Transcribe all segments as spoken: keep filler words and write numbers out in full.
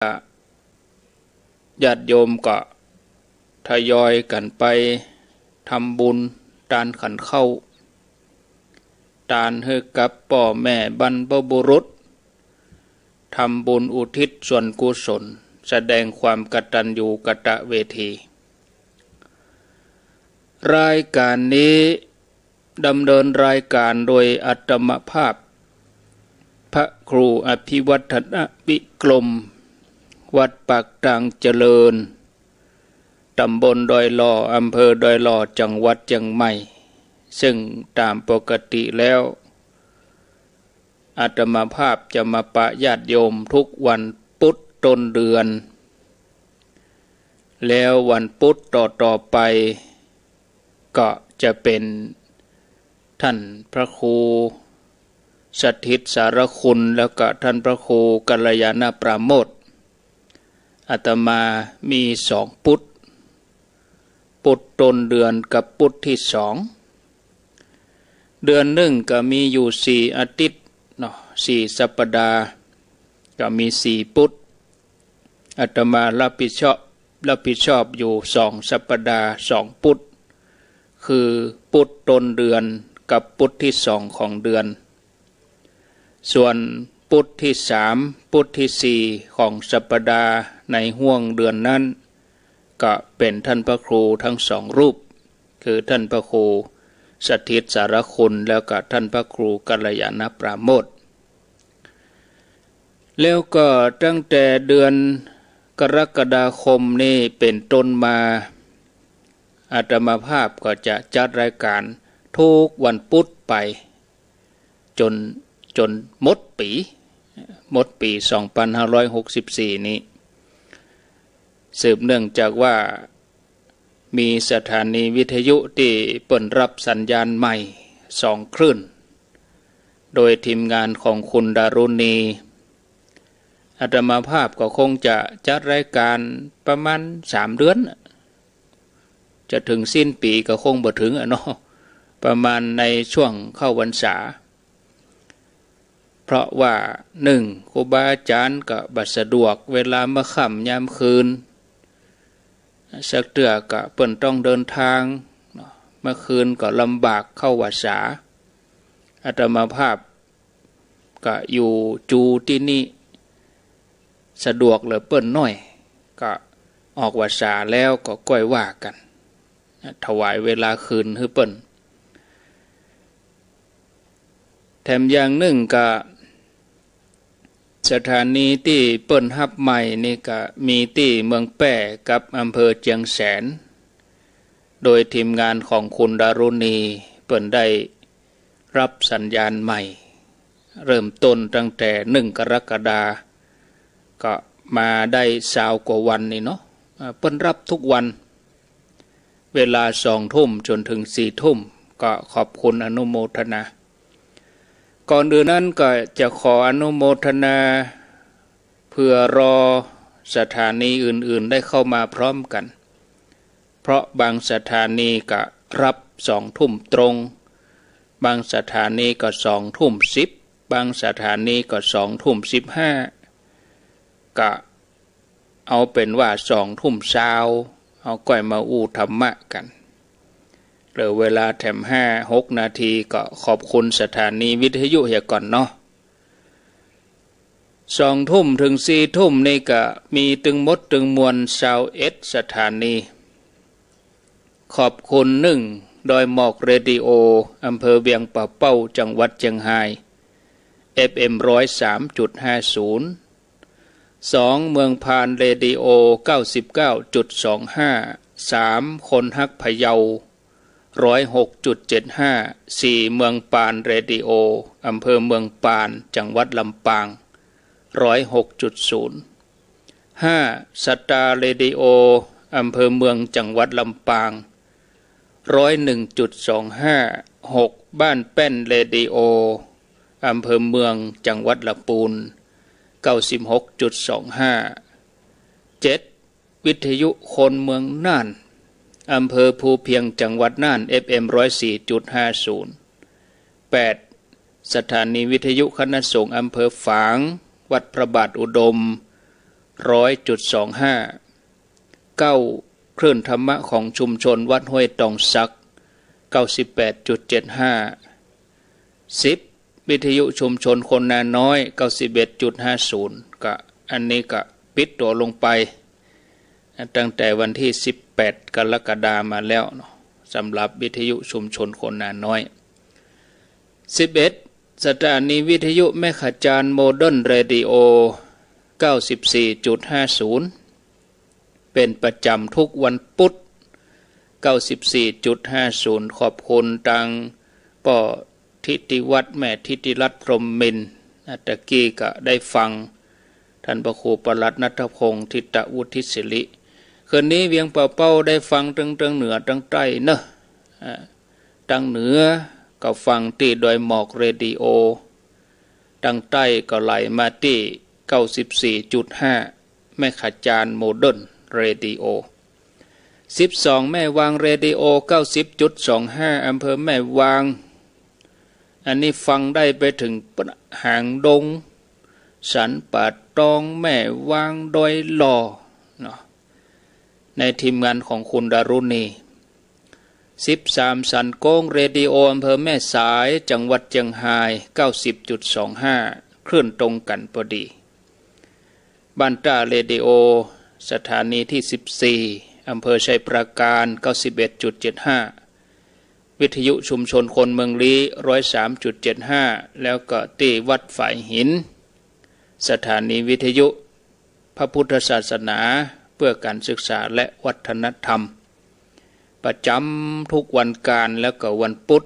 ญาติโยมก็ทยอยกั๋นไปทำบุญตานขันข้าว ตานหื้อกับป้อแม่บรรพบุรุษ ทำบุญอุทิศส่วนกุศล แสดงความกตัญญูกตเวที รายก๋านนี้ดำเนินรายก๋านโดยอาตมาภาพ พระครูอภิวัฒนวิกรม วัดปากตางเจริญ ต๋ำบลดอยหล่อ อำเภอดอยหล่อ จังหวัดเจียงใหม่ ซึ่งต๋ามปกติแล้ว อาตมาภาพจะมาปะญาติโยมทุกวันปุ๊ดต้นเดือน แล้ววันปุ๊ดต่อๆ ไป ก็จะเป๋นท่านพระครูสถิตสารคุณ แล้วก็ท่านพระครูกัลยาณปราโมชน์ อาตมามีสองปุ๊ด ปุ๊ดต้นเดือนกับปุ๊ดตี้สอง เดือนนึ่งก็มีอยู่สี่อาทิตย์เนาะ สี่สัปดาห์ ก็มีสี่ปุ๊ด อาตมารับผิดชอบ รับผิดชอบอยู่สองสัปดาห์สองปุ๊ด คือปุ๊ดต้นเดือนกับปุ๊ดตี้สองของเดือน ส่วนปุ๊ดตี้สาม ปุ๊ดตี้สี่ของสัปดาห์ในห้วงเดือนนั้น ก็เป๋นท่านพระครูทั้งสองรูป คือท่านพระครูสถิตสารคุณ แล้วก็ท่านพระครูกัลยาณปราโมชน์ แล้วก็ตั้งแต่เดือนกรกฎาคมนี้เป๋นต้นมา อาตมาภาพก็จะจัดรายก๋านทุกวันปุ๊ดไป จ๋น จ๋นหมดปี๋ หมดปี๋ สองปันห้าร้อยหกสิบสี่ นี้ สืบเนื่องจากว่ามีสถานีวิทยุตี้เปิ้นรับสัญญาณใหม่สองคลื่น โดยทีมงานของคุณดารุณี อาตมาภาพก็คงจะจัดรายก๋านประมาณสามเดือน จะเถิงสิ้นปี๋ก็คงบ่เถิงอะเนาะ ประมาณในช่วงเข้าพรรษา เพราะว่านึ่ง ครูบาอาจ๋ารย์ก็บ่สะดวก เวลาเมื่อค่ำยามคืน สักเตื้อก็เปิ้นต้องเดินทางเนาะ เมื่อคืนก็ลำบากเข้าพรรษา อาตมาภาพก็อยู่จูตี้นี่ สะดวกเหลือเปิ้นหน้อย ก็ออกพรรษาแล้วก็ก้อยว่ากั๋น ถวายเวลาคืนหื้อเปิ้น แถมอย่างนึ่งก็ สถานีตี้เปิ้นฮับใหม่นี่ก็มีตี้เมืองแป้กับอำเภอเจียงแสน โดยทีมงานของคุณดารุณีเปิ้นได้รับสัญญาณใหม่ เริ่มต้นตั้งแต่นึ่งกรกฎา ก็มาได้ซาวกว่าวันนี่เนาะ อ่า เปิ้นรับทุกวัน เวลาสองทุ่มจ๋นเถิงสี่ทุ่ม ก็ขอบคุณอนุโมทนา ก่อนอื่นนั้นก็จะขออนุโมทนา เผื่อรอสถานีอื่นๆ ได้เข้ามาพร้อมกั๋น เพราะบางสถานีก็รับสองทุ่มตรง บางสถานีก็สองทุ่มสิบ บางสถานีก็สองทุ่มสิบห้า ก็ เอาเป๋นว่าสองทุ่มซาว เฮาก้อยมาอู้ธรรมะกั๋น เหลือเวลาแถมห้าหกนาที ก็ขอบคุณสถานีวิทยุเหียก่อนเนาะ สองทุ่มเถิงสี่ทุ่มนี่ก็มีตึงหมดตึงมวลซาวเอ็ดสถานี ขอบคุณนึ่ง ดอยหมอกเรดิโอ อำเภอเวียงป่าเป้า จังหวัดเจียงฮาย เอฟเอ็ม ร้อยสามจุดห้าศูนย์ สอง เมืองปานเรดิโอ เก้าสิบเก้าจุดสองห้า สาม คนฮักพะเยา ร้อยหกจุดเจ็ดห้า สี่ เมืองปานเรดิโอ อำเภอเมืองปาน จังหวัดลำปาง ร้อยหกจุดศูนย์ ห้า สตาร์เรดิโอ อำเภอเมือง จังหวัดลำปาง ร้อยหนึ่งจุดสองห้า หก บ้านแป้นเรดิโอ อำเภอเมือง จังหวัดลำปูน เก้าสิบหกจุดสองห้า เจ็ด วิทยุคนเมืองน่าน อำเภอภูเพียง จังหวัดน่าน เอฟเอ็ม ร้อยสี่จุดห้าศูนย์ แปด สถานีวิทยุคณะสงฆ์อำเภอฝาง วัดพระบาทอุดม ร้อยจุดสองห้า เก้า คลื่นธรรมะของชุมชนวัดห้วยตองสัก เก้าสิบแปดจุดเจ็ดห้า สิบ วิทยุชุมชนคนนาน้อย เก้าสิบเอ็ดจุดห้าศูนย์ ก็อันนี้ก็ปิดตั๋วลงไป ตั้งแต่วันที่สิบแปดกรกฎามาแล้วเนาะ สำหรับวิทยุชุมชนคนนาน้อย สิบเอ็ด สถานีวิทยุแม่ขจารโมเดิร์นเรดิโอ เก้าสิบสี่จุดห้าศูนย์ เป็นประจำทุกวันพุธ เก้าสิบสี่จุดห้าศูนย์ ขอบคุณตังป้อทิติวัฒน์ แม่ทิติรัตน์ พรหมมินทร์ อ่ะ ตะกี้ก็ได้ฟังท่านพระครูประหลัดณัฐพงษ์ ธิตวุฒิศิริ คืนนี้เวียงป่าเป้าได้ฟังตึง ตึงเหนือตึงใต้เนอะ อ่า ตึงเหนือก็ฟังตี้ดอยหมอกเรดิโอ ตึงใต้ก็ไหลมาตี้ เก้าสิบสี่จุดห้า แม่ขจารโมเดิร์นเรดิโอ สิบสอง แม่วางเรดิโอ เก้าสิบจุดสองห้า อำเภอแม่วาง อันนี้ฟังได้ไปถึงหางดง สันป่าตอง แม่วาง ดอยหล่อเนาะ ในทีมงานของคุณดารุณี สิบสาม สันโก้งเรดิโอ อำเภอแม่สาย จังหวัดเจียงฮาย เก้าสิบจุดสองห้า คลื่นตรงกันพอดี บ้านต้าเรดิโอ สถานีที่สิบสี่ อำเภอชัยปราการ เก้าสิบเอ็ดจุดเจ็ดห้า วิทยุชุมชนคนเมืองลี้ ร้อยสามจุดเจ็ดห้า แล้วก็ตี้วัดฝายหิน สถานีวิทยุพระพุทธศาสนาเพื่อการศึกษาและวัฒนธรรม ประจำทุกวันการแล้วก็วันพุธ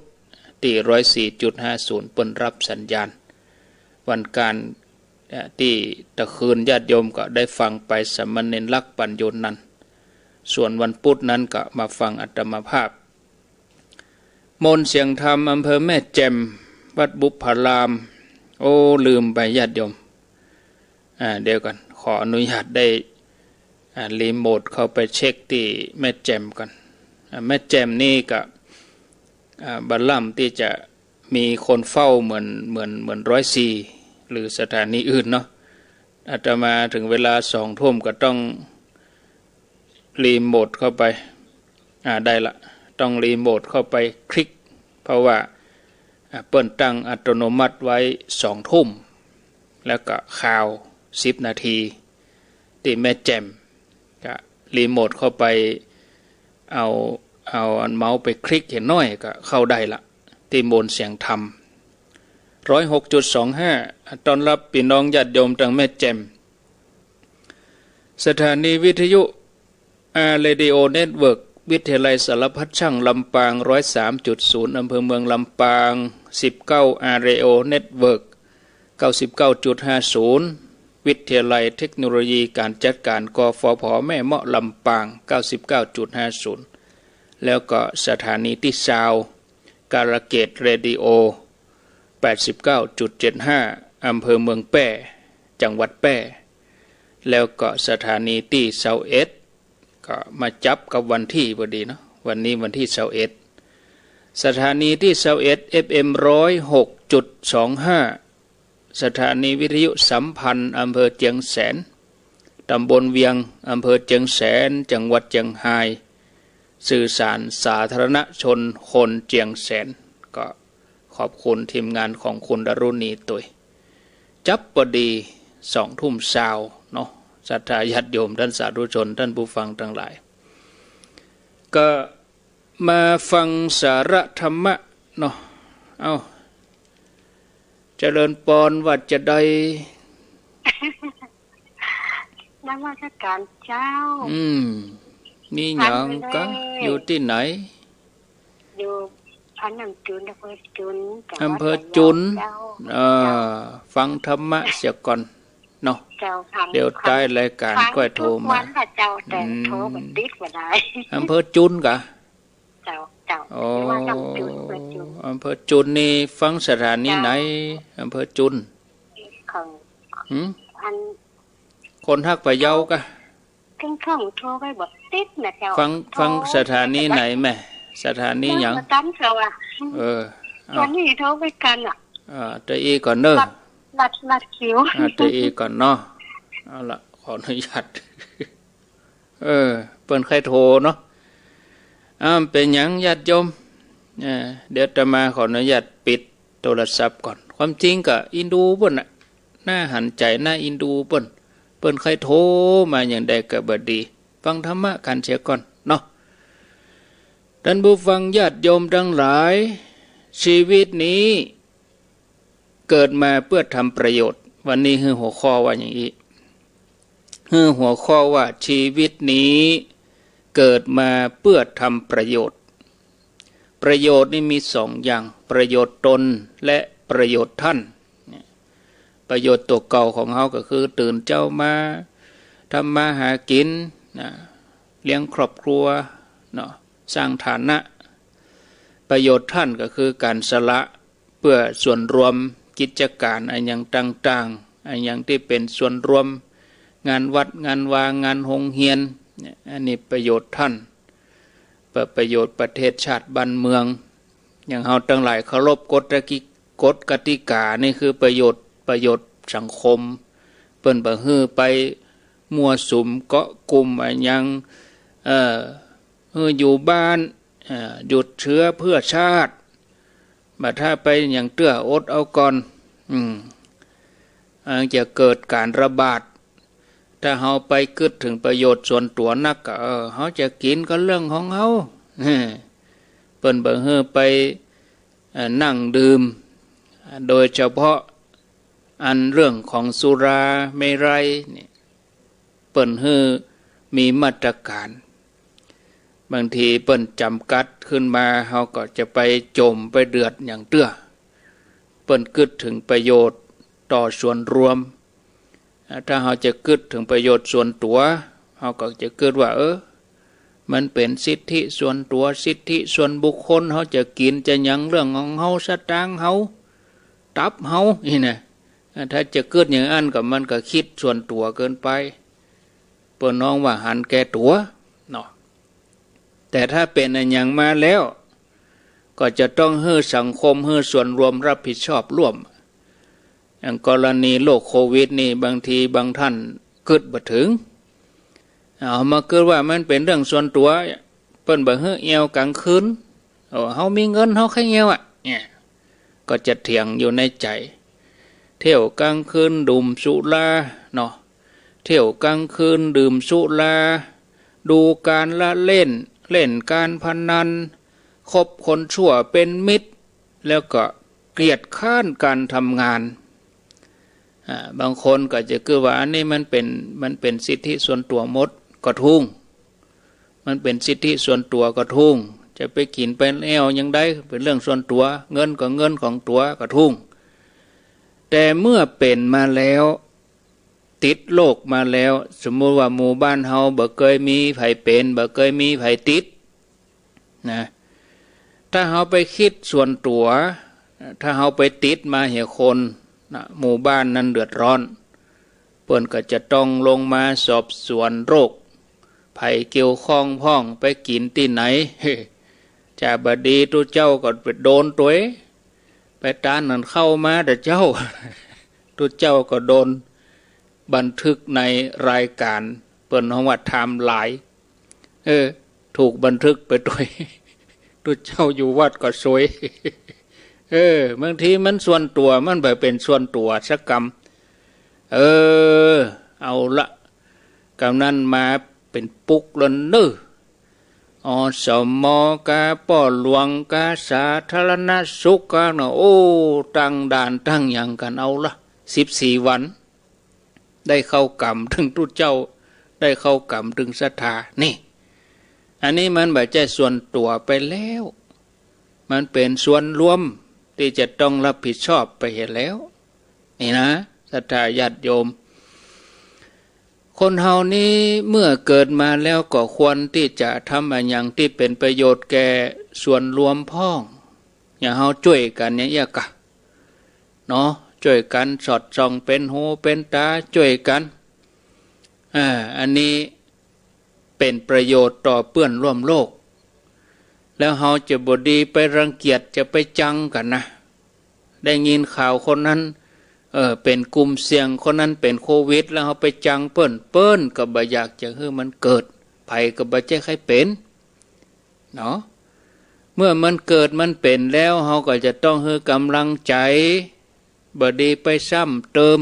ตี้ ร้อยสี่จุดห้าศูนย์ เปิ้นรับสัญญาณ วันการ เอ่อ ตี้ตะคืนญาติโยมก็ได้ฟังไปสามเณรลักษณ์ ปัญโญนันท์ ส่วนวันพุธนั้นก็มาฟังอาตมาภาพ มนต์เสียงธรรม อำเภอแม่แจ่ม วัดบุพพาราม โอ้ ลืมไปญาติโยม อ่า เดี๋ยวก่อน ขออนุญาตได้ อ่า รีโมทเข้าไปเช็คตี้แม่แจ่มก่อน อ่า แม่แจ่มนี่ก็ อ่า บ่ล้ำตี้จะมีคนเฝ้าเหมือน เหมือน เหมือนร้อยสี่ หรือสถานีอื่นเนาะ อาตมาถึงเวลาสองทุ่มก็ต้อง รีโมทเข้าไป อ่า ได้ละ ต้องรีโมทเข้าไปคลิก เพราะว่า อ่า เปิ้นตั้งอัตโนมัติไว้สองทุ่ม แล้วก็ข่าวสิบนาที ตี้แม่แจ่ม ก็รีโมทเข้าไป เอา เอาอันเมาส์ไปคลิกเห็นน้อยก็เข้าได้ละ ตี้มนต์เสียงธรรม ร้อยหกจุดสองห้า ต้อนรับพี่น้องญาติโยมตังแม่แจ่ม สถานีวิทยุ อาร์ เรดิโอ เน็ตเวิร์ก วิทยาลัยสารพัดช่างลำปาง ร้อยสามจุดศูนย์ อำเภอเมืองลำปาง สิบเก้า อาร์ เรดิโอ เน็ตเวิร์ก เก้าสิบเก้าจุดห้าศูนย์ วิทยาลัยเทคโนโลยีการจัดการ กฟผ แม่เมาะลำปาง เก้าสิบเก้าจุดห้าศูนย์ แล้วก็สถานีตี้ซาว กาลเกตเรดิโอ แปดสิบเก้าจุดเจ็ดห้า อำเภอเมืองแป้ จังหวัดแป้ แล้วก็สถานีตี้ซาวเอ็ด ก็มาจับกับวันที่พอดีเนาะ วันนี้วันที่ซาวเอ็ด สถานีตี้ซาวเอ็ด เอฟเอ็ม ร้อยหกจุดสองห้า สถานีวิทยุสัมพันธ์ อำเภอเจียงแสน ตำบลเวียง อำเภอเจียงแสน จังหวัดเจียงฮาย สื่อสารสาธารณชนคนเจียงแสน ก็ขอบคุณทีมงานของคุณดารุณีตวย จับพอดีสองทุ่มซาวเนาะ ศรัทธาญาติโยม ท่านสาธุชน ท่านผู้ฟังทั้งหลาย ก็มาฟังสาระธรรมะเนาะ เอ้า เจริญปอน ว่าจะได้ นมัสการเจ้า อืม มีหยังกะ อยู่ตี้ไหน อยู่อันนั้นจุน อำเภอจุน จังหวัดระยอง อำเภอจุน เจ้า เอ่อ ฟังธรรมะเสียก่อนเนาะ เจ้า ฟัง เดี๋ยวท้ายรายการ ฟัง ค่อยโทรมา ทุกวันค่ะเจ้า แต่ อืม โทรบ่ติดบ่ได้ อำเภอจุนกะ เจ้า เจ้า อ๋อ ที่ว่าต้องจุน เปิดจุน อำเภอจุนนี่ฟังสถานีไหน เจ้า อำเภอจุน ของ หืม อัน คนฮักพะเยากะ เพิ่ง เพิ่งโทรไปบ่ติดนะเจ้า ฟัง โทร ฟังสถานีไหนแม่ สถานีหยัง เมืองประจันเจ้าอะ เออ เอา วันนี้โทรไปกันอะ อ่า เตออีก่อนเนอะ รัด รัด รัดคิว อ่า เตออีก่อนเนาะ เอาละ ขออนุญาต เออ เปิ้นใค่โทรเนาะ อ้าว เป๋นหยังญาติโยม เออ เดี๋ยวอาตมาขออนุญาตปิดโทรศัพท์ก่อน ความจริงก็อินดูเปิ้นน่ะ น่าหันใจ๋ น่าอินดูเปิ้น เปิ้นใค่โทรมาอย่างใดก็บ่ดี ฟังธรรมะกั๋นเสียก่อนเนาะ ท่านผู้ฟังญาติโยมทั้งหลาย ชีวิตนี้เกิดมาเพื่อทำประโยชน์ วันนี้หื้อหัวข้อว่าอย่างอี้ หื้อหัวข้อว่าชีวิตนี้เกิดมาเพื่อทำประโยชน์ ประโยชน์นี่มีสองอย่าง ประโยชน์ตนและประโยชน์ท่าน ประโยชน์ตั๋วเก่าของเฮาก็คือตื่นเจ๊ามา ทำมาหากิ๋นนะ เลี้ยงครอบครัวเนาะ สร้างฐานะ ประโยชน์ท่านก็คือก๋านสละเพื่อส่วนรวม กิจก๋านอะหยังต่างๆ อะหยังตี้เป๋นส่วนรวม งานวัด งานวา งานโฮงเฮียนเนี่ย อันนี้ประโยชน์ท่าน เพื่อประโยชน์ประเทศชาติบ้านเมือง อย่างเฮาตังหลายเคารพกฎกิ กฎกติกานี่คือประโยชน์ ประโยชน์สังคม เปิ้นบ่หื้อไปมั่วสุมเกาะกลุ่มอะหยัง เอ่อ หื้ออยู่บ้าน เอ่อ หยุดเชื้อเพื่อชาติ บ่ถ้าไปอย่างเตื้ออดเอาก่อน อืม อันจะเกิดก๋านระบาด ถ้าเฮาไปกึ๊ดเถิงประโยชน์ส่วนตั๋วนักก็ เออ เฮาจะกิ๋นก็เรื่องของเฮา เปิ้นบ่หื้อไป เอ่อ นั่งดื่ม โดยเฉพาะอันเรื่องของสุราเมรัยนี่ เปิ้นหื้อมีมาตรก๋าน บางทีเปิ้นจ๋ำกัดขึ้นมา เฮาก็จะไปจ๋มไปเดือดอย่างเตื้อ เปิ้นกึ๊ดเถิงประโยชน์ต่อส่วนรวม อ่า ถ้าเฮาจะกึ๊ดเถิงประโยชน์ส่วนตั๋ว เฮาก็จะกึ๊ดว่า เออ มันเป๋นสิทธิส่วนตั๋ว สิทธิส่วนบุคคล เฮาจะกิ๋นจะหยังเรื่องของเฮา สตางค์เฮา ตับเฮา นี่นะ อ่า ถ้าจะกึ๊ดอย่างอั้นก็มันก็คิดส่วนตั๋วเกินไป เปิ้นฮ้องว่าหันแก่ตั๋วเนาะ แต่ถ้าเป๋นอะหยังมาแล้ว ก็จะต้องหื้อสังคม หื้อส่วนรวมรับผิดชอบร่วม อย่างกรณีโรคโควิดนี่ บางทีบางท่านกึ๊ดบ่เถิง เอามากึ๊ดว่ามันเป๋นเรื่องส่วนตั๋ว เปิ้นบ่หื้อแอ่วก๋างคืน โอ้ เฮามีเงินเฮาใค่แอ่วอะ เนี่ย ก็จะเถียงอยู่ในใจ๋ เที่ยวก๋างคืนดื่มสุราเนาะ เที่ยวก๋างคืนดื่มสุรา ดูการละเล่น เล่นการพนัน คบคนชั่วเป๋นมิตร แล้วก็เกียจคร้านการทำงาน อ่า บางคนก็จะกึ๊ดว่าอันนี้มันเป๋น มันเป๋นสิทธิส่วนตั๋วหมด ก็ถูก มันเป๋นสิทธิส่วนตั๋วก็ถูก จะไปกิ๋นไปแอ่วอย่างใด เป๋นเรื่องส่วนตั๋ว เงินก็เงินของตั๋วก็ถูก แต่เมื่อเป๋นมาแล้ว ติดโรคมาแล้ว สมมุติว่าหมู่บ้านเฮาบ่เกยมีใผเป๋น บ่เกยมีใผติดนะ ถ้าเฮาไปคิดส่วนตั๋ว ถ้าเฮาไปติดมาเหียคนนะ หมู่บ้านนั้นเดือดร้อน เปิ้นก็จะต้องลงมาสอบสวนโรค ใผเกี่ยวข้องพ่อง ไปกิ๋นตี้ไหน จะบ่ดีตุ๊เจ้าก็ไปโดนตวย ไปตานหั้นเข้ามาเต๊อะเจ้า ตุ๊เจ้าก็โดนบันทึกในรายก๋าน เปิ้นฮ้องว่าไทม์ไลน์ เออ ถูกบันทึกไปตวย ตุ๊เจ้าอยู่วัดก็ซวย เออ บางทีมันส่วนตั๋ว มันบ่เป๋นส่วนตั๋วสักกำ เออ เอาละ กำนั้นมาเป๋นปุ๊กแล้วเน่อ อสม กา ป้อหลวง กา สาธารณสุข กาเนาะ โอ้ ตั้งด่านตั้งหยังกั๋น เอาละ สิบสี่วัน ได้เข้ากำตึงตุ๊เจ้า ได้เข้ากำตึงศรัทธา นี่ อันนี้มันบ่ใจ้ส่วนตั๋วไปแล้ว มันเป๋นส่วนรวมตี้จะต้องรับผิดชอบไปเหียแล้ว นี่นะ ศรัทธาญาติโยม คนเฮานี้เมื่อเกิดมาแล้วก็ควรตี้จะทำอะหยังตี้เป๋นประโยชน์แก่ส่วนรวมพ่อง อย่างเฮาจ้วยกั๋นอย่างเอี้ยกะ เนาะ จ้วยกั๋นสอดส่องเป๋นหูเป๋นต๋าจ้วยกั๋น อ่า อันนี้เป๋นประโยชน์ต่อเปื้อนร่วมโลก แล้วเฮาจะบ่ดีไปรังเกียจ จะไปจังกั๋นนะ ได้ยินข่าวคนนั้น เออ เป๋นกลุ่มเสี่ยง คนนั้นเป๋นโควิด แล้วเฮาไปจังเปิ้น เปิ้นก็บ่อยากจะหื้อมันเกิด ใผก็บ่ใจ้ใค่เป๋น เนาะ เมื่อมันเกิดมันเป๋นแล้ว เฮาก็จะต้องหื้อก๋ำลังใจ๋ บ่ดีไปซ้ำเติม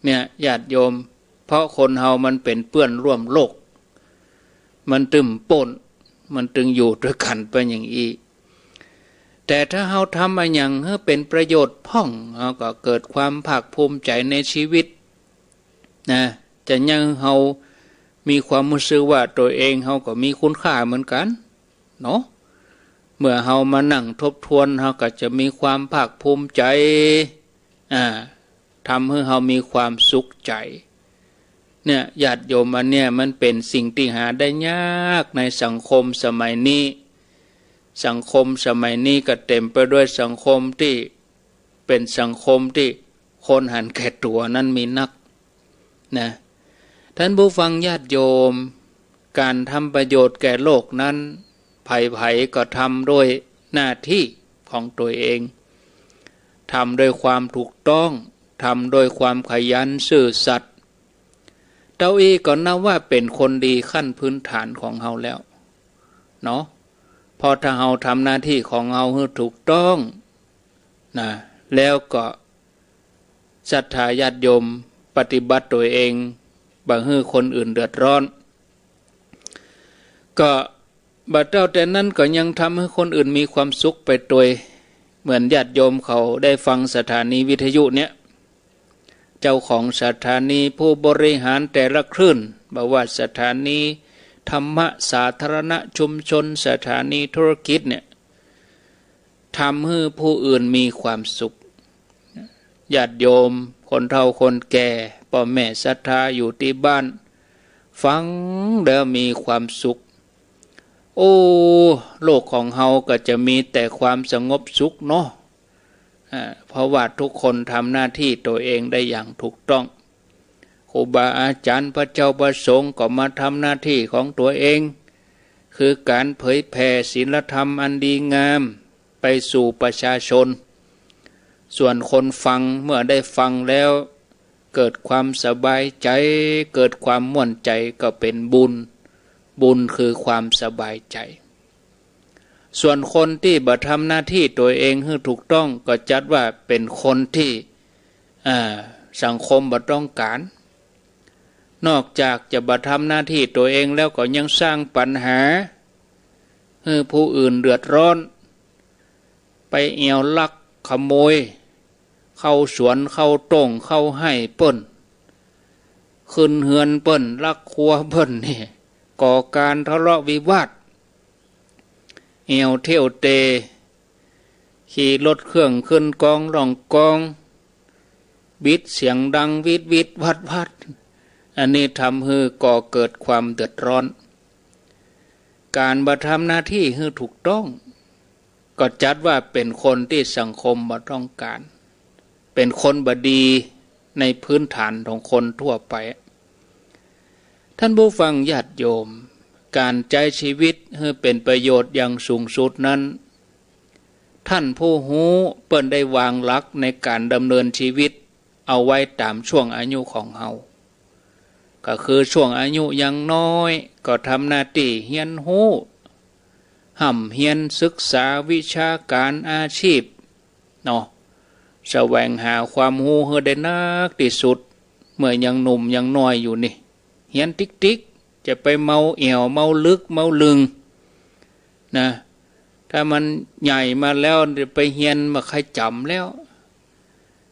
เนี่ย ญาติโยม เพราะคนเฮามันเป๋นเปื้อนร่วมโลก มันตึงป้น มันตึงอยู่ตวยกั๋นไปอย่างอี้ แต่ถ้าเฮาทำอะหยังหื้อเป๋นประโยชน์พ่อง เฮาก็เกิดความภาคภูมิใจ๋ในชีวิต นะ จะยังหื้อเฮามีความรู้สึกว่าตวยเองเฮาก็มีคุณค่าเหมือนกั๋น เนาะ เมื่อเฮามานั่งทบทวน เฮาก็จะมีความภาคภูมิใจ๋ อ่า ทำหื้อเฮามีความสุขใจ๋ เนี่ย ญาติโยม อันเนี้ยมันเป๋นสิ่งตี้หาได้ยากในสังคมสมัยนี้ สังคมสมัยนี้ก็เต๋มไปด้วยสังคมตี้ เป๋นสังคมตี้คนหันแก่ตั๋วนั้นมีนัก นะ ท่านผู้ฟังญาติโยม ก๋านทำประโยชน์แก่โลกนั้น ใผๆ ก็ทำด้วยหน้าตี้ของตวยเอง ทำด้วยความถูกต้อง ทำด้วยความขยันซื่อสัตย์ เต้าอี้ก็นับว่าเป๋นคนดีขั้นพื้นฐานของเฮาแล้ว เนาะ เพราะถ้าเฮาทำหน้าตี้ของเฮาหื้อถูกต้อง นะ แล้วก็ ศรัทธาญาติโยมปฏิบัติตวยเอง บ่หื้อคนอื่นเดือดร้อน ก็บ่เต้าแต่นั้นก็ยังทำหื้อคนอื่นมีความสุขไปตวย เหมือนญาติโยมเขาได้ฟังสถานีวิทยุเนี่ย เจ้าของสถานี ผู้บริหารแต่ละคลื่น บ่ว่าสถานีธรรมะสาธารณะชุมชน สถานีธุรกิจเนี่ย ทำหื้อผู้อื่นมีความสุข ญาติโยม คนเฒ่าคนแก่ ป้อแม่ศรัทธาอยู่ตี้บ้าน ฟังแล้วมีความสุข โอ้ โลกของเฮาก็จะมีแต่ความสงบสุขเนาะ อ่า เพราะว่าทุกคนทำหน้าตี้ตวยเองได้อย่างถูกต้อง ครูบาอาจ๋ารย์ พระเจ้าพระสงฆ์ก็มาทำหน้าตี้ของตวยเอง คือก๋านเผยแผ่ศีลธรรมอันดีงามไปสู่ประชาชน ส่วนคนฟังเมื่อได้ฟังแล้วเกิดความสบายใจ๋ เกิดความม่วนใจ๋ก็เป๋นบุญ บุญคือความสบายใจ๋ ส่วนคนตี้บ่ทำหน้าตี้ตวยเองหื้อถูกต้องก็จัดว่าเป๋นคนตี้ อ่า สังคมบ่ต้องก๋าน นอกจากจะบ่ทำหน้าตี้ตวยเองแล้วก็ยังสร้างปัญหาหื้อผู้อื่นเดือดร้อน ไปแอ่วลักขโมย เข้าสวนเข้าโต้งเข้าไฮ่เปิ้น ขึ้นเฮือนเปิ้น ลักครัวเปิ้นนี่ ก่อก๋านทะเลาะวิวาท แอ่วเที่ยวเตร่ ขี่รถเครื่องขึ้นกองล่องกอง บีบเสียงดังวีดวีดวัดวัด อันนี้ทำหื้อก่อเกิดความเดือดร้อน ก๋านบ่ทำหน้าตี้หื้อถูกต้อง ก็จัดว่าเป๋นคนตี้สังคมบ่ต้องก๋าน เป๋นคนบ่ดีในพื้นฐานของคนทั่วไป ท่านผู้ฟังญาติโยม ก๋านใจ๊ชีวิตหื้อเป๋นประโยชน์อย่างสูงสุดนั้น ท่านผู้ฮู้เปิ้นได้วางหลักในก๋านดำเนินชีวิตเอาไว้ต๋ามช่วงอายุของเฮา ก็คือช่วงอายุยังน้อย ก็ทำหน้าตี้เฮียนฮู้ ฮ่ำเฮียนศึกษาวิชาก๋านอาชีพ เนาะ แสวงหาความฮู้หื้อได้นักตี้สุด เมื่อยังหนุ่มยังน้อยอยู่นี่ เฮียนติ๊กๆ จะไปเมาแอ่วเมาลึกเมาลึง นะ ถ้ามันใหญ่มาแล้วจะไปเฮียนบ่ใค่จ๋ำแล้ว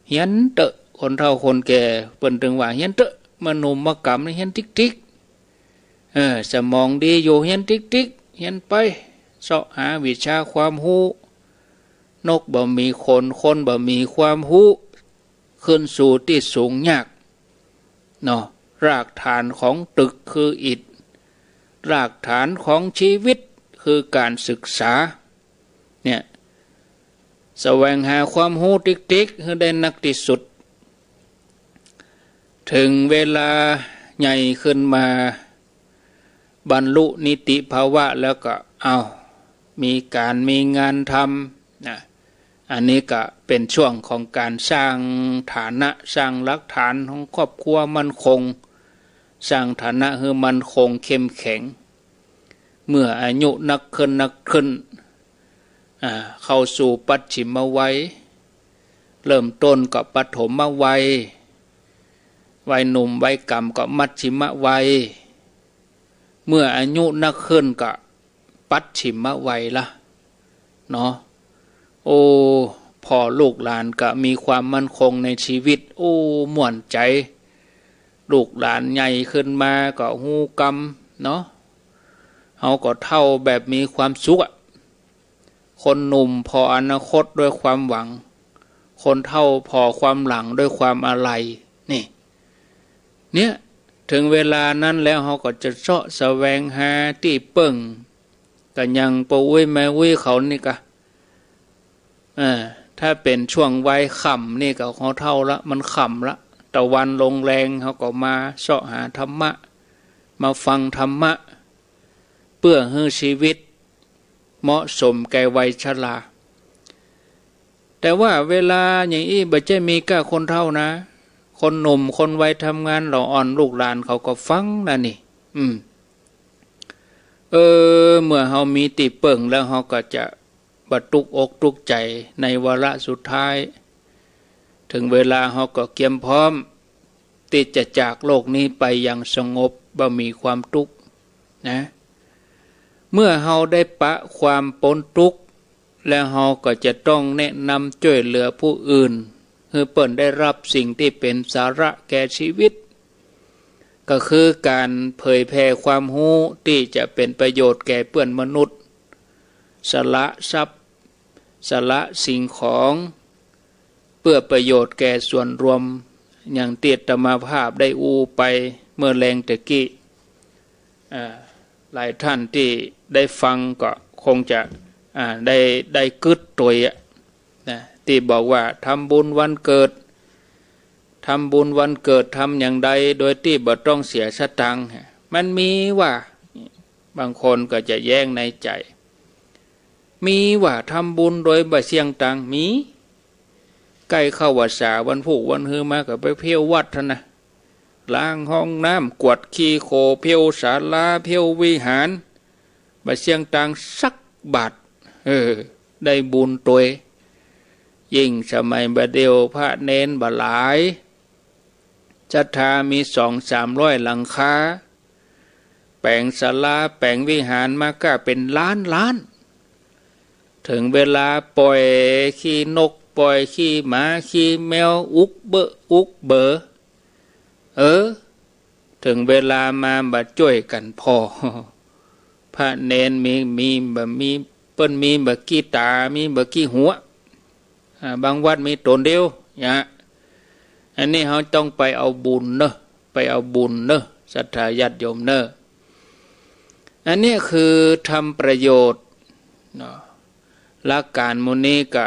เฮียนเต๊อะ คนเฒ่าคนแก่เปิ้นตึงว่าเฮียนเต๊อะ มาหนุ่มมาก๋ำนี่เฮียนติ๊กๆ เออ สมองดีอยู่ เฮียนติ๊กๆ เฮียนไป เซาะหาวิชาความฮู้ นกบ่มีขน คนบ่มีความฮู้ ขึ้นสู่ตี้สูงยาก เนาะ รากฐานของตึกคืออิฐ รากฐานของชีวิตคือก๋านศึกษา เนี่ย แสวงหาความฮู้ติ๊กๆ หื้อได้นักตี้สุด เถิงเวลาใหญ่ขึ้นมา บรรลุนิติภาวะแล้วก็ เอ้า มีก๋านมีงานทำ นะ อันนี้ก็เป๋นช่วงของก๋านสร้างฐานะ สร้างหลักฐานของครอบครัวมั่นคง สร้างฐานะหื้อมั่นคงเข้มแข็ง เมื่ออายุนักขึ้นนักขึ้น อ่า เข้าสู่ปัจฉิมวัย เริ่มต้นก็ปฐมวัย วัยหนุ่มวัยกำก็มัชฌิมวัย เมื่ออายุนักขึ้นก็ปัจฉิมวัยละเนาะ โอ้ พ่อลูกหลานก็มีความมั่นคงในชีวิต โอ้ ม่วนใจ๋ ลูกหลานใหญ่ขึ้นมาก็ฮู้กำเนาะ เฮาก็เฒ่าแบบมีความสุขอะ คนหนุ่มผ่ออนาคตด้วยความหวัง คนเฒ่าผ่อความหลังด้วยความอาลัย นี่ เนี่ย เถิงเวลานั้นแล้วเฮาก็จะเซาะแสวงหาตี้เปิ้ง ก็อย่างป้ออุ๊ยแม่อุ๊ยเขานี่กะ เออ ถ้าเป๋นช่วงวัยค่ำนี่ก็เฮาเฒ่าละ มันค่ำละ ตะวันลงแลง เฮาก็มาเซาะหาธรรมะ มาฟังธรรมะ เปื้อหื้อชีวิตเหมาะสมแก่วัยชรา แต่ว่าเวลาอย่างอี้บ่ใจ้มีก้าคนเฒ่านะ คนหนุ่มคนวัยทำงานละอ่อน ลูกหลานเขาก็ฟังนะนี่ อืม เออ เมื่อเฮามีตี้เปิ้งแล้วเฮาก็จะบ่ตุ๊กอกตุ๊กใจ๋ในวาระสุดท้าย เถิงเวลาเฮาก็เกียมพร้อมตี้จะจากโลกนี้ไปอย่างสงบ บ่มีความตุ๊กนะ เมื่อเฮาได้ปะความปนตุ๊ก แล้วเฮาก็จะต้องแนะนำจ้วยเหลือผู้อื่น หื้อเปิ้นได้ฮับสิ่งตี้เป๋นสาระแก่ชีวิต ก็คือก๋านเผยแผ่ความฮู้ตี้จะเป๋นประโยชน์แก่เปื้อนมนุษย์ สละทรัพย์ สละสิ่งของ เปื้อประโยชน์แก่ส่วนรวม อย่างตี้อาตมาภาพได้อู้ไปเมื่อแลงตะกี้ อ่า หลายท่านตี้ได้ฟังก็คงจะ อ่า ได้ ได้กึ๊ดตวยอะ นะ ตี้บอกว่าทำบุญวันเกิด ทำบุญวันเกิดทำอย่างใดโดยตี้บ่ต้องเสียสตางค์ มันมีว่า บางคนก็จะแย้งในใจ๋ มีว่าทำบุญโดยบ่เสี้ยงตังค์ มี ใก้เข้าวัสสาวันพูกวันฮือมาก็ไปเผี้ยววัดหั้นนะ ล้างห้องน้ำ กวาดขี้โคลน เผี้ยวศาลา เผี้ยววิหาร บ่เสี้ยงตังค์สักบาท เออ ได้บุญตวย ยิ่งสมัยบ่าเดี่ยวพระเณรบ่หลาย ศรัทธามีสองสามร้อยหลังคา แป๋งศาลา แป๋งวิหารมาก้าเป๋นล้านล้าน เถิงเวลาป่อยขี้นก ป่อยขี้หมา ขี้แมว อุกเบอะอุกเบอ เออ เถิงเวลามาบ่จ้วยกั๋นผ่อ พระเณรมี มีบ่ มี เปิ้นมีบ่กี่ต๋า มีบ่กี่หัว อ่า บางวัดมีต๋นเดียว อย่างเงี้ย อันนี้เฮาต้องไปเอาบุญเนาะ ไปเอาบุญเนาะ ศรัทธาญาติโยมเนาะ อันนี้คือทำประโยชน์เนาะ หลักก๋านหมู่นี้ก็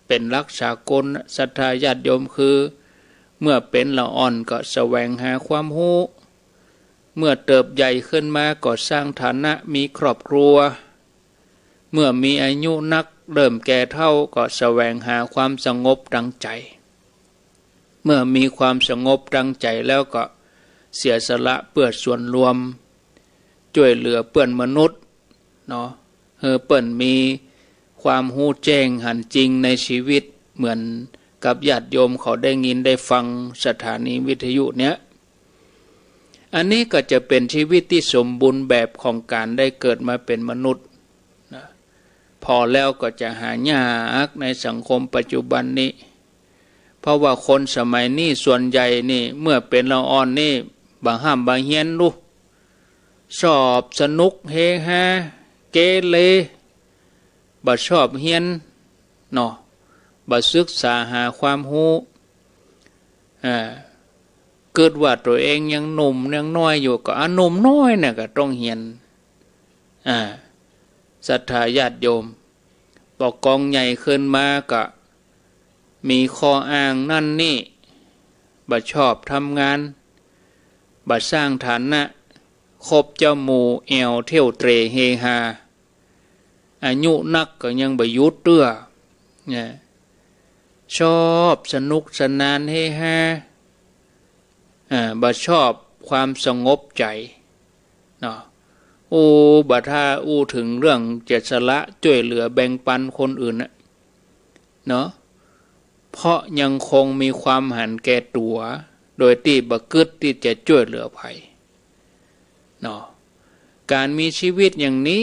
เป๋นหลักสากล ศรัทธาญาติโยม คือเมื่อเป๋นละอ่อนก็แสวงหาความฮู้ เมื่อเติบใหญ่ขึ้นมาก็สร้างฐานะมีครอบครัว เมื่อมีอายุนักเริ่มแก่เฒ่าก็แสวงหาความสงบตางใจ๋ เมื่อมีความสงบตางใจ๋แล้วก็เสียสละเปื้อส่วนรวม จ้วยเหลือเปื้อนมนุษย์เนาะ หื้อเปิ้นมีความฮู้แจ้งหันจริงในชีวิต เหมือนกับญาติโยมเขาได้ยินได้ฟังสถานีวิทยุเนี่ย อันนี้ก็จะเป๋นชีวิตตี้สมบูรณ์แบบของก๋านได้เกิดมาเป๋นมนุษย์นะ ผ่อแล้วก็จะหายากในสังคมปัจจุบันนี้ เพราะว่าคนสมัยนี้ส่วนใหญ่นี่ เมื่อเป๋นละอ่อนนี่ บ่ฮ่ำบ่เฮียนลูก ชอบสนุกเฮฮา เกเร บ่ชอบเฮียนเนาะ บ่ศึกษาหาความฮู้ อ่า กึ๊ดว่าตั๋วเองยังหนุ่มยังน้อยอยู่ ก็ อ่ะ หนุ่มน้อยเนี่ยก็ต้องเฮียน อ่า ศรัทธาญาติโยม ปอก๋องใหญ่ขึ้นมาก็มีข้ออ้างนั่นนี่ บ่ชอบทำงาน บ่สร้างฐานะ คบเจ้าหมู่แอ่วเที่ยวเตร่เฮฮา อายุนักก็ยังบ่หยุดเตื้อ เนี่ย ชอบสนุกสนานเฮฮา อ่า บ่ชอบความสงบใจ๋เนาะ อู้ บ่ถ้าอู้เถิงเรื่องจะสละจ้วยเหลือแบ่งปันคนอื่นน่ะเนาะ เพราะยังคงมีความหันแก่ตั๋ว โดยตี้บ่กึ๊ดตี้จะจ้วยเหลือใผเนาะ ก๋านมีชีวิตอย่างนี้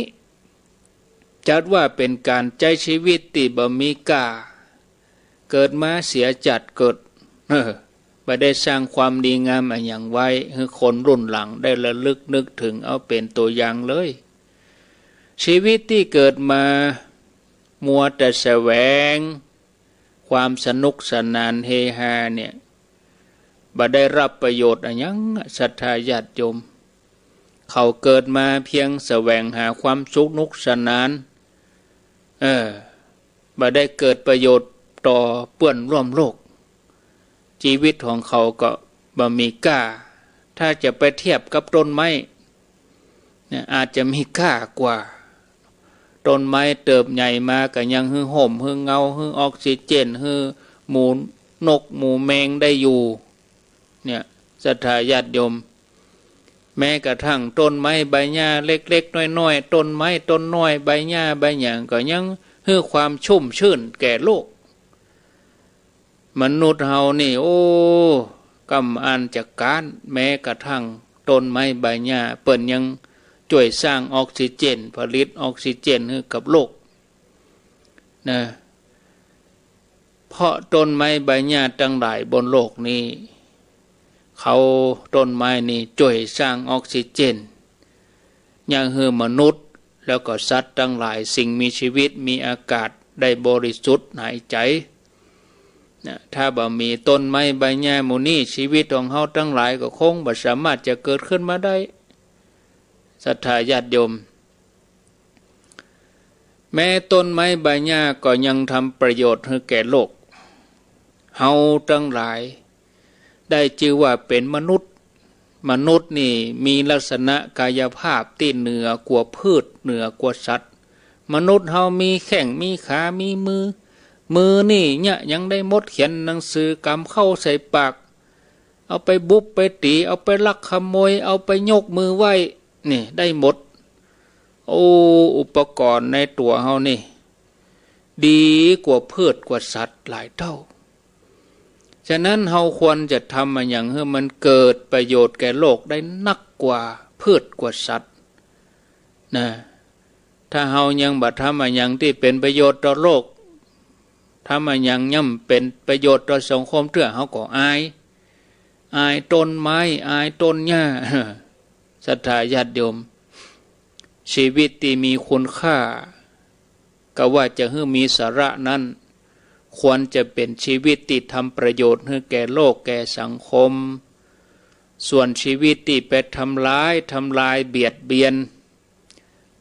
จัดว่าเป๋นก๋านใจ๊ชีวิตตี้บ่มีก้า เกิดมาเสียจัดเกิด เออ บ่ได้สร้างความดีงามอะหยังไว้ หื้อคนรุ่นหลังได้ระลึกนึกเถิงเอาเป๋นตั๋วอย่างเลย ชีวิตตี้เกิดมามัวแต่แสวงความสนุกสนานเฮฮาเนี่ย บ่ได้ฮับประโยชน์อะหยัง ศรัทธาญาติโยม เขาเกิดมาเพียงแสวงหาความสนุกสนาน เออ บ่ได้เกิดประโยชน์ต่อเปื้อนร่วมโลก จีวิตของเขาก็บ่มีก้า ถ้าจะไปเทียบกับต้นไม้เนี่ย อาจจะมีก้ากว่า ต้นไม้เติบใหญ่มาก็ยังหื้อฮ่ม หื้อเงา หื้อออกซิเจน หื้อหมูนกหมูแมงได้อยู่ เนี่ย ศรัทธาญาติโยม แม้กระทั่งต้นไม้ใบหญ้าเล็กๆ น้อยๆ ต้นไม้ต้นน้อย ใบหญ้าใบหยังก็ยังหื้อความชุ่มชื่นแก่โลก มนุษย์เฮานี่ โอ้ กำอันจะก๊าน แม้กระทั่งต้นไม้ใบหญ้า เปิ้นยังจ้วยสร้างออกซิเจน ผลิตออกซิเจนหื้อกับโลก นะ เพราะต้นไม้ใบหญ้าตังหลายบนโลกนี้ เขา ต้นไม้นี่จ้วยสร้างออกซิเจน ยังหื้อมนุษย์ แล้วก็สัตว์ตังหลาย สิ่งมีชีวิต มีอากาศได้บริสุทธิ์หายใจ๋ นะ ถ้าบ่มีต้นไม้ใบหญ้าหมู่นี้ ชีวิตของเฮาตังหลายก็คงบ่สามารถจะเกิดขึ้นมาได้ ศรัทธาญาติโยม แม้ต้นไม้ใบหญ้าก็ยังทำประโยชน์หื้อแก่โลก เฮาตังหลายได้จื้อว่าเป๋นมนุษย์ มนุษย์นี่มีลักษณะกายภาพตี้เหนือกว่าพืช เหนือกว่าสัตว์ มนุษย์เฮามีแข้ง มีขา มีมือ มือนี่เยียะหยังได้หมด เขียนหนังสือ ก๋ำข้าวใส่ปาก เอาไปบุบไปตี๋ เอาไปลักขโมย เอาไปยกมือไหว้ นี่ได้หมด โอ้ อุปกรณ์ในตั๋วเฮานี่ ดีกว่าพืชกว่าสัตว์หลายเต้า ฉะนั้นเฮาควรจะทำอะหยังหื้อมันเกิดประโยชน์แก่โลกได้นักกว่าพืชกว่าสัตว์ นะ ถ้าเฮายังบ่ทำอะหยังตี้เป๋นประโยชน์ต่อโลก ทำอะหยังย่ำเป๋นประโยชน์ต่อสังคมเตื้อ เฮาก็อาย อายต้นไม้ อายต้นหญ้า ศรัทธาญาติโยม ชีวิตตี้มีคุณค่า กาว่าจะหื้อมีสาระนั้น ควรจะเป๋นชีวิตตี้ทำประโยชน์หื้อแก่โลกแก่สังคม ส่วนชีวิตตี้ไปทำร้าย ทำลาย เบียดเบียน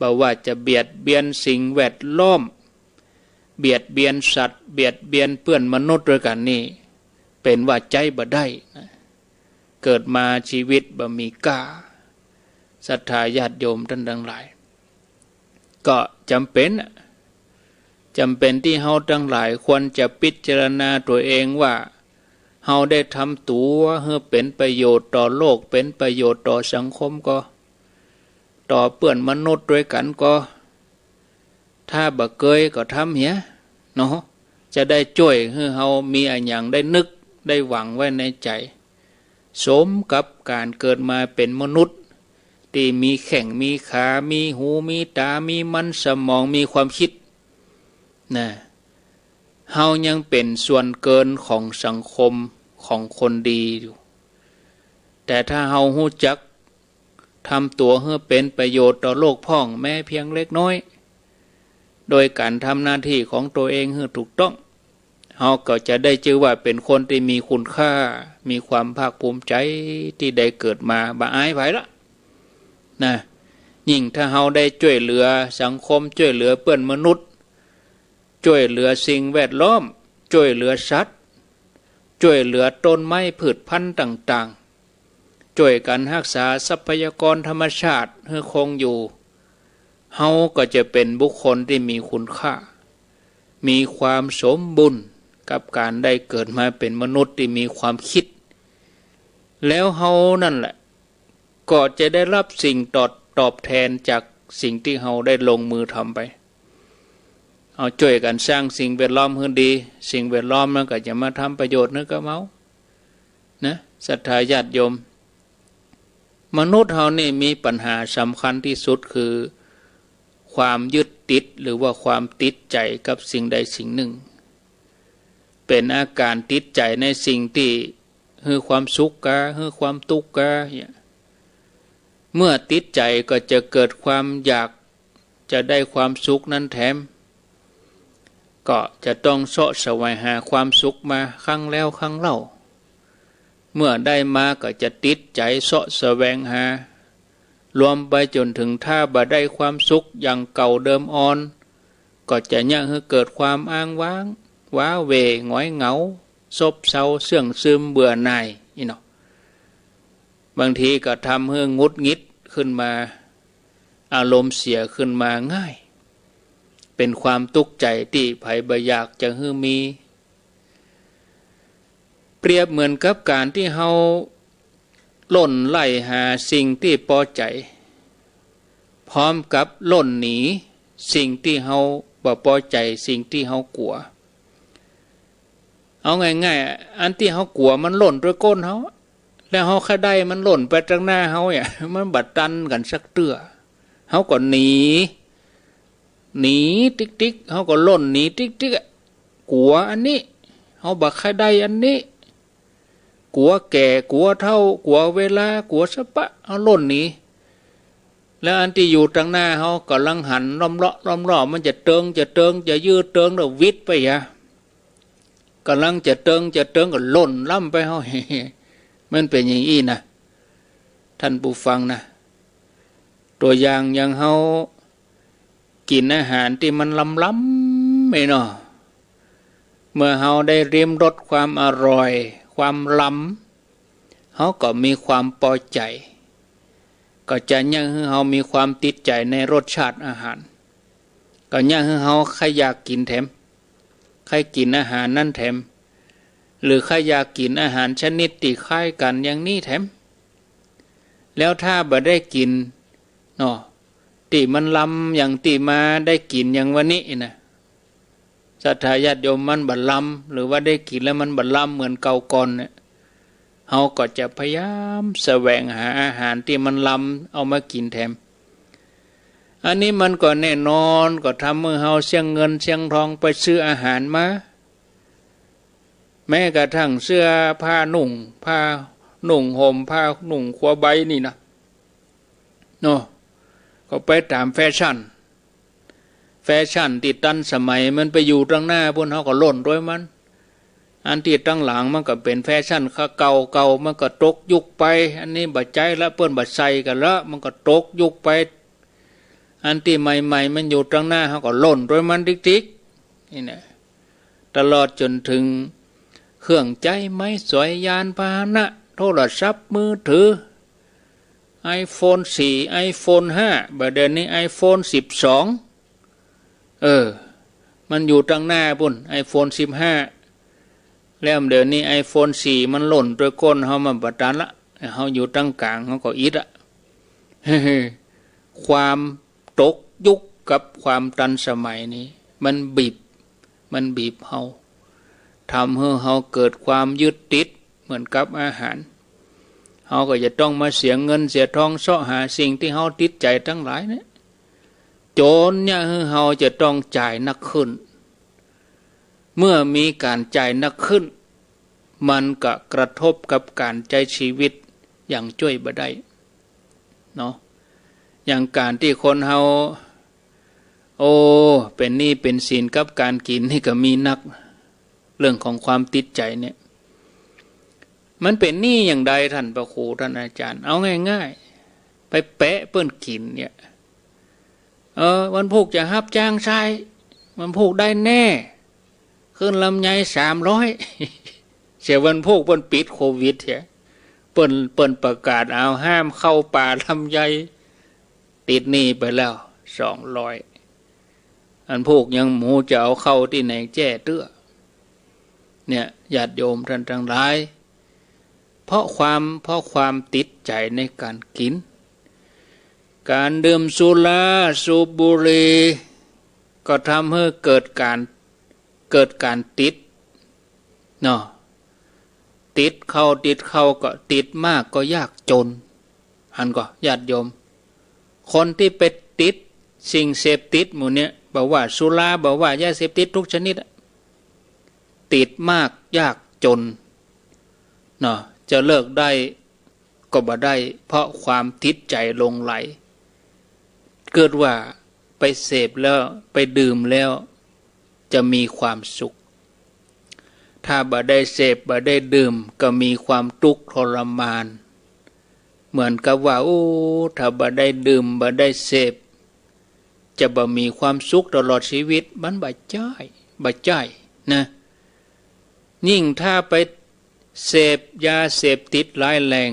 บ่ว่าจะเบียดเบียนสิ่งแวดล้อม เบียดเบียนสัตว์ เบียดเบียนเปื้อนมนุษย์ตวยกั๋นนี่ เป๋นว่าใจ๊บ่ได้นะ เกิดมาชีวิตบ่มีก้า ศรัทธาญาติโยมต้านตังหลาย ก็จ๋ำเป๋นอะ จ๋ำเป๋นตี้เฮาตังหลายควรจะพิจารณาตั๋วเองว่า เฮาได้ทำตั๋วหื้อเป๋นประโยชน์ต่อโลก เป๋นประโยชน์ต่อสังคมก่อ ต่อเปื้อนมนุษย์ตวยกั๋นก่อ ถ้าบ่เกยก็ทำเหียเนาะ จะได้จ้วยหื้อเฮามีอะหยังได้นึกได้หวังไว้ในใจ๋ สมกับก๋านเกิดมาเป๋นมนุษย์ ตี้มีแข้งมีขา มีหูมีต๋า มีมันสมอง มีความกึ๊ด นะ เฮายังเป๋นส่วนเกินของสังคมของคนดีอยู่ แต่ถ้าเฮาฮู้จักทำตั๋วหื้อเป๋นประโยชน์ต่อโลกพ่องแม้เพียงเล็กน้อย โดยก๋านทำหน้าตี้ของตั๋วเองหื้อถูกต้อง เฮาก็จะได้จื้อว่าเป๋นคนตี้มีคุณค่า มีความภาคภูมิใจ๋ตี้ได้เกิดมา บ่อายใผละ นะ ยิ่งถ้าเฮาได้จ้วยเหลือสังคม จ้วยเหลือเปื้อนมนุษย์ จ้วยเหลือสิ่งแวดล้อม จ้วยเหลือสัตว์ จ้วยเหลือต้นไม้พืชพันธุ์ต่างๆ จ้วยกั๋นฮักษาทรัพยากรธรรมชาติหื้อคงอยู่ เฮาก็จะเป๋นบุคคลตี้มีคุณค่า มีความสมบูรณ์ กับก๋านได้เกิดมาเป๋นมนุษย์ตี้มีความกึ๊ด แล้วเฮานั่นแหละ ก็จะได้ฮับสิ่งตอบ ตอบแตนจากสิ่งตี้เฮาได้ลงมือทำไป เอาจ้วยกั๋นสร้างสิ่งแวดล้อมหื้อดี สิ่งแวดล้อมมันก็จะมาทำประโยชน์หื้อกับเฮา นะ ศรัทธาญาติโยม มนุษย์เฮานี่มีปัญหาสำคัญตี้สุดคือ ความยึดติดหรือว่าความติดใจ๋กับสิ่งใดสิ่งนึ่ง เป๋นอาก๋านติดใจ๋ในสิ่งตี้หื้อความสุขกา หื้อความตุ๊กข์กา เนี่ย เมื่อติดใจ๋ก็จะเกิดความอยากจะได้ความสุขนั้นแถม ก็จะต้องเซาะแสวงหาความสุขมาครั้งแล้วครั้งเล่า เมื่อได้มาก็จะติดใจ๋เซาะแสวงหา รวมไปจ๋นเถิงถ้าบ่ได้ความสุขอย่างเก่าเดิมอ่อน ก็จะเยียะหื้อเกิดความอ้างว้าง ว้าเหว่ หงอยเหงา ซบเซา เสื่องซึม เบื่อหน่าย อี้เนาะ บางทีก็ทำหื้อหงุดหงิดขึ้นมา อารมณ์เสียขึ้นมาง่าย เป๋นความตุ๊กข์ใจ๋ตี้ใผบ่อยากจะหื้อมี เปรียบเหมือนกับก๋านตี้เฮาล่นไล่หาสิ่งตี้ปอใจ๋ พร้อมกับล่นหนีสิ่งตี้เฮาบ่ปอใจ๋ สิ่งตี้เฮากั๋ว เอาง่ายๆ อันตี้เฮากั๋วมันล่นตวยก้นเฮา แล้วเฮาใค่ได้มันล่นไปตังหน้าเฮาเนี่ย มันบ่ตันกั๋นสักเตื้อ เฮาก็หนี หนีติ๊กๆ เฮาก็ล่นหนีติ๊กๆ อะ กั๋วอันนี้ เฮาบ่ใค่ได้อันนี้ กั๋วแก่ กั๋วเฒ่า กั๋วเวลา กั๋วสะปะ เฮาล่นหนี แล้วอันตี้อยู่ตังหน้าเฮาก่ำลังหันล้อมเลาะล้อมเลาะ มันจะเติง จะเติง จะยื้อเติง แล้ววิดไปเหีย ก่ำลังจะเติง จะเติง ก็ล่นล้ำไปเฮา มันเป๋นอย่างอี้นะ ท่านผู้ฟังนะ ตั๋วอย่างอย่างเฮากิ๋นอาหารตี้มันลำๆ ไอ้เนาะ เมื่อเฮาได้ลิ้มรสความอร่อย ความลำ เฮาก็มีความปอใจ๋ ก็จะเยียะหื้อเฮามีความติดใจ๋ในรสชาติอาหาร ก็เยียะหื้อเฮาใค่อยากกิ๋นแถม ใค่กิ๋นอาหารนั้นแถม หรือใค่อยากกิ๋นอาหารชนิดตี้คล้ายกั๋นอย่างนี้แถม แล้วถ้าบ่ได้กิ๋นเนาะ ตี้มันลำอย่างตี้มาได้กิ๋นอย่างวันนี้นะ ศรัทธาญาติโยม มันบ่ลำ หรือว่าได้กิ๋นแล้วมันบ่ลำเหมือนเก่าก่อนเนี่ย เฮาก็จะพยายามแสวงหาอาหารตี้มันลำเอามากิ๋นแถม อันนี้มันก็แน่นอน ก็ทำหื้อเฮาเสี้ยงเงินเสี้ยงทองไปซื้ออาหารมา แม้กระทั่งเสื้อผ้านุ่ง ผ้านุ่งห่ม ผ้านุ่งครัวใบนี่นะ เนาะ ก็ไปต๋ามแฟชั่น แฟชั่นตี้ตันสมัยมันไปอยู่ตังหน้าปู๊น เฮาก็ล่นตวยมัน อันตี้ตังหลังมันก็เป๋นแฟชั่นเก่าๆ มันก็ตกยุคไป อันนี้บ่ใจ๊ละ เปิ้นบ่ใส่กั๋นละ มันก็ตกยุคไป อันตี้ใหม่ๆ มันอยู่ตังหน้า เฮาก็ล่นตวยมันติ๊กๆ นี่นะ ตลอดจ๋นเถิงเครื่องใจ๊ไม้สอย ยานพาหนะ โทรศัพท์มือถือ ไอโฟนสี่ ไอโฟนห้า บ่าเดี่ยวนี้ไอโฟนสิบสอง เออ มันอยู่ตังหน้าปู๊น ไอโฟนสิบห้า แล้วเดี่ยวนี้ไอโฟนสี่ มันล่นตวยก้นเฮา มันบ่ตันละ เฮาอยู่ตังก๋าง เฮาก็อิดอะ ความตกยุคกับความตันสมัยนี้ มันบีบ มันบีบเฮา ทำหื้อเฮาเกิดความยึดติดเหมือนกับอาหาร เฮาก็จะต้องมาเสียเงินเสียทองเซาะหาสิ่งตี้เฮาติดใจ๋ตังหลายเนี่ย จ๋นเยียะหื้อเฮาจะต้องจ่ายนักขึ้น เมื่อมีก๋านจ่ายนักขึ้น มันก็กระทบกับก๋านใจ๊ชีวิตอย่างจ้วยบ่ได้ เนาะ อย่างก๋านตี้คนเฮา โอ้ เป๋นหนี้เป๋นสินกับก๋านกิ๋นนี่ก็มีนัก เรื่องของความติดใจ๋เนี่ย มันเป๋นหนี้อย่างใดท่านพระครูท่านอาจารย์ เอาง่ายๆ ไปแปะเปิ้นกิ๋นเนี่ย เออ วันพูกจะฮับจ้างใช้ วันพูกได้แน่ ขึ้นลำไยสามร้อย เสียวันพูกเปิ้นปิดโควิดเหีย เปิ้น เปิ้นประกาศเอาห้ามเข้าป่าลำไย ติดหนี้ไปแล้วสองร้อย อันพูกยังบ่ฮู้จะเอาเข้าตี้ไหนแจ้เตื้อ เนี่ย ญาติโยมต้านตังหลาย เพราะความ เพราะความติดใจ๋ในก๋านกิ๋น ก๋านดื่มสุรา สูบบุหรี่ ก็ทำหื้อเกิดก๋าน เกิดก๋านติด เนาะ ติดเข้า ติดเข้าก็ติดมากก็ยากจ๋น หันก่อ ญาติโยม คนตี้ไปติดสิ่งเสพติดหมู่เนี่ย บ่ว่าสุรา บ่ว่ายาเสพติดกู้ชนิดอะ ติดมากยากจ๋น เนาะ จะเลิกได้ก็บ่ได้ เพราะความติดใจ๋หลงใหล เกิดว่าไปเสพแล้ว ไปดื่มแล้ว จะมีความสุข ถ้าบ่ได้เสพ บ่ได้ดื่ม ก็มีความตุ๊กข์ทรมาน เหมือนกับว่า โอ้ ถ้าบ่ได้ดื่ม บ่ได้เสพ จะบ่มีความสุขตลอดชีวิต มันบ่ใจ้ บ่ใจ้นะ ยิ่งถ้าไปเสพยาเสพติดร้ายแรง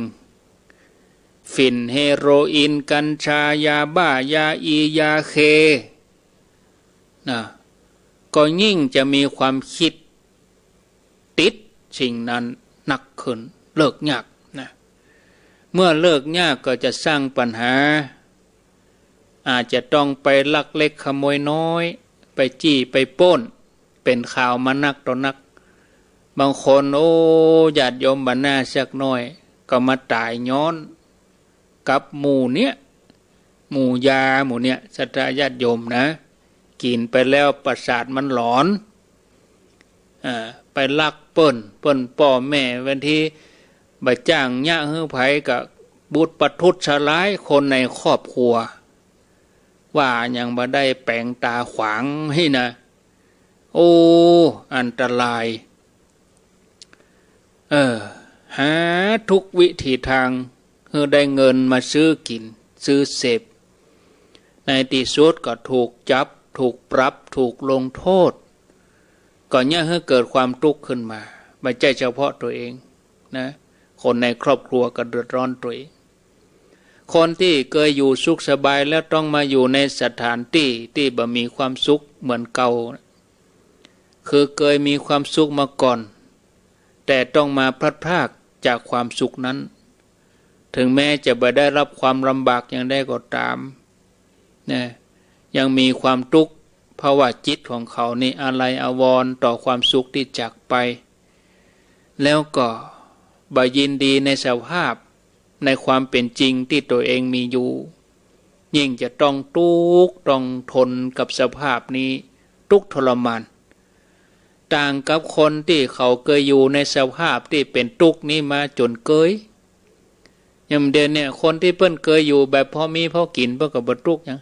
ฝิ่น เฮโรอีน กัญชา ยาบ้า ยาอี ยาเค นะ ก็ยิ่งจะมีความคิดติดสิ่งนั้นนักขึ้น เลิกยากนะ เมื่อเลิกยากก็จะสร้างปัญหา อาจจะต้องไปลักเล็กขโมยน้อย ไปจี้ไปปล้น เป๋นข่าวมานักต่อนัก บางคน โอ้ ญาติโยมบ่น่าสักหน้อย ก็มาต๋ายย้อนกับหมู่เนี่ย หมู่ยาหมู่เนี่ย ศรัทธาญาติโยมนะ กิ๋นไปแล้วประสาทมันหลอน อ่า ไปลักเปิ้น เปิ้นป้อแม่ บางทีบ่จ้างเยียะหื้อใผ ก็บุญประทุษร้ายคนในครอบครัว ว่าหยังบ่ได้แป๋งต๋าขวาง นี่นะ โอ้ อันตราย เออ หาทุกวิถีตางหื้อได้เงินมาซื้อกิ๋น ซื้อเสพ ในตี้สุดก็ถูกจับ ถูกปรับ ถูกลงโทษ ก็เยียะหื้อเกิดความตุ๊กข์ขึ้นมา บ่ใจ้เฉพาะตั๋วเองนะ คนในครอบครัวก็เดือดร้อนตั๋วเอง คนตี้เกยอยู่สุขสบายแล้วต้องมาอยู่ในสถานตี้ตี้บ่มีความสุขเหมือนเก่า คือเกยมีความสุขมาก่อน แต่ต้องมาพลัดพรากจากความสุขนั้น ถึงแม้จะบ่ได้รับความลำบากอย่างใดก็ต๋ามนะ ยังมีความตุ๊กข์ เพราะว่าจิตของเขานี่อาลัยอาวรณ์ต่อความสุขตี้จากไป แล้วก็บ่ยินดีในสภาพ ในความเป๋นจริงตี้ตั๋วเองมีอยู่ ยิ่งจะต้องตุ๊กข์ต้องทนกับสภาพนี้ ตุ๊กข์ทรมาน ต่างกับคนตี้เขาเกยอยู่ในสภาพตี้เป๋นตุ๊กข์นี้มาจ๋นเกย อย่างเดี๋ยวเนี่ย คนตี้เปิ้นเกยอยู่แบบพอมีพอกิ๋น เปิ้นก็บ่ตุ๊กข์หยัง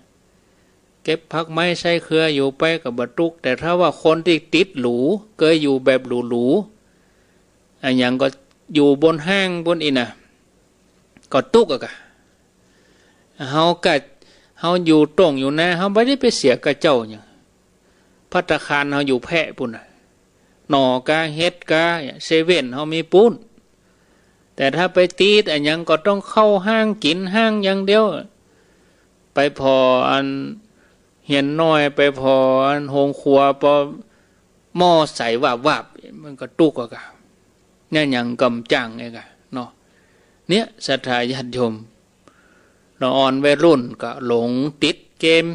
เก็บผักไม้ใส้เครืออยู่ไปก็บ่ตุ๊กข์ แต่ถ้าว่าคนตี้ติดหรู เกยอยู่แบบหรูๆ อะหยังก็อยู่บนห้างปู้นอี้นะ ก็ตุ๊กข์อะกะ เฮากะ เฮาอยู่ต้งอยู่นา เฮาบ่ได้ไปเสียกาเจ้าหยัง ภัตตาคารเฮาอยู่แพร่ปู้นน่ะ หน่อกา เห็ดกา เซเว่นเฮามีปู้น แต่ถ้าไปติดอะหยังก็ต้องเข้าห้างกิ๋นห้างอย่างเดียว ไปผ่ออันเฮียนน้อย ไปผ่ออันโฮงครัว ปอหม้อใสวาบๆ มันก็ตุ๊กข์อะกะ เนี่ยหยังก็บ่จ้างไอ้กะเนาะ เนี่ย ศรัทธาญาติโยม ละอ่อนวัยรุ่นก็หลงติดเกม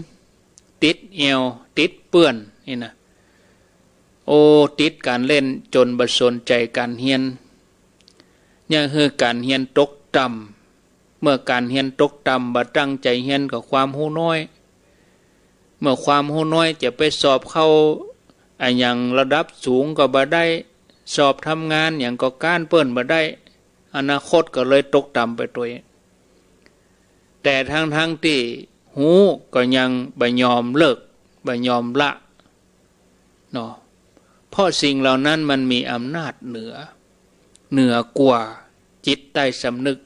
ติดแอ่ว ติดเปื้อนนี่นะ โอ้ ติดก๋านเล่นจ๋นบ่สนใจ๋ก๋านเฮียน เยียะหื้อก๋านเฮียนตกต่ำ เมื่อก๋านเฮียนตกต่ำ บ่ตั้งใจ๋เฮียนก็ความฮู้น้อย เมื่อความฮู้น้อยจะไปสอบเข้าอะหยังระดับสูงก็บ่ได้ สอบทำงานหยังก็ก๊านเปิ้นบ่ได้ อนาคตก็เลยตกต่ำไปตวย แต่ทั้งๆ ตี้ฮู้ก็ยังบ่ยอมเลิก บ่ยอมละเนาะ เพราะสิ่งเหล่านั้นมันมีอำนาจเหนือ เหนือกว่าจิตใต้สำนึก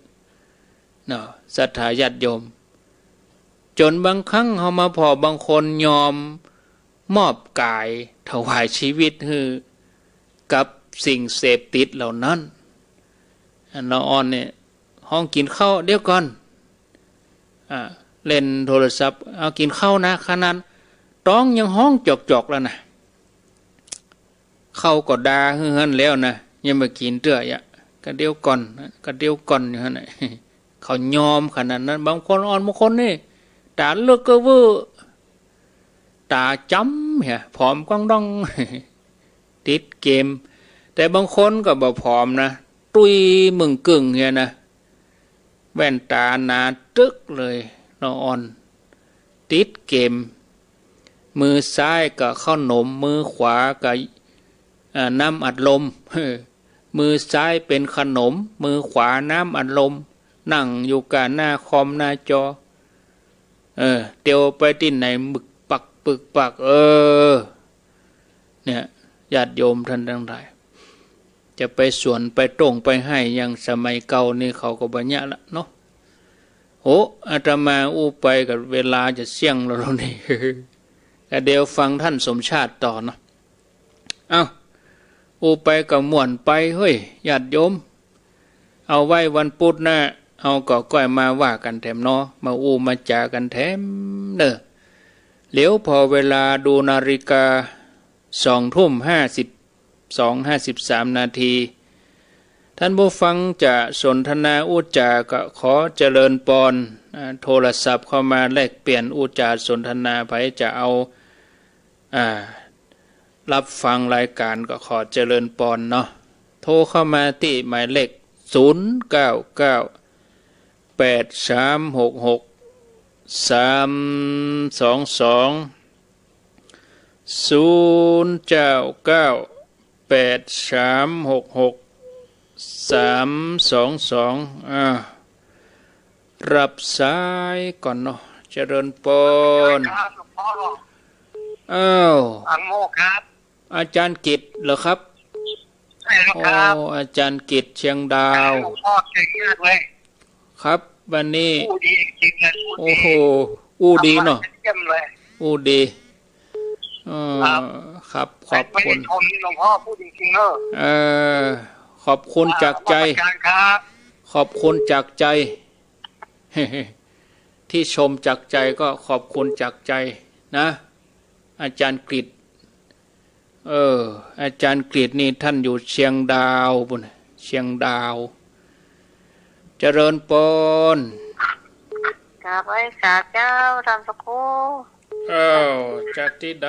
เนาะ ศรัทธาญาติโยม จ๋นบางครั้งเฮามาผ่อบางคนยอมมอบก๋ายถวายชีวิตหื้อกับสิ่งเสพติดเหล่านั้น อันละอ่อนเนี่ย ฮ้องกิ๋นข้าว เดี๋ยวก่อน อ่า เล่นโทรศัพท์ เอากิ๋นข้าวนะ ขนาดต๊องยังฮ้องจอกๆ แล้วนะ ข้าวก็ด่าหื้อหั้นแล้วนะ ยังบ่กิ๋นเตื้ออะ กะเดียวก่อน กะเดียวก่อนอยู่หั้นน่ะ เขายอมขนาดนั้น บางคนอ่อน บางคนนี่ ต๋าเลือกก็เวอร์ ต๋าจ๋ำเหีย ผอมก้องด้อง ติดเกม แต่บางคนก็บ่ผอมนะ ตุ้ยเบิ่งเกิ่งเหียนะ แว่นต๋าหนาตึกเลย ละอ่อน ติดเกม มือซ้ายก็เข้าหนม มือขวาก็ อ่า น้ำอัดลม มือซ้ายเป๋นขนม มือขวาน้ำอัดลม นั่งอยู่ก้าหน้าคอมหน้าจอ เออ เตียวไปตี้ไหน บึกปักบึกปัก เออ เนี่ย ญาติโยมท่านตังหลาย จะไปสวนไปต้งไปไฮ่อย่างสมัยเก่านี่เขาก็บ่เยียะละเนาะ โอ้ อาตมาอู้ไปก็เวลาจะเสี้ยงแล้วนี่ กะเดี๋ยวฟังท่านสมชาติต่อเนาะ เอ้า อู้ไปก็ม่วนไปเฮ้ย ญาติโยม เอาไว้วันพุธหน้า เฮาก็ก้อยมาว่ากั๋นแถมเนาะ มาอู้มาจ๋ากั๋นแถมเน่อ เหลียวผ่อเวลาดูนาฬิกา สองทุ่มห้าสิบสอง ห้าสิบสามนาที ท่านผู้ฟังจะสนทนาอู้จ๋าก็ขอเจริญปอน อ่า โทรศัพท์เข้ามาแลกเปลี่ยนอู้จ๋าสนทนา ใผจะเอา อ่า รับฟังรายก๋านก็ขอเจริญปอนเนาะ โทรเข้ามาตี้หมายเลข ศูนย์เก้าเก้า แปดสามหกหก สามสองสอง ศูนย์เก้าเก้า แปดสามหกหก สามสองสอง อ่า รับสายก่อนเนาะ เจริญปอน ครับ หลวงพ่อ อ้าว อังโมครับ อาจ๋ารย์กิตติ์เหรอครับ ใช่แล้วครับ โอ้ อาจ๋ารย์กิตติ์เชียงดาว หลวงพ่อเก่งมากเลย ครับ วันนี้ อู้ดีจริงๆเลย อู้ดี โอ้โห อู้ดีเนาะ เยี่ยมเลย อู้ดี เออ ครับ ครับ ขอบคุณ ไม่ได้ชมหลวงพ่อ พูดจริงๆเนอะ เออ ขอบคุณจากใจ อ่า ขอบคุณครับ ขอบคุณจากใจ ตี้ชมจากใจก็ขอบคุณจากใจนะ อาจ๋ารย์กิตติ์ เออ อาจ๋ารย์กิตติ์นี่ท่านอยู่เชียงดาวปู๊น เชียงดาว เจริญปอน กราบไหว้สาเจ้า ท่านพระครู อ้าว จากตี้ใด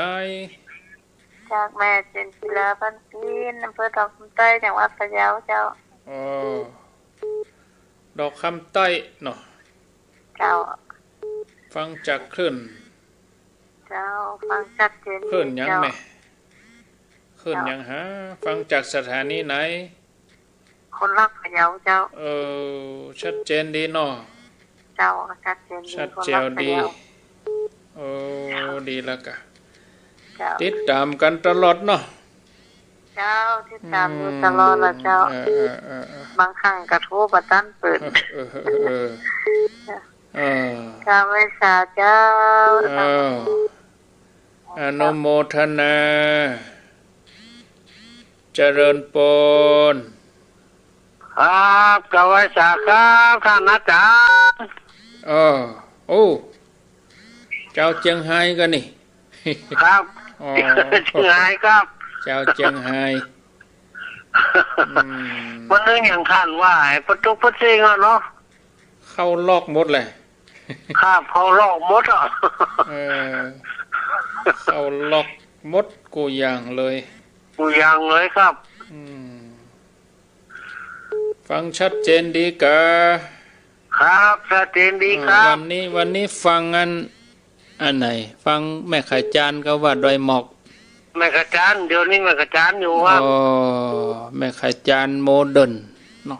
จากแม่เจนจิลา พันปีน อำเภอดอกคำใต้ จังหวัดพะเยาเจ้า อ้อ ดอกคำใต้เนาะ เจ้า ฟังจากคลื่น เจ้า ฟังชัดเจน คลื่นหยัง เจ้า แม่ คลื่นหยังหา ฟังจากสถานีไหน คนรักพะเยาเจ้า เออ ชัดเจนดีเนาะ เจ้า ชัดเจนดี ชัดแจ๋วดี คนรักพะเยา เออ ดีแล้วกะ เจ้า ติดต๋ามกั๋นตลอดเนาะ เจ้า ติดต๋ามอยู่ตลอดละเจ้า อืม เออ เออ เออ เออ บางครั้งก็โทรบ่ตันเปิ้น เออ เออ เออ เออ กราบไหว้สาเจ้า เออ อนุโมทนา เจริญปอน ครับ กราบไหว้สาครับ ท่านอาจ๋ารย์ เออ โอ้ จาวเจียงฮายกะนี่ ครับ อ๋อ เจียงฮายครับ จาวเจียงฮาย อืม วันนี้ยังคันว่าไอ้ประตูประเซงอะเนาะ เข้าล็อกหมดเลย ครับ เข้าล็อกหมดอะ เออ เข้าล็อกหมดกู้อย่างเลย กู้อย่างเลยครับ อืม ฟังชัดเจนดีกะ ครับ ชัดเจนดีครับ อ่า วันนี้ วันนี้ฟังอัน อันไหน ฟังแม่ขายจานก็ว่าดอยหมอก แม่ขายจาน เดี๋ยวนี้แม่ขายจานอยู่ครับ อ๋อ แม่ขายจานโมเดิร์นเนาะ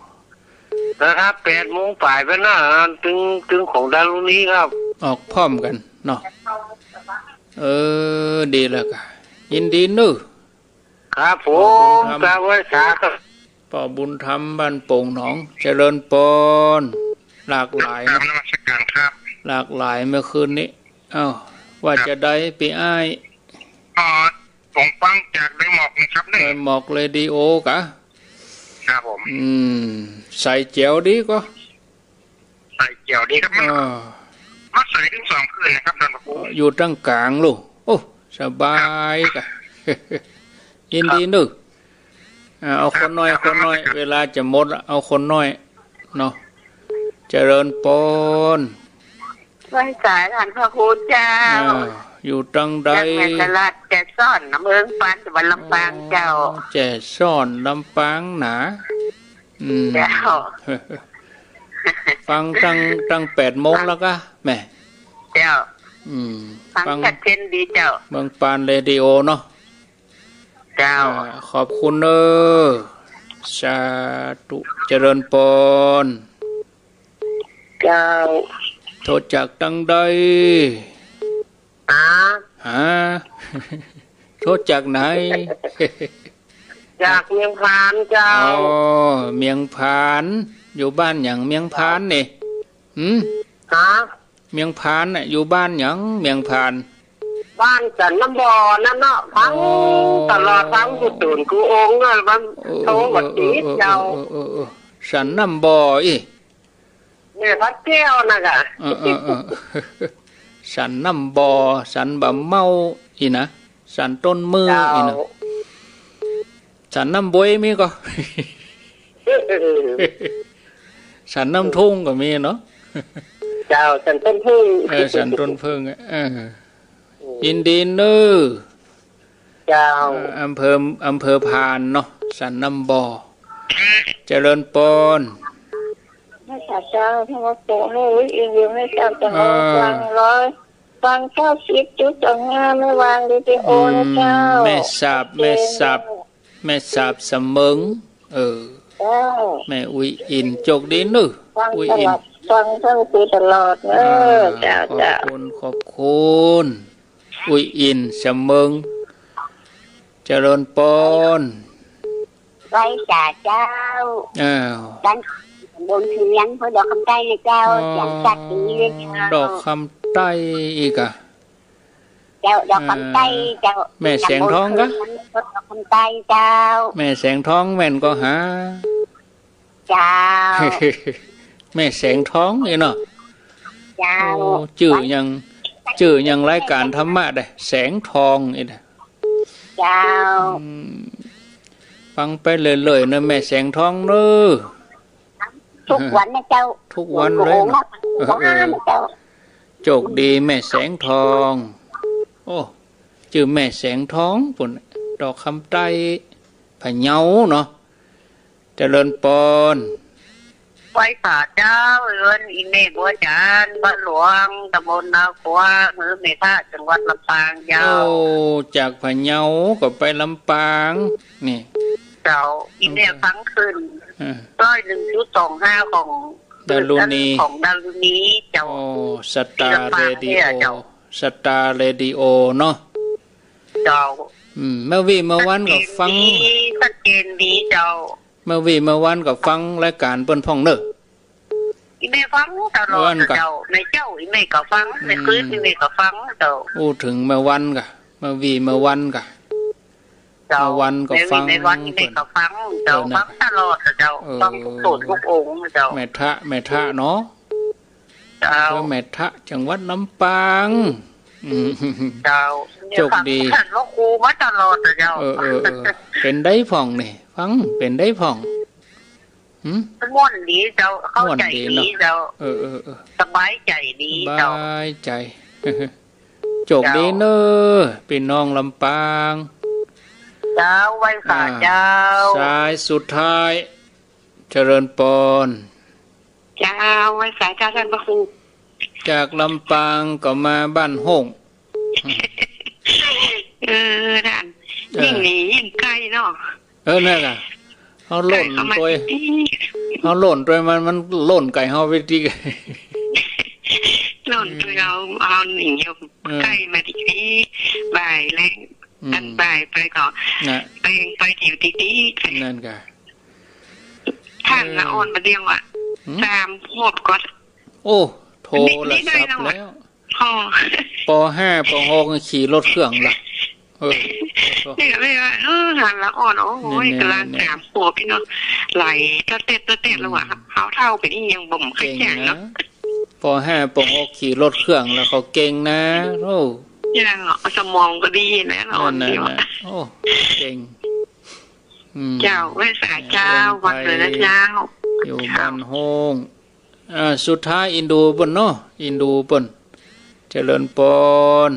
นะครับ แปดโมงป๋ายไปนะ ตึง ตึงของดารุณีครับ ออกพร้อมกั๋นเนาะ เออ ดีแล้วกะ ยินดีเนาะ ครับผม พ่อบุญธรรม กราบไหว้สาครับ ป้อบุญธรรมบ้านโป่งหนอง เจริญปอน หลากหลาย กราบนมัสการครับ หลากหลายเมื่อคืนนี้ เอ้า ว่า ครับ จะได้ปี้อ้าย อ๋อ ผมฟังจากดอยหมอกนะครับเนี่ย ดอยหมอกเรดิโอกะ ครับผม อืม ใส่แจ๋วดีก็ ใส่แจ๋วดีครับ มัน อ่า มันใส่ทั้งสองคลื่นนะครับ ท่านพระครู อยู่ตางก๋างลูก โอ้ สบายกะ ยินดีเน้อ อ่า เอาคนน้อย คนน้อย เวลาจะหมดละ เอาคนน้อยเนาะ เจริญปอน ไหว้สาท่านพระครูเจ้า อ่า อยู่ตังใด จากแม่สลัด แจซ้อน อำเภอปาน จังหวัดลำปางเจ้า อ๋อ แจซ้อน ลำปางหนา อืม เจ้า ฟังตัง ตังแปดโมงแล้วกะ แม่ เจ้า อืม ฟัง ฟังชัดเจนดีเจ้า เมืองปานเรดิโอเนาะ เจ้า อ่า ขอบคุณเน้อ สาธุ เจริญปอน เจ้า โทรจากตังใด ฮะ ฮะ โทรจากไหน จากเมียงผานเจ้า อ๋อ เมียงผาน อยู่บ้านหยังเมียงผานนี่ หืม ฮะ เมียงผานน่ะ อยู่บ้านหยังเมียงผาน บ้านสันน้ำบ่อนั่นเนาะ ฟัง อ๋อ ตลอด ฟังกู้ตูนกู้องค์อะ มัน โอ้ โทรมาติดเจ้า เออ เออ เออ เออ สันน้ำบ่ออี้ แม่พระแก้วนะกะ เออ เออ เออ สันน้ำบ่อ สันบ่าเม้าอี้นะ สันต้นมืออี้นะ เจ้า สันน้ำบวยมีก่อ เออ สันน้ำทุ่งก็มีเนาะ เจ้า สันต้นผึ้ง เออ สันต้นผึ้งอะ เออ อืม ยินดีเน้อ เจ้า เอ่อ อำเภอ อำเภอผานเนาะ สันน้ำบ่อ เจริญปอน พระเจ้า ธรรมะโปะให้วิอินอยู่ให้ทราบตลอด อ่า ฟังร้อย ฟังเก้าสิบจุดสองห้า แม่วานเรดิโอนะเจ้า อืม แม่สาบ ชัดเจน แม่สาบ แม่สาบสะเมิง เออ เจ้า แม่อุยอิน โจคดีเน้อ ฟัง อุยอิน ตลอด ฟังท่านครูตลอดเน้อ อ่า เจ้า ขอบคุณ เจ้า ขอบคุณ อุยอิน สะเมิง เจริญปอน ไหว้สาเจ้า อ้าว บ้านบนเชียง เพื่อดอกคำใต้นะเจ้า อ๋อ เสียงชัดดีเลยเจ้า ดอกคำใต้อีกอะ เจ้า ดอกคำใต้ อ่า เจ้า แม่แสงทองกะ ดอกคำใต้เจ้า แม่แสงทองแม่นก่อหา เจ้า แม่แสงทองอี้เนาะ เจ้า โอ้ จื้อยัง จื้อยังรายการธรรมะได้ แสงทองอี้นะ เจ้า อืม ฟังไปเรื่อยๆ เน้อ แม่แสงทองเน้อ ทุกวันนะเจ้า ทุกวันเลยเนาะ ทุกวันนะเจ้า โจคดีแม่แสงทอง โอ้ จื้อแม่แสงทองปู้น ดอกคำใต้ พะเยาเนาะ เจริญปอน ไหว้สาเจ้า เอิ้นอีแม่บัวจันทร์ บ้านหลวง ตำบลนากัว อำเภอแม่ทะ จังหวัดลำปางเจ้า โอ้ จากพะเยาก็ไปลำปาง นี่ เจ้า อีแม่ฟังขึ้น เออ ร้อยหนึ่งจุดสองห้า ของ ดารุณี ของดารุณีเจ้า โอ้ สตาร์เรดิโอ เจ้า สตาร์เรดิโอเนาะ เจ้า อืม เมื่อวี้เมื่อวันก็ฟัง ชัดเจนดี ชัดเจนดีเจ้า เมื่อวี้เมื่อวันก็ฟังรายการเปิ้นพ่องเน้อ อีแม่ฟังตลอดเจ้า แม่เจ้า อีแม่ก็ฟัง แม่คืน อืม อีแม่ก็ฟังเจ้า อู้เถิงเมื่อวันกะ เมื่อวี้เมื่อวันกะ เจ้า เมื่อวันก็ฟัง แม่วี้แม่วัน อีแม่ก็ฟังเจ้า เออ นะ ฟังตลอดเจ้า เออ ฟังกู้ตูนกู้องค์เจ้า แม่ทะ แม่ทะเนาะ เจ้า อำเภอแม่ทะ จังหวัดลำปาง อืม เจ้า โจคดี ฟังท่านพระครูมาตลอดเจ้า เออ เออ เออ เป๋นใดพ่องนี่ ฟังเป๋นใดพ่อง หืม ม่วนดีเจ้า เข้าใจ๋ดีเนาะ ม่วนดีเจ้า เออ เออ เออ สบายใจ๋ดีเจ้า สบายใจ๋ โจคดีเน้อ ปี้น้องลำปาง เจ้า ไหว้สาเจ้า อ่า สายสุดท้าย เจริญปอน เจ้า ไหว้สาเจ้าท่านพระครู จากลำปางก็มาบ้านโฮ่ง เออ ท่าน เออ ยิ่งหนียิ่งใก้เนาะ เออ นั่นน่ะ เฮาโล่นตวย ใก้เข้ามาติดๆ เฮาโล่นตวยมัน มันโล่นใก้เฮาไปติด โล่นตวยเฮา เฮาหนีอยู่ เออ ใก้มาติดๆ บ่ายแลง อืม อันบ่ายไปก็ น่ะ ไป ไปแถวติดๆ นั่นกะ ท่านละอ่อนมาเดียวอะ หืม สามขวบก็ โอ้ โทรศัพท์แล้ว อ๋อ ป.ห้า ป.หก ขี่รถเครื่องละ เออ นี่ก็เลยว่า เออ หันละอ่อน โอ้โห นี่ๆๆ กำลังสามขวบพี่เนาะ ไหลตะเต็ดตะเต็ดแล้วอะ อืม เฮาเฒ่าไปนี่ยังบ่เคยแจ้งเนาะ เก่งนะ ป.ห้า ป.หก ขี่รถเครื่องแล้วเขาเก่งนะ โอ้ ยังเหรอ สมองก็ดีนะ ละอ่อนดีว่ะ นั่นน่ะ โอ้ เก่ง อืม เจ้า ไหว้สาเจ้า เจริญ วันเสาร์นะเจ้า อยู่ เจ้า บ้านโฮ่ง อ่า สุดท้ายอินดูเปิ้นเนาะ อินดูเปิ้น เจริญปอน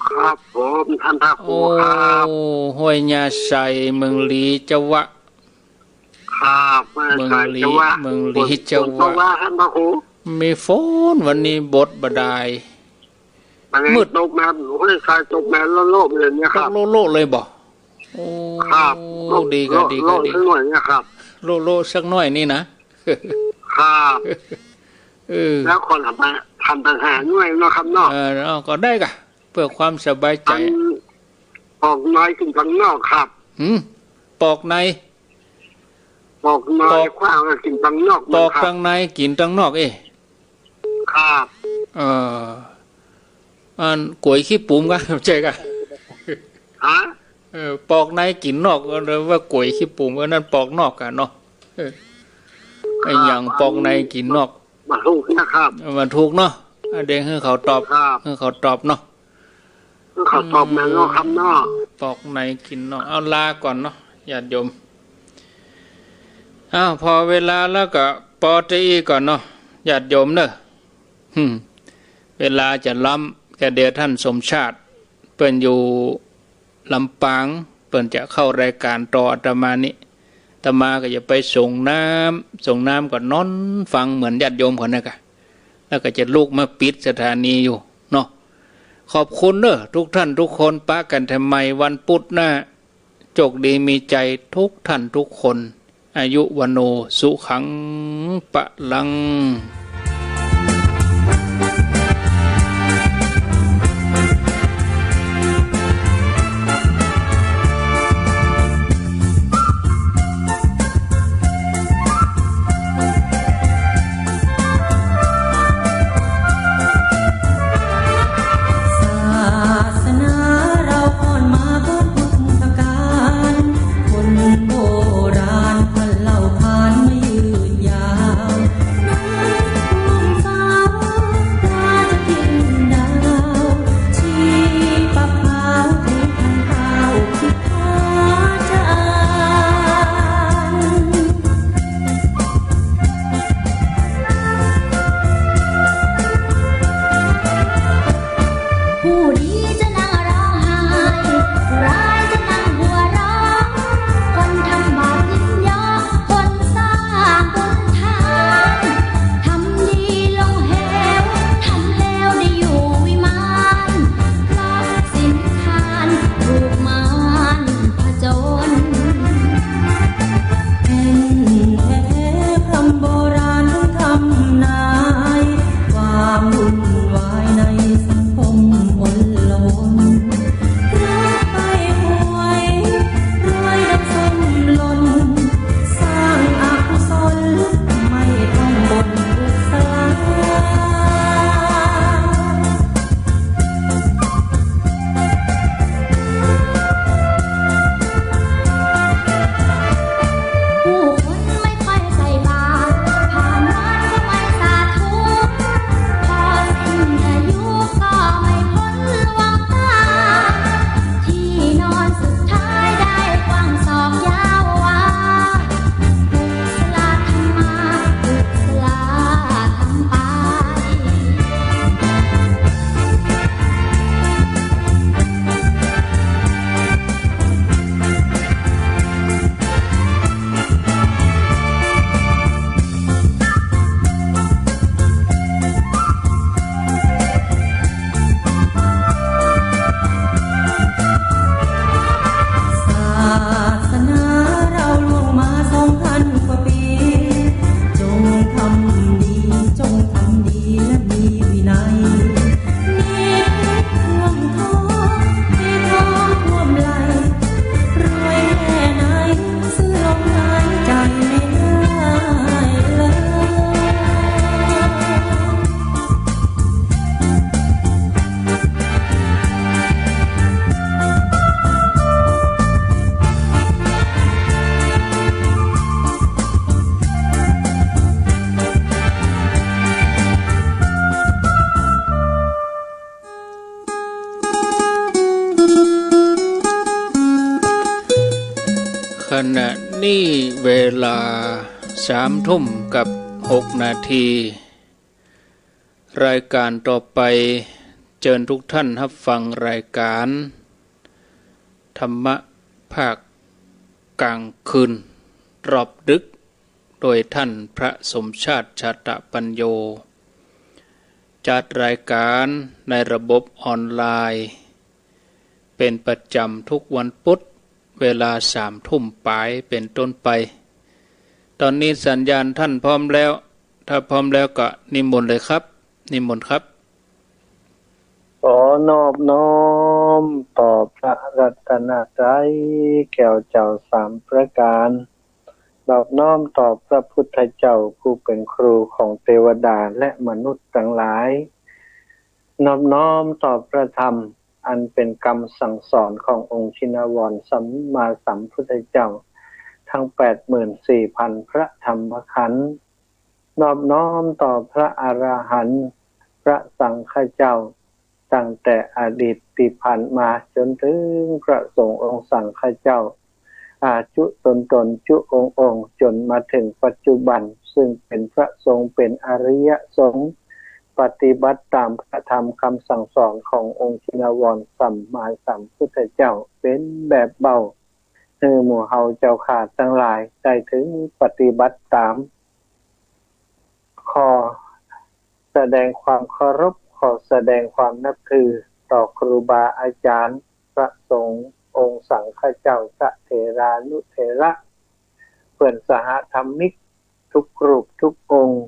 ครับผม ท่านพระครูครับ โอ้ ห้วยหญ้าใส เมืองลีจาวะ ครับ เมืองลี เมืองลีจาวะ ฝนตกบ่า ท่านพระครู มีฝน วันนี้บดบ่ดาย มัน มืด ตกมา ห้วยทรายตกมาโละๆ เลยเนี่ยครับ ตกโละๆ เลยบ่ โอ้ ครับ ดีกะ ดีกะ โละๆ ดี สักหน่อยเนี่ยครับ โละๆ สักหน่อยนี่นะ ครับ เออ แล้วขอถาม ถามปัญหาหน่อยเนาะครับเนาะ เออ เอา ก็ได้กะ เพื่อความสบายใจ๋ อัน ปอกในกิ๋นตังนอกครับ หืม ปอกใน ปอกใน ปอก ขว้างกิ๋นตังนอก ปอก นะครับ ตังในกิ๋นตังนอก เอ๊ะ ครับ เอ่อ อันก๋วยขี้ปุ๋มกะ ใจ้กะ ฮะ เออ ปอกในกิ๋นนอก ก็เรียกว่าก๋วยขี้ปุ๋ม อันนั้นปอกนอกกะเนาะ เออ ไอ้หยัง ครับ ปอกในกิ๋นนอก บ่ถูกนะครับ เออ บ่ถูกเนาะ อ่ะ เดี๋ยวหื้อเขาตอบ ครับ หื้อเขาตอบเนาะ หื้อเขาตอบมาเนาะครับเนาะ อืม ปอกในกิ๋นนอก เอาลาก่อนเนาะ ญาติโยม อ้าว พอเวลาแล้วก็ปอเตียก่อนเนาะ ญาติโยมเนาะ หืม เวลาจะล้ำ กะเดี๋ยวท่านสมชาติ เปิ้นอยู่ลำปาง เปิ้นจะเข้ารายการต่ออาตมานี่ อาตมาก็จะไปส่งน้ำ ส่งน้ำก็นอนฟังเหมือนญาติโยมเขาเนี่ยกะ แล้วก็จะลุกมาปิดสถานีอยู่เนาะ ขอบคุณเนาะ ทุกท่านทุกคน ปะกั๋นใหม่วันพุธหน้า โชคดีมีชัยทุกท่านทุกคน อายุวัณโณ สุขัง พะลัง ขณะนี้เวลาสามทุ่มกับหกนาที รายการต่อไป เจิญทุกท่านฮับฟังรายการธรรมะภาคกลางคืน รอบดึก โดยท่านพระสมชาติ ชาตปัญโญ จัดรายการในระบบออนไลน์ เป๋นประจ๋ำทุกวันปุ๊ด เวลาสามทุ่มป๋ายเป๋นต้นไป ต๋อนนี้สัญญาณท่านพร้อมแล้ว ถ้าพร้อมแล้วก็นิมนต์เลยครับ นิมนต์ครับ ขอนอบน้อมต่อพระรัตนตรัยแก้วเจ้าสามประก๋าน นอบน้อมต่อพระพุทธเจ้าผู้เป๋นครูของเตวดาและมนุษย์ตังหลาย นอบน้อมต่อพระธรรมอันเป๋นกำสั่งสอนขององค์ชินวรสัมมาสัมพุทธเจ้า ทั้งแปดหมื่นสี่พันพระธรรมขันธ์ นอบน้อมต่อพระอรหันต์ พระสังฆเจ้า ตั้งแต่อดีตตี้ผ่านมาจ๋นเถิงพระสงฆ์องค์สังฆเจ้า อาจุตนตนจุองค์องค์ จ๋นมาเถิงปัจจุบัน ซึ่งเป๋นพระสงฆ์เป๋นอริยสงฆ์ ปฏิบัติต๋ามพระธรรมกำสั่งสอนขององค์ชินวรสัมมาสัมพุทธเจ้าเป๋นแบบเบา หื้อหมู่เฮาเจ้าข้าตังหลายได้ถือปฏิบัติต๋าม ขอแสดงความเคารพ ขอแสดงความนับถือต่อครูบาอาจ๋ารย์ พระสงฆ์องค์สังฆเจ้า พระเถรานุเถระ เปื้อนสหธรรมิกทุกรูปทุกองค์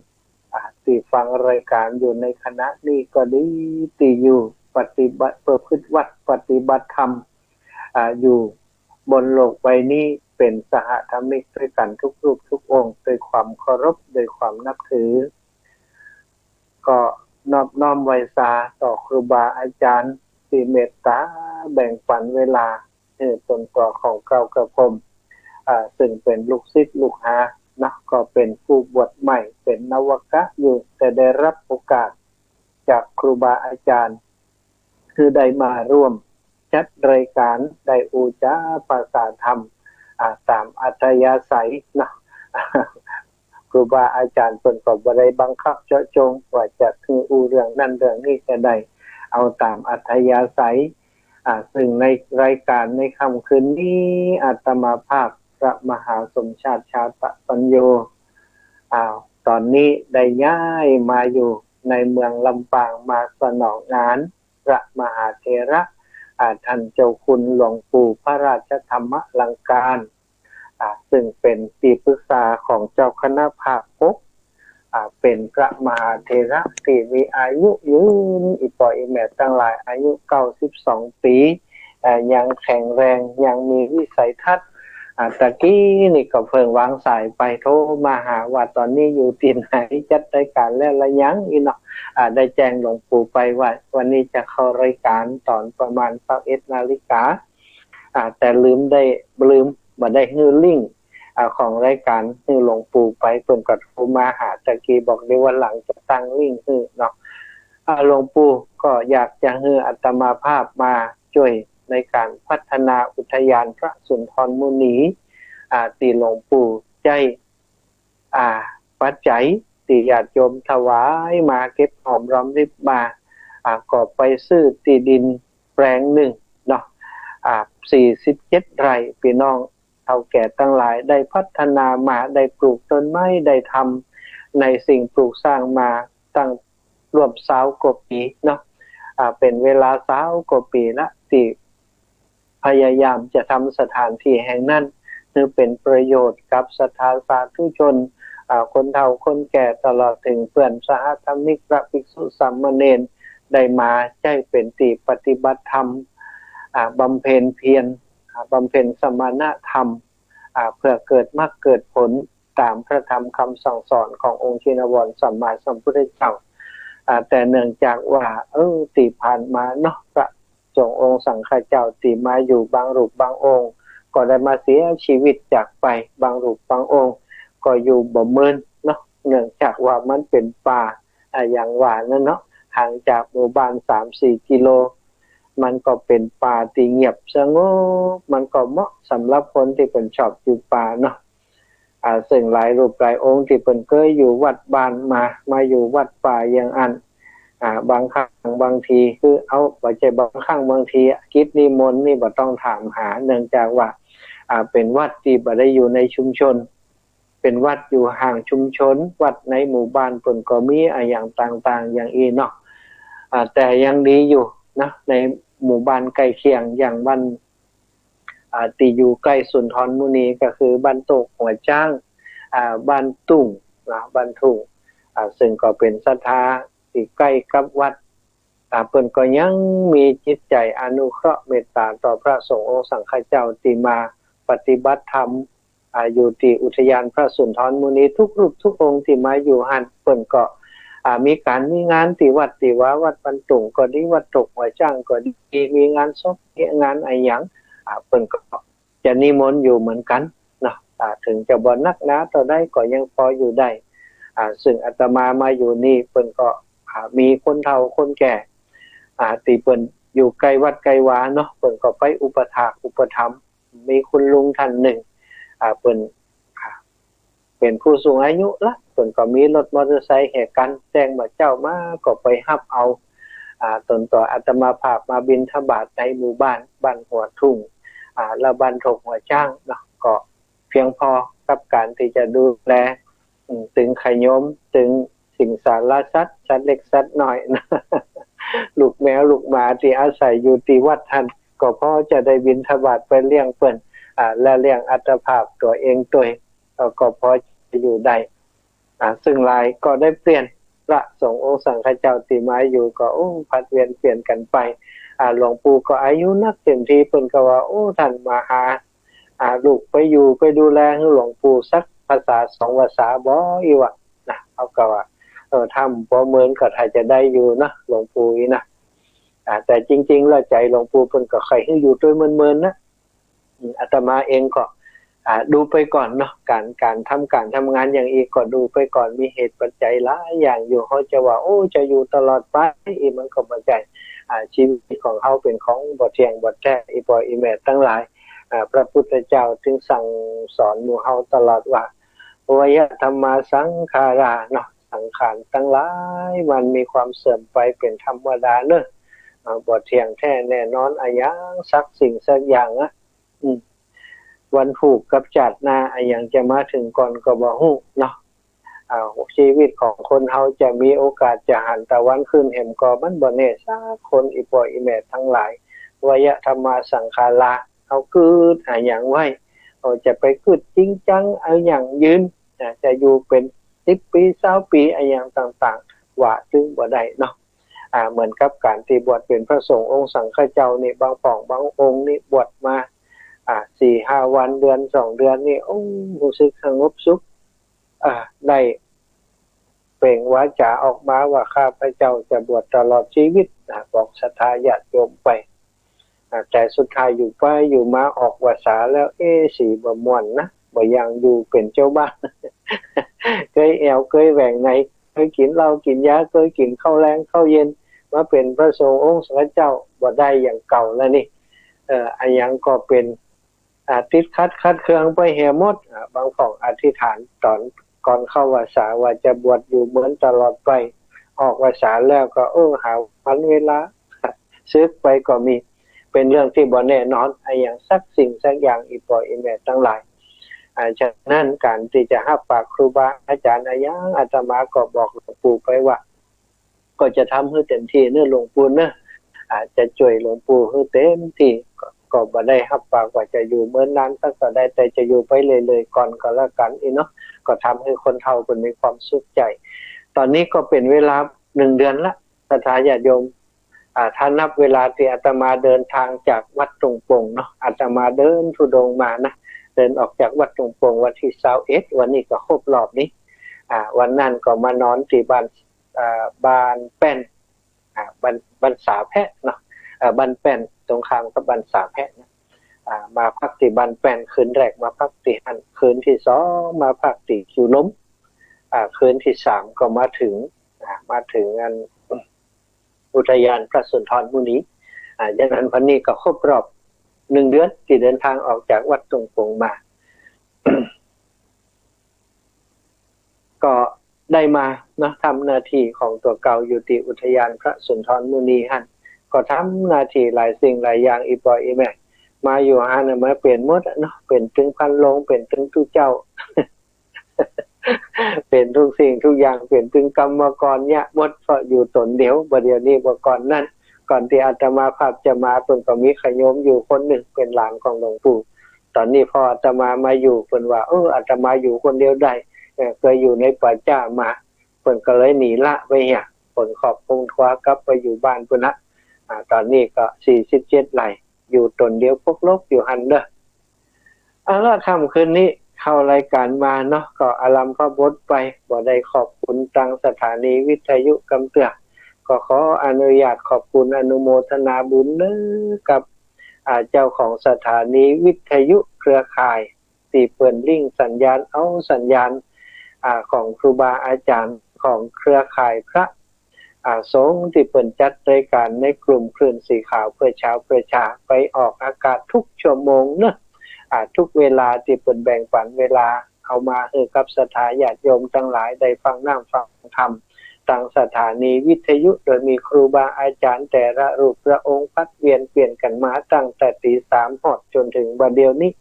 อ่า ตี้ฟังรายการอยู่ในขณะนี้ก็ดี ตี้อยู่ปฏิบัติ ประพฤติวัตรปฏิบัติธรรม อ่า อยู่บนโลกใบนี้เป๋นสหธรรมิกตวยกั๋นทุกรูปทุกองค์ ด้วยความเคารพ ด้วยความนับถือ ก็นอบน้อมไหว้สาต่อครูบาอาจ๋ารย์ตี้เมตต๋าแบ่งปั๋นเวลาหื้อต๋นตั๋วของเก้ากระผม อ่า ซึ่งเป๋นลูกศิษย์ลูกหาเนาะ ก็เป๋นผู้บวชใหม่ เป๋นนวกะอยู่ แต่ได้ฮับโอกาสจากครูบาอาจ๋ารย์ คือได้มาร่วมจัดรายการ ได้อู้จ๋าปาศาธรรม อ่า ต๋ามอัธยาศัยเนาะ ครูบาอาจ๋ารย์เปิ้นก็บ่ได้บังคับเจาะจงว่าจะหื้ออู้เรื่องนั้นเรื่องนี้ จะได้เอาต๋ามอัธยาศัย อ่า ซึ่งในรายการในค่ำคืนนี้ อาตมาภาพพระมหาสมชาติ ชาตปัญโญ อ่า ต๋อนนี้ได้ย้ายมาอยู่ในเมืองลำปาง มาสนองงานพระมหาเถระ อ่า ท่านเจ้าคุณหลวงปู่พระราชธรรมลังการ อ่า ซึ่งเป๋นตี้ปรึกษาของเจ้าคณะภาคหก อ่า เป๋นพระมหาเถระตี้มีอายุยืน อี่ป้ออี่แม่ตังหลาย อายุเก้าสิบสองปี๋ เอ่อ ยังแข็งแรง ยังมีวิสัยทัศน์ อ่า ตะกี้นี่ก็เพิ่งวางสายไป โทรมาหาว่าต๋อนนี้อยู่ตี้ไหน จัดรายการแล้วละยัง อี้เนาะ อ่า ได้แจ้งหลวงปู่ไปว่าวันนี้จะเข้ารายการต๋อนประมาณซาวเอ็ดนาฬิกา อ่า แต่ลืมได้ ลืม บ่ได้หื้อลิงก์ อ่า ของรายการหื้อหลวงปู่ไป เปิ้นก็โทรมาหาตะกี้ บอกเดี๋ยววันหลังจะตั้งลิงก์หื้อเนาะ อ่า หลวงปู่ก็อยากจะหื้ออาตมาภาพมาจ้วยในก๋านพัฒนาอุทยานพระสุนทรมุนี อ่า ตี้หลวงปู่ใจ๊ อ่า ปัจจัยตี้ญาติโยมถวายมา เก็บหอมรอมริบมา อ่า ก็ไปซื้อตี้ดินแปลงนึ่งเนาะ อ่า สี่สิบเจ็ดไร่ ปี้น้องเฒ่าแก่ตังหลายได้พัฒนามา ได้ปลูกต้นไม้ ได้ทำในสิ่งปลูกสร้างมาตั้งร่วมซาวกว่าปี๋เนาะ อ่า เป๋นเวลาซาวกว่าปี๋ละ ตี้ พยายามจะทำสถานที่แห่งนั้นหื้อเป๋นประโยชน์กับศรัทธาสาธุชน อ่า คนเฒ่าคนแก่ ตลอดเถิงเปื้อนสหธรรมิกพระภิกษุสามเณร ได้มาใจ๊เป๋นตี้ปฏิบัติธรรม อ่า บำเพ็ญเพียร อ่า บำเพ็ญสมณธรรม อ่า เพื่อเกิดมรรคเกิดผลต๋ามพระธรรมกำสั่งสอนขององค์ชินวรสัมมาสัมพุทธเจ้า อ่า แต่เนื่องจากว่า เออ ตี้ผ่านมาเนาะ พระ สงฆ์องค์สังฆเจ้าตี้มาอยู่บางรูปบางองค์ ก็ได้มาเสียชีวิตจากไป บางรูปบางองค์ ก็อยู่บ่เมินเนาะ เนื่องจากว่ามันเป๋นป่า อ่า อย่างว่านั้นเนาะ ห่างจากหมู่บ้านสามสี่กิโล มันก็เป๋นป่าตี้เงียบสงบ มันก็เหมาะสำหรับคนตี้เปิ้นชอบอยู่ป่าเนาะ อ่า ซึ่งหลายรูปหลายองค์ตี้เปิ้นเกยอยู่วัดบ้านมา มาอยู่วัดป่าอย่างอั้น อ่า บางครั้งบางที คือเอา บ่ใจ้บางครั้งบางที กิจนิมนต์นี่บ่ต้องถามหา เนื่องจากว่า อ่า เป๋นวัดตี้บ่ได้อยู่ในชุมชน เป๋นวัดอยู่ห่างชุมชน วัดในหมู่บ้านเปิ้นก็มีอะหยังต่างๆ อย่างอี้เนาะ อ่า แต่ยังดีอยู่นะ ในหมู่บ้านใก้เคียง อย่างบ้าน อ่า ตี้อยู่ใก้สุนทรมุนี ก็คือบ้านโตกหัวจ๊าง อ่า บ้านตุ่งนะ บ้านตุ่ง อ่า ซึ่งก็เป๋นศรัทธาตี้ใก้กับวัด อ่า เปิ้นก็ยังมีจิตใจ๋อนุเคราะห์เมตต๋าต่อพระสงฆ์องค์สังฆเจ้าตี้มาปฏิบัติธรรม อ่า อยู่ตี้อุทยานพระสุนทรมุนี กู้รูปกู้องค์ตี้มาอยู่หั้น เปิ้นก็ อ่า มีก๋านมีงานตี้วัดตี้วา วัดบ้านตุ่งก็ดี วัดโตกหัวจ๊างก็ดี มีงานศพ มีงานอะหยัง อ่า เปิ้นก็จะนิมนต์อยู่เหมือนกั๋นเนาะ อ่า เถิงจะบ่นักหนาเต้าใดก็ยังปออยู่ได้ อ่า ซึ่งอาตมามาอยู่นี่ เปิ้นก็ อ่า มีคนเฒ่าคนแก่ อ่า ตี้เปิ้นอยู่ใก้วัดใก้วาเนาะ เปิ้นก็ไปอุปถากอุปถัมภ์ มีคุณลุงต้านนึ่ง อ่า เปิ้น อ่า เป๋นผู้สูงอายุละ เปิ้นก็มีรถมอเตอร์ไซค์แหกั๋น แจ้งบ่าเจ๊ามาก็ไปฮับเอา อ่า ต๋นต่ออาตมาภาพมาบิณฑบาตในหมู่บ้าน บ้านหัวทุ่ง อ่า และบ้านโตกหัวจ๊างเนาะ ก็เพียงปอกับก๋านตี้จะดูแล อืม ตึงขยม ตึงสิงสารสัตว์ สัตว์เล็กสัตว์น้อยนะ ลูกแมวลูกหมาตี้อาศัยอยู่ตี้วัดหั้น ก็ปอจะได้บิณฑบาตไปเลี้ยงเปิ้น อ่า และเลี้ยงอัตภาพตั๋วเองตวย เอ่อ ก็ปอจะอยู่ได้ อ่า ซึ่งหลายก็ได้เปลี่ยน พระสงฆ์องค์สังฆเจ้าตี้มาอยู่ก็ โอ้ ผลัดเวียนเปลี่ยนกั๋นไป อ่า หลวงปู่ก็อายุนักเต็มที เปิ้นก็ว่า โอ้ ต้านมาหา อ่า ลูกไปอยู่ไปดูแลหื้อหลวงปู่สักภาษาสองภาษาบ่ อี้วะนะ เฮาก็ว่า เออ ถ้าบ่เมินก็ถ้าจะได้อยู่นะ หลวงปู่อี้นะ อ่า แต่จริงๆ แล้วใจ๋หลวงปู่เปิ้นก็ใค่หื้ออยู่ตวยเมินๆ นะ อืม อาตมาเองก็ อ่า ดูไปก่อนเนาะ ก๋าน ก๋านทำ ก๋านทำงานอย่างอี้ก็ดูไปก่อน มีเหตุปัจจัยหลายอย่างอยู่ เฮาจะว่า โอ้ จะอยู่ตลอดไป อี้มันก็บ่ใจ้ อ่า ชีวิตของเฮาเป๋นของบ่เที่ยงบ่แต๊ อี่ป้ออี่แม่ตังหลาย อ่า พระพุทธเจ้าจึงสั่งสอนหมู่เฮาตลอดว่า วายะธัมมาสังขาราเนาะ สังขารตังหลายมันมีความเสื่อมไปเป๋นธรรมดาเนาะ อ่า บ่เที่ยงแต๊แน่นอนอะหยังสักสิ่งสักอย่างอะ อืม วันพูกกับจาติหน้าอะหยังจะมาเถิงก่อนก็บ่ฮู้เนาะ อ่า ชีวิตของคนเฮาจะมีโอกาสจะหันตะวันขึ้นแหมก็มันบ่แน่สักคน อี่ป้ออี่แม่ตังหลาย วายะธัมมาสังขารา เฮากึ๊ดอะหยังไว้ เฮาจะไปกึ๊ดจริงจังอะหยังยืน อ่า จะอยู่เป๋นสิบปี๋ ซาวปี๋อะหยังต่างๆ ว่าตึงบ่ได้เนาะ อ่า เหมือนกับก๋านตี้บวชเป๋นพระสงฆ์องค์สังฆเจ้านี่ บางพ่องบางองค์นี่บวชมา อ่า สี่ห้าวัน เดือนสองเดือนนี่ โอ้ ฮู้สึกสงบสุข อ่า ได้เปล่งวาจาออกมาว่า ข้าพเจ้าจะบวชตลอดชีวิต อ่า บอกศรัทธาญาติโยมไป อ่า แต่สุดท้ายอยู่ไปอยู่มาออกพรรษาแล้ว เอ๊ะ สีบ่ม่วนนะ บ่อยากอยู่เป๋นเจ้าบ้าน เกยแอ่วเกยแหว่งใน เกยกิ๋นเหล้ากิ๋นยา เกยกิ๋นข้าวแลงข้าวเย็น มาเป๋นพระสงฆ์องค์สังฆเจ้าบ่ได้อย่างเก่าแล้วนี่ เอ่อ อะหยังก็เป๋น อ่า ติดขัดขัดเคืองไปแหมหมด อ่า บางพ่องอธิษฐานต๋อนก่อนเข้าพรรษาว่าจะบวชอยู่เมินตลอดไป ออกพรรษาแล้วก็ เออ หาวันเวลา สึกไปก็มี เป๋นเรื่องตี้บ่แน่นอนอะหยังสักสิ่งสักอย่าง อี่ป้ออี่แม่ตังหลาย อ่า ฉะนั้นก๋านตี้จะฮับปากครูบาอาจ๋ารย์อะหยัง อาตมาก็บอกหลวงปู่ไปว่า ก็จะทำหื้อเต็มตี้เนาะหลวงปู่เนาะ อ่า จะจ้วยหลวงปู่หื้อเต็มตี้ ก็ ก็บ่ได้ฮับปากว่าจะอยู่เมินนานสักเต้าใด แต่จะอยู่ไปเรื่อยๆ ก่อนก็แล้วกั๋น อี้เนาะ ก็ทำหื้อคนเฒ่าเปิ้นมีความสุขใจ๋ ต๋อนนี้ก็เป๋นเวลาหนึ่งเดือนละ ศรัทธาญาติโยม อ่า ถ้านับเวลาตี้อาตมาเดินทางจากวัดตุงโป่งเนาะ อาตมาเดินธุดงค์มานะ เดินออกจากวัดตุงโป่งวันตี้ซาวเอ็ด วันนี้ก็ครบรอบนี้ อ่า วันนั้นก็มานอนตี้บ้าน อ่า บ้านแป้น อ่า บ้าน บ้านสาแพะเนาะ อ่า บ้านแป้นตรงข้ามกับบ้านสาแพะนะ อ่า มาพักตี้บ้านแป้นคืนแรก มาพักตี้หั้น คืนตี้สองมาพักตี้คิวลม อ่า คืนตี้สามก็มาเถิง อ่า มาเถิงอัน อุทยานพระสุนทรมุนี อ่า ฉะนั้นวันนี้ก็ครบรอบหนึ่งเดือนตี้เดินตางออกจากวัดตุงปงมา ก็ได้มาเนาะ ทำหน้าตี้ของตั๋วเก่าอยู่ตี้อุทยานพระสุนทรมุนีหั้น ก็ทำหน้าตี้หลายสิ่งหลายอย่าง อี่ป้ออี่แม่ มาอยู่หั้นน่ะ มาเป๋นหมดอะเนาะ เป๋นตึงพันโรง เป๋นตึงตุ๊เจ้า เป๋นทุกสิ่งทุกอย่าง เป๋นตึงกรรมกรเยียะหมด เพราะอยู่ต๋นเดียว บ่าเดี่ยวนี้ บ่าก่อนนั้น ก่อนตี้อาตมาภาพจะมา เปิ้นก็มีขะโยมอยู่คนนึ่ง เป๋นหลานของหลวงปู่ ต๋อนนี้พออาตมามาอยู่ เปิ้นว่า เออ อาตมาอยู่คนเดียวได้ เออ เกยอยู่ในป่าจ๊ามา เปิ้นก็เลยหนีละไปเหีย ขนครอบครัวกลับไปอยู่บ้านปู้นละ อ่า ต๋อนนี้ก็สี่สิบเจ็ดไร่ อยู่ต๋นเดียวปกลกอยู่หั้นเน่อ เอาละ ค่ำคืนนี้เข้ารายการมาเนาะ ก็อารัมภบทไป บ่ได้ขอบคุณตางสถานีวิทยุกำเตื้อ ก็ขออนุญาตขอบคุณอนุโมทนาบุญเน่อกับ อ่า เจ้าของสถานีวิทยุเครือข่าย ตี้เปิ้นลิงก์สัญญาณ เอาสัญญาณ อ่า ของครูบาอาจ๋ารย์ ของเครือข่ายพระ อ่า สงฆ์ตี้เปิ้นจัดรายการในกลุ่มคลื่นสีขาวเพื่อชาวประชา ไปออกอากาศทุกชั่วโมงเนาะ อ่า ทุกเวลาตี้เปิ้นแบ่งปันเวลาเอามาหื้อกับศรัทธาญาติโยมตังหลายได้ฟังน้ำฟังธรรม ตางสถานีวิทยุ โดยมีครูบาอาจ๋ารย์แต่ละรูปพระองค์ผลัดเวียนเปลี่ยนกั๋นมาตั้งแต่ตี๋สามฮอดจ๋นเถิงบ่าเดี่ยวนี้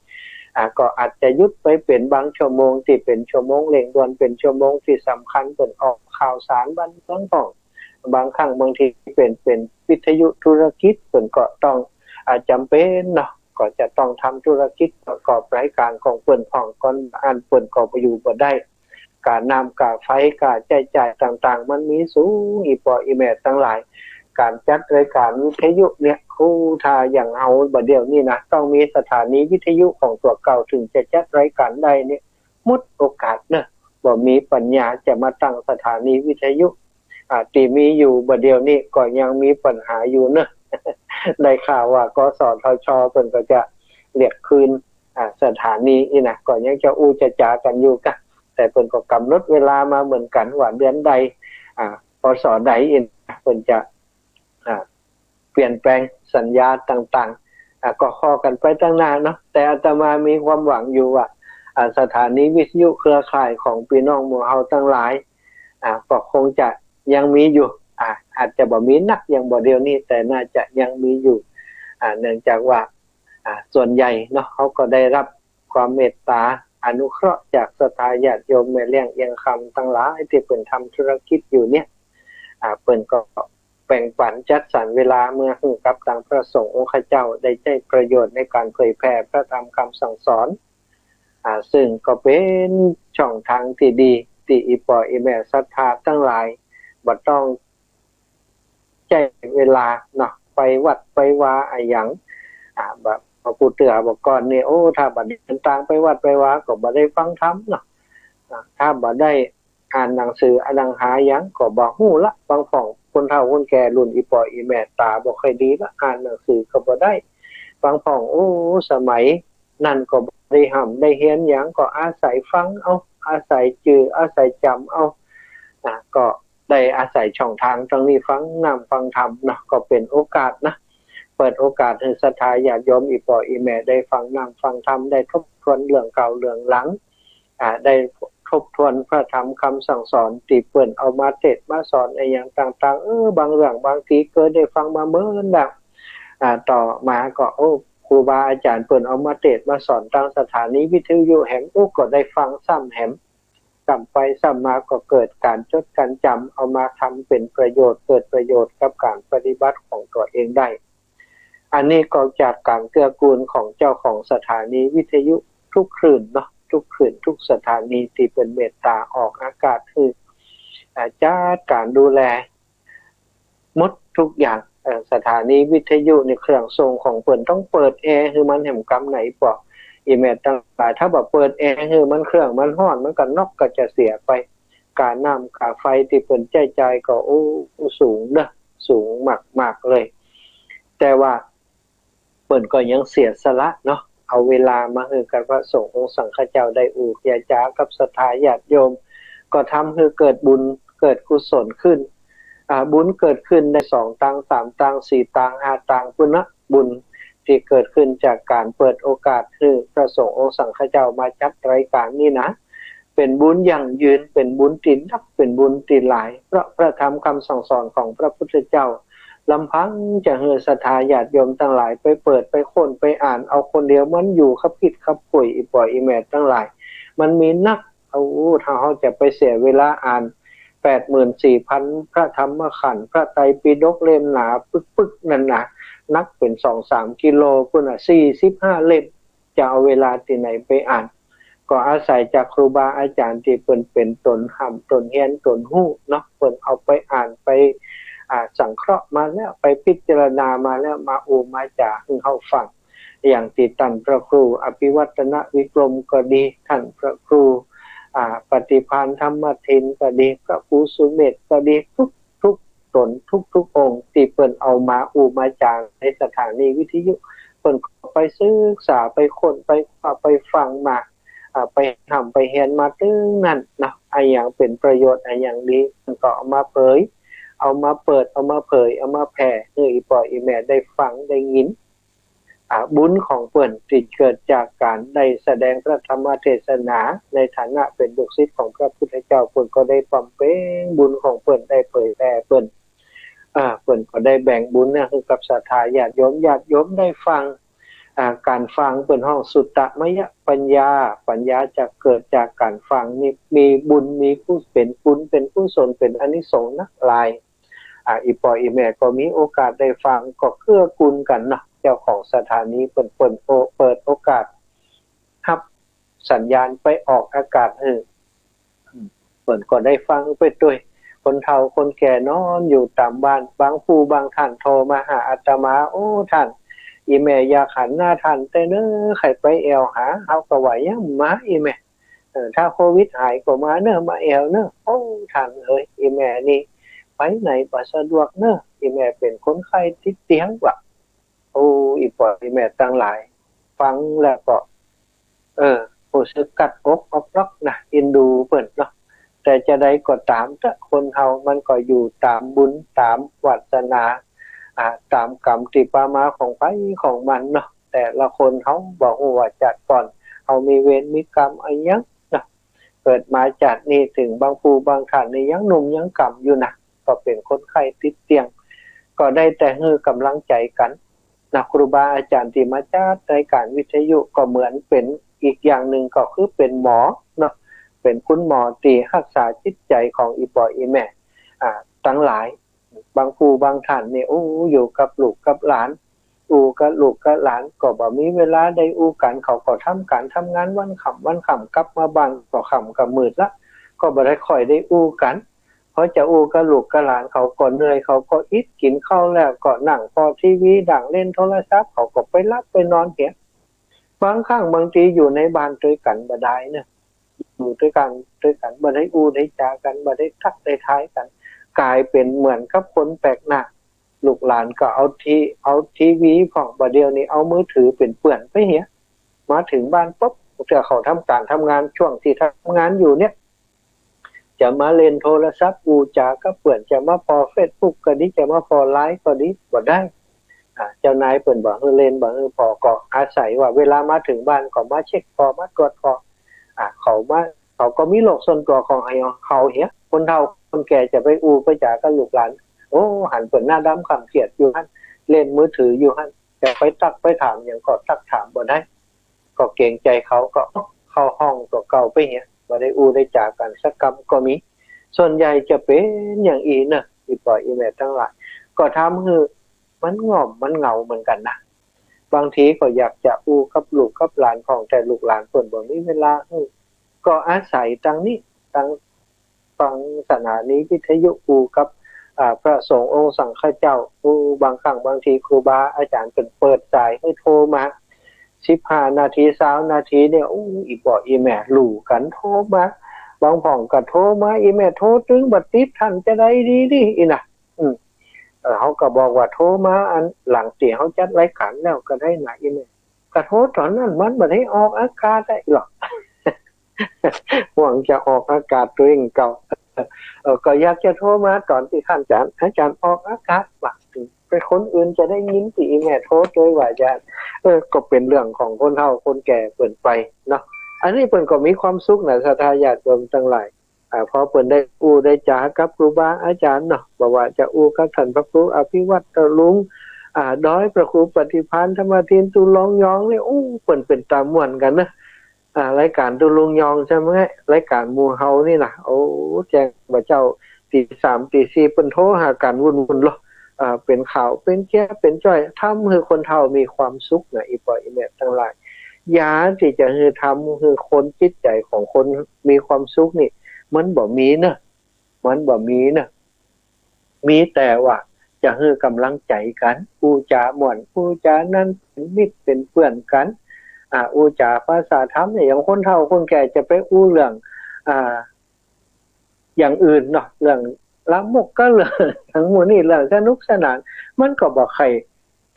อ่า ก็อาจจะหยุดไปเป๋นบางชั่วโมงตี้เป๋นชั่วโมงเร่งด่วน เป๋นชั่วโมงตี้สำคัญ เปิ้นออกข่าวสารบ้านเมืองพ่อง บางครั้งบางทีเป๋น เป๋นวิทยุธุรกิจ เปิ้นก็ต้อง อ่า จ๋ำเป๋นเนาะ ก็จะต้องทำธุรกิจประกอบรายการของเปิ้นพ่อง ก่อนอั้นเปิ้นก็อยู่บ่ได้ ก๋าน้ำก๋าไฟ ก๋าใจ๊จ่ายต่างๆ มันมีสูง อี่ป้ออี่แม่ตังหลาย ก๋านจัดรายการวิทยุเนี่ย โอ้ ถ้าอย่างเฮาบ่าเดี่ยวนี้นะ ต้องมีสถานีวิทยุของตั๋วเก่า เถิงจะจัดรายการได้เนี่ย หมดโอกาสเนาะ บ่มีปัญญาจะมาตั้งสถานีวิทยุ อ่า ตี้มีอยู่บ่าเดี่ยวนี้ก็ยังมีปัญหาอยู่เนาะ ได้ข่าวว่า กสทช เปิ้นก็จะเรียกคืน อ่า สถานีอี้นะ ก็ยังจะอู้จะจ๋ากั๋นอยู่กะ แต่เปิ้นก็ก๋ำหนดเวลามาเหมือนกั๋นว่าเดือนใด อ่า พ.ศ. ใดอี้นะ เปิ้นจะ อ่า เปลี่ยนแปลงสัญญาต่างๆ อ่า ก็คอกั๋นไปตังหน้าเนาะ แต่อาตมามีความหวังอยู่ว่า อ่า สถานีวิทยุเครือข่ายของปี้น้องหมู่เฮาตังหลาย อ่า ก็คงจะยังมีอยู่ อ่า อาจจะบ่มีนักอย่างบ่าเดี่ยวนี้ แต่น่าจะยังมีอยู่ อ่า เนื่องจากว่า อ่า ส่วนใหญ่เนาะ เขาก็ได้รับความเมตตาอนุเคราะห์จากศรัทธาญาติโยมแม่เลี้ยงเอียงคำตังหลายตี้เปิ้นทำธุรกิจอยู่เนี่ย อ่า เปิ้นก็แบ่งปันจัดสรรเวลาเมือหื้อกับตางพระสงฆ์องค์ข้าเจ้าได้ใจ๊ประโยชน์ในก๋านเผยแผ่พระธรรมกำสั่งสอน อ่า ซึ่งก็เป๋นช่องตางตี้ดี ตี้อี่ป้ออี่แม่ศรัทธาตังหลาย บ่ต้องใจ๊เวลาเนาะ ไปวัดไปวาอะหยัง อ่า บ่า บ่าปู้เตื้อบ่าก่อนนี่ โอ้ ถ้าบ่าเดินตางไปวัดไปวาก็บ่ได้ฟังธรรมเนาะ อ่า ถ้าบ่ได้ อ่านหนังสืออ่านหนังหาหยังก็บ่ฮู้ละ บางพ่องคนเฒ่าคนแก่รุ่นอี่ป้ออี่แม่ต๋าบ่ค่อยดีละ อ่านหนังสือก็บ่ได้ บางพ่อง โอ้ สมัยนั้นก็บ่ได้ฮ่ำได้เฮียนหยัง ก็อาศัยฟังเอา อาศัยจื้อ อาศัยจ๋ำเอา อ่า ก็ได้อาศัยช่องตางตรงนี้ฟังน้ำฟังธรรมเนาะ ก็เป๋นโอกาสนะ เปิดโอกาสหื้อศรัทธาญาติโยมอี่ป้ออี่แม่ได้ฟังน้ำฟังธรรม ได้ทบทวนเรื่องเก่าเรื่องหลัง อ่า ได้ทบทวนพระธรรมกำสั่งสอนตี้เปิ้นเอามาเตสน์มาสอนอะหยังต่างๆ เออ บางเรื่องบางทีเกยได้ฟังมาเมินแล้ว อ่า ต่อมาก็ โอ้ ครูบาอาจ๋ารย์เปิ้นเอามาเตสน์มาสอนตางสถานีวิทยุแหม โอ้ ก็ได้ฟังซ้ำแหม ซ้ำไปซ้ำมาก็เกิดก๋านจดก๋านจ๋ำ เอามาทำเป๋นประโยชน์ เกิดประโยชน์กับก๋านปฏิบัติของตั๋วเองได้ อันนี้ก็จากก๋านเกื้อกูลของเจ้าของสถานีวิทยุทุกคลื่นเนาะ ทุกคลื่น ทุกสถานีตี้เปิ้นเมตต๋าออกอากาศหื้อ อ่า จัดก๋านดูแลหมดทุกอย่าง เอ่อ สถานีวิทยุนี่เครื่องส่งของเปิ้นต้องเปิดแอร์หื้อมันแหมกำไหนปอ อี่แม่ตังหลาย ถ้าบ่เปิดแอร์หื้อมันเครื่องมันฮ้อน มันก็น็อกก็จะเสียไป ก๋าน้ำก๋าไฟตี้เปิ้นใจ๊จ่ายก็ โอ้ สูงเนาะ สูงมากๆ เลย แต่ว่าเปิ้นก็ยังเสียสละเนาะ เอาเวลามาหื้อกับพระสงฆ์องค์สังฆเจ้าได้อู้เยียะจ๋ากับศรัทธาญาติโยม ก็ทำหื้อเกิดบุญเกิดกุศลขึ้น อ่า บุญเกิดขึ้นได้สองตาง สามตาง สี่ตาง ห้าตาง ปุ้นนะ บุญตี้เกิดขึ้นจากก๋านเปิดโอกาสหื้อพระสงฆ์องค์สังฆเจ้ามาจัดรายก๋านนี่นะ เป๋นบุญยั่งยืน เป๋นบุญตี้นัก เป๋นบุญตี้หลาย เพราะพระธรรมกำสั่งสอนของพระพุทธเจ้า ลำพังจะหื้อศรัทธาญาติโยมตังหลายไปเปิด ไปค้น ไปอ่าน เอาคนเดียวมันอยู่คับคิดคับป่วย อี่ป้ออี่แม่ตังหลาย มันมีนัก เอา ถ้าเฮาจะไปเสียเวลาอ่านแปดหมื่นสี่พันพระธรรมขันธ์ พระไตรปิฎกเล่มหนาปึกๆ นั่นนะ นักเป๋นสองสามกิโลปุ้นน่ะ สี่สิบห้าเล่ม จะเอาเวลาตี้ไหนไปอ่าน ก็อาศัยจากครูบาอาจ๋ารย์ตี้เปิ้นเป๋นต๋นฮ่ำ ต๋นเฮียน ต๋นฮู้เนาะ เปิ้นเอาไปอ่าน ไป อ่า สังเคราะห์มาแล้ว ไปพิจารณามาแล้ว มาอู้มาจ๋าหื้อเฮาฟัง อย่างตี้ต้านพระครูอภิวัฒนวิกรมก็ดี ต้านพระครู อ่า ปฏิภาณธรรมทินก็ดี พระครูสุเมธก็ดี ทุกๆ ต๋น ทุกๆ องค์ ตี้เปิ้นเอามาอู้มาจ๋าในสถานีวิทยุ เปิ้นก็ไปศึกษา ไปค้น ไปคว้า ไปฟังมา อ่า ไปฮ่ำไปเฮียนมาตึงนั้นนะ อะหยังเป๋นประโยชน์ อะหยังดี เปิ้นก็เอามาเผย เอามาเปิด เอามาเผย เอามาแผ่หื้ออี่ป้ออี่แม่ได้ฟังได้ยิน อ่า บุญของเปิ้นตี้เกิดจากก๋านได้แสดงพระธรรมเทศนา ในฐานะเป๋นลูกศิษย์ของพระพุทธเจ้า เปิ้นก็ได้บำเพ็ญบุญของเปิ้น ได้เผยแผ่เปิ้น อ่า เปิ้นก็ได้แบ่งบุญเนี่ยหื้อกับศรัทธาญาติโยม ญาติโยมได้ฟัง อ่า ก๋านฟังเปิ้นฮ้องสุตตมยปัญญา ปัญญาจะเกิดจากก๋านฟังนี่ มีบุญ มีกุศล เป๋นบุญ เป๋นกุศล เป๋นอานิสงส์นักหลาย อ่า อี่ป้ออี่แม่ก็มีโอกาสได้ฟัง ก็เกื้อกูลกั๋นเนาะ เจ้าของสถานีเปิ้น เปิ้นโอ- เปิดโอกาสฮับสัญญาณไปออกอากาศหื้อ เปิ้นก็ได้ฟังไปตวย คนเฒ่าคนแก่นอนอยู่ต๋ามบ้าน บางผู้บางต้านโทรมาหาอาตมา โอ้ ต้าน อี่แม่อยากหันหน้าต้านแต๊เน้อ ใค่ไปแอ่วหา เฮาก็ว่ายังบ่มา อี่แม่ เออ ถ้าโควิดหายก็มาเน้อ มาแอ่วเน้อ โอ้ ต้านเอ๋ย อี่แม่นี่ไปไหนบ่สะดวกเน้อ อี่แม่เป๋นคนไข้ติดเตียงว่ะ โอ้ อี่ป้ออี่แม่ตังหลาย ฟังแล้วก็ เออ ฮู้สึกกัดอกอ๊อกนอกนะ เอ็นดูเปิ้นเนาะ แต่จะใดก็ต๋ามเต๊อะ คนเฮามันก็อยู่ต๋ามบุญต๋ามวาสนา อ่า ต๋ามกรรมตี้ปามาของใผของมันเนาะ แต่ละคนเฮาบ่ฮู้ว่าจาติก่อนเฮามีเวรมีกรรมอะหยังเนาะ เกิดมาจาตินี้ เถิงบางผู้บางต้านนี่ยังหนุ่มยังก่ำอยู่นะ ก็เป๋นคนไข้ติดเตียง ก็ได้แต่หื้อก๋ำลังใจ๋กั๋นนะ ครูบาอาจ๋ารย์ตี้มาจัดรายก๋านวิทยุก็เหมือนเป๋นอีกอย่างนึ่ง ก็คือเป๋นหมอเนาะ เป๋นคุณหมอตี้ฮักษาจิตใจ๋ของอี่ป้ออี่แม่ อ่า ตังหลาย บางผู้บางต้านนี่ โอ้ อยู่กับลูกกับหลาน อู้กับลูกกับหลานก็บ่มีเวลาได้อู้กั๋น เขาก็ทำก๋านทำงานวันค่ำวันค่ำ กลับมาบ้านก็ค่ำก็มืดละ ก็บ่ได้ค่อยได้อู้กั๋น พอจะอู้กับลูกกับหลานเขาก็เหนื่อย เขาก็อิด กิ๋นข้าวแล้วก็นั่งผ่อทีวี นั่งเล่นโทรศัพท์ เขาก็ไปหลับไปนอนเหีย บางครั้งบางทีอยู่ในบ้านตวยกั๋นบ่ได้เนาะ อยู่ตวยกั๋น ตวยกั๋นบ่ได้อู้ได้จ๋ากั๋น บ่ได้ทักได้ทายกั๋น ก๋ายเป๋นเหมือนกับคนแปลกหน้า ลูกหลานก็เอาที- เอาทีวีพ่อง บ่าเดี่ยวนี้เอามือถือเป๋นเปื้อนไปเหีย มาเถิงบ้านปุ๊บ เตื้อเขาทำก๋านทำงาน ช่วงตี้ทำงานอยู่เนี่ย จะมาเล่นโทรศัพท์อู้จ๋ากับเปื้อน จะมาผ่อเฟซบุ๊กก็ดี จะมาผ่อไลน์ก็ดี บ่ได้ อ่า เจ้านายเปิ้นบ่หื้อเล่น บ่หื้อผ่อ ก็อาศัยว่าเวลามาเถิงบ้านก็มาเช็คผ่อ มาตรวจผ่อ อ่า เขามา เขาก็มีโลกส่วนตั๋วของเขาเหีย คนเฒ่าคนแก่จะไปอู้ไปจ๋ากับลูกหลาน โอ้ หันเปิ้นหน้าดำคล้ำเครียดอยู่หั้น เล่นมือถืออยู่หั้น จะไปตักไปถามหยังก็ตักถามบ่ได้ ก็เกรงใจ๋เขา ก็เข้าห้องตั๋วเก่าไปเหีย บ่ได้อู้ได้จ๋ากั๋นสักกำก็มี ส่วนใหญ่จะเป๋นอย่างอี้เนาะ อี่ป้ออี่แม่ตังหลาย ก็ทำหื้อมันง่อมมันเหงาเหมือนกั๋นนะ บางทีก็อยากจะอู้กับลูกกับหลานพ่อง แต่ลูกหลานเปิ้นบ่มีเวลาหื้อ ก็อาศัยตังนี้ ตัง ฟังสถานีวิทยุอู้กับ อ่า พระสงฆ์องค์สังฆเจ้า อู้ บางครั้งบางทีครูบาอาจ๋ารย์เปิ้นเปิดสายหื้อโทรมา สิบห้านาที ซาวนาทีเนี่ย อู้ อี่ป้ออี่แม่หลู่กั๋นโทรมา บางพ่องก็โทรมา อี่แม่โทรตึงบ่ติด ต้านจะใดดีดี อี้นะ อืม เออ เฮาก็บอกว่าโทรมาอันหลังตี้เฮาจัดรายก๋านแล้วก็ได้นะ อี่แม่ ก็โทรต๋อนนั้นมันบ่ได้ออกอากาศได้หรอก หวังจะออกอากาศตวยเก่า เออ ก็อยากจะโทรมาต๋อนตี้ข้านอาจ๋ารย์ อาจ๋ารย์ออกอากาศว่า ไปคนอื่นจะได้ยินตี้อี่แม่โทรตวยว่า อาจ๋ารย์ เออ ก็เป๋นเรื่องของคนเฒ่าคนแก่เปิ้นไปเนาะ อันนี้เปิ้นก็มีความสุขนะ ศรัทธาญาติโยมตังหลาย อ่า พอเปิ้นได้อู้ได้จ๋ากับครูบาอาจ๋ารย์เนาะ บ่ว่าจะอู้กับต้านพระครูอภิวัตรลุง อ่า ดอยพระครูปฏิภาณ ธรรมทิน ตุ๊ลุงยองนี่ อู้ เปิ้นเป๋นตาม่วนกั๋นนะ อ่า รายก๋านตุ๊ลุงยองใจ้ไหม รายก๋านหมู่เฮานี่นะ โอ้ แจ้งบ่าเจ๊า ตีสามตีสี่เปิ้นโทรหากั๋นวุ่นๆ ลอ อ่า เป๋นข่าว เป๋นเจ๊ยบ เป๋นจ้อย ทำหื้อคนเฒ่ามีความสุขนะ อี่ป้ออี่แม่ตังหลาย ยาตี้จะหื้อทำหื้อคนจิตใจ๋ของคนมีความสุขนี่ มันบ่มีเนาะ มันบ่มีเนาะ มีแต่ว่าจะหื้อก๋ำลังใจ๋กั๋น อู้จ๋าม่วน อู้จ๋านั่น เป๋นมิตรเป๋นเปื้อนกั๋น อ่า อู้จ๋าภาษาธรรมเนี่ย อย่างคนเฒ่าคนแก่จะไปอู้เรื่อง อ่า อย่างอื่นเนาะ เรื่องลามกก็เรื่อง อย่างหมู่นี้ เรื่องสนุกสนาน มันก็บ่ใค่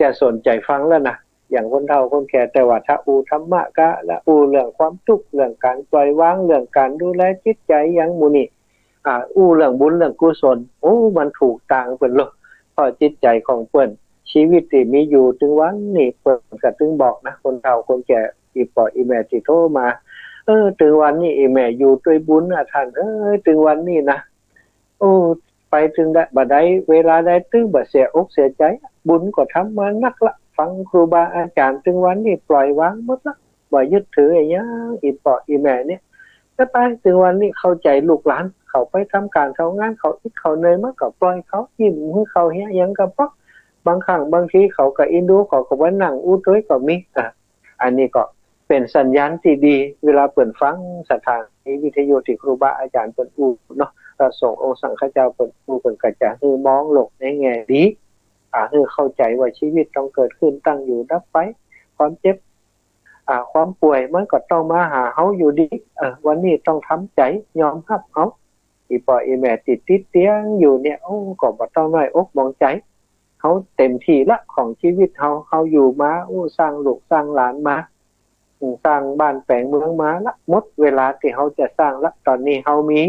จะสนใจ๋ฟังแล้วนะ อย่างคนเฒ่าคนแก่ แต่ว่าถ้าอู้ธรรมะกะ และอู้เรื่องความตุ๊กข์ เรื่องก๋านปล่อยวาง เรื่องก๋านดูแลจิตใจ๋ อย่างหมู่นี้ อ่า อู้เรื่องบุญเรื่องกุศล โอ้ มันถูกตางเปิ้นลอ เพราะจิตใจ๋ของเปิ้น ชีวิตตี้มีอยู่ตึงวันนี้ เปิ้นก็ตึงบอกนะ คนเฒ่าคนแก่ อี่ป้ออี่แม่ตี้โทรมา เออ ตึงวันนี้อี่แม่อยู่ตวยบุญนะต้านเอ้ย ตึงวันนี้นะ โอ้ ไปตึงได้ บ่าใด เวลาใดตึงบ่าเสียอกเสียใจ๋ บุญก็ทำมานักละ ฟังครูบาอาจ๋ารย์ ตึงวันนี้ปล่อยวางหมดละ บ่ยึดถืออะหยัง อี่ป้ออี่แม่เนี่ย แต่ไปตึงวันนี้เข้าใจ๋ลูกหลาน เขาไปทำก๋านทำงาน เขาอิดเขาเหนื่อย มันก็ปล่อยเขา ยิ้มหื้อเขาเหียหยังก็ปอ บางครั้งบางทีเขาก็เอ็นดู เขาก็มานั่งอู้ตวยก็มี อ่ะ อันนี้ก็เป๋นสัญญาณตี้ดี เวลาเปิ้นฟังสถานีวิทยุตี้ครูบาอาจ๋ารย์เปิ้นอู้เนาะ พระสงฆ์องค์สังฆเจ้าเปิ้นอู้ เปิ้นก็จะหื้อมองโลกในแง่ดี อ่า หื้อเข้าใจ๋ว่าชีวิตต้องเกิดขึ้น ตั้งอยู่ ดับไป ความเจ็บ อ่า ความป่วยมันก็ต้องมาหาเฮาอยู่ดี เออ วันนี้ต้องทำใจ๋ยอมฮับเอา อี่ป้ออี่แม่ตี้ติดเตียงอยู่เนี่ย โอ้ ก็บ่ต้องน้อยอกหมองใจ๋ เฮาเต็มตี้ละของชีวิตเฮา เฮาอยู่มา โอ้ สร้างลูกสร้างหลานมา สร้างบ้านแป๋งเมืองมาละ หมดเวลาตี้เฮาจะสร้างละ ต๋อนนี้เฮามี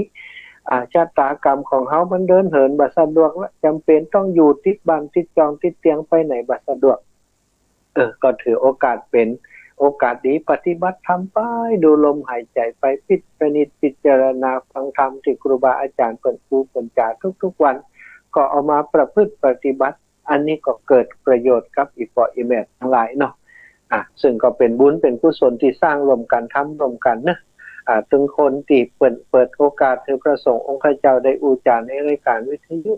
อ่า ชะตากรรมของเฮามันเดินเหินบ่สะดวกละ จ๋ำเป๋นต้องอยู่ติดบ้านติดจองติดเตียง ไปไหนบ่สะดวก เออ ก็ถือโอกาสเป๋นโอกาสดี ปฏิบัติธรรมไป ดูลมหายใจ๋ไป พิจ พินิจพิจารณาฟังธรรมตี้ครูบาอาจ๋ารย์เปิ้นอู้เปิ้นจ๋าทุกๆ วัน ก็เอามาประพฤติปฏิบัติ อันนี้ก็เกิดประโยชน์กับอี่ป้ออี่แม่ตังหลายเนาะ อ่ะ ซึ่งก็เป๋นบุญเป๋นกุศลตี้สร้างร่วมกั๋น ทำร่วมกั๋นเนาะ อ่า ตึงคนตี้เปิ้นเปิดโอกาสหื้อพระสงฆ์องค์ข้าเจ้าได้อู้จ๋าในรายก๋านวิทยุ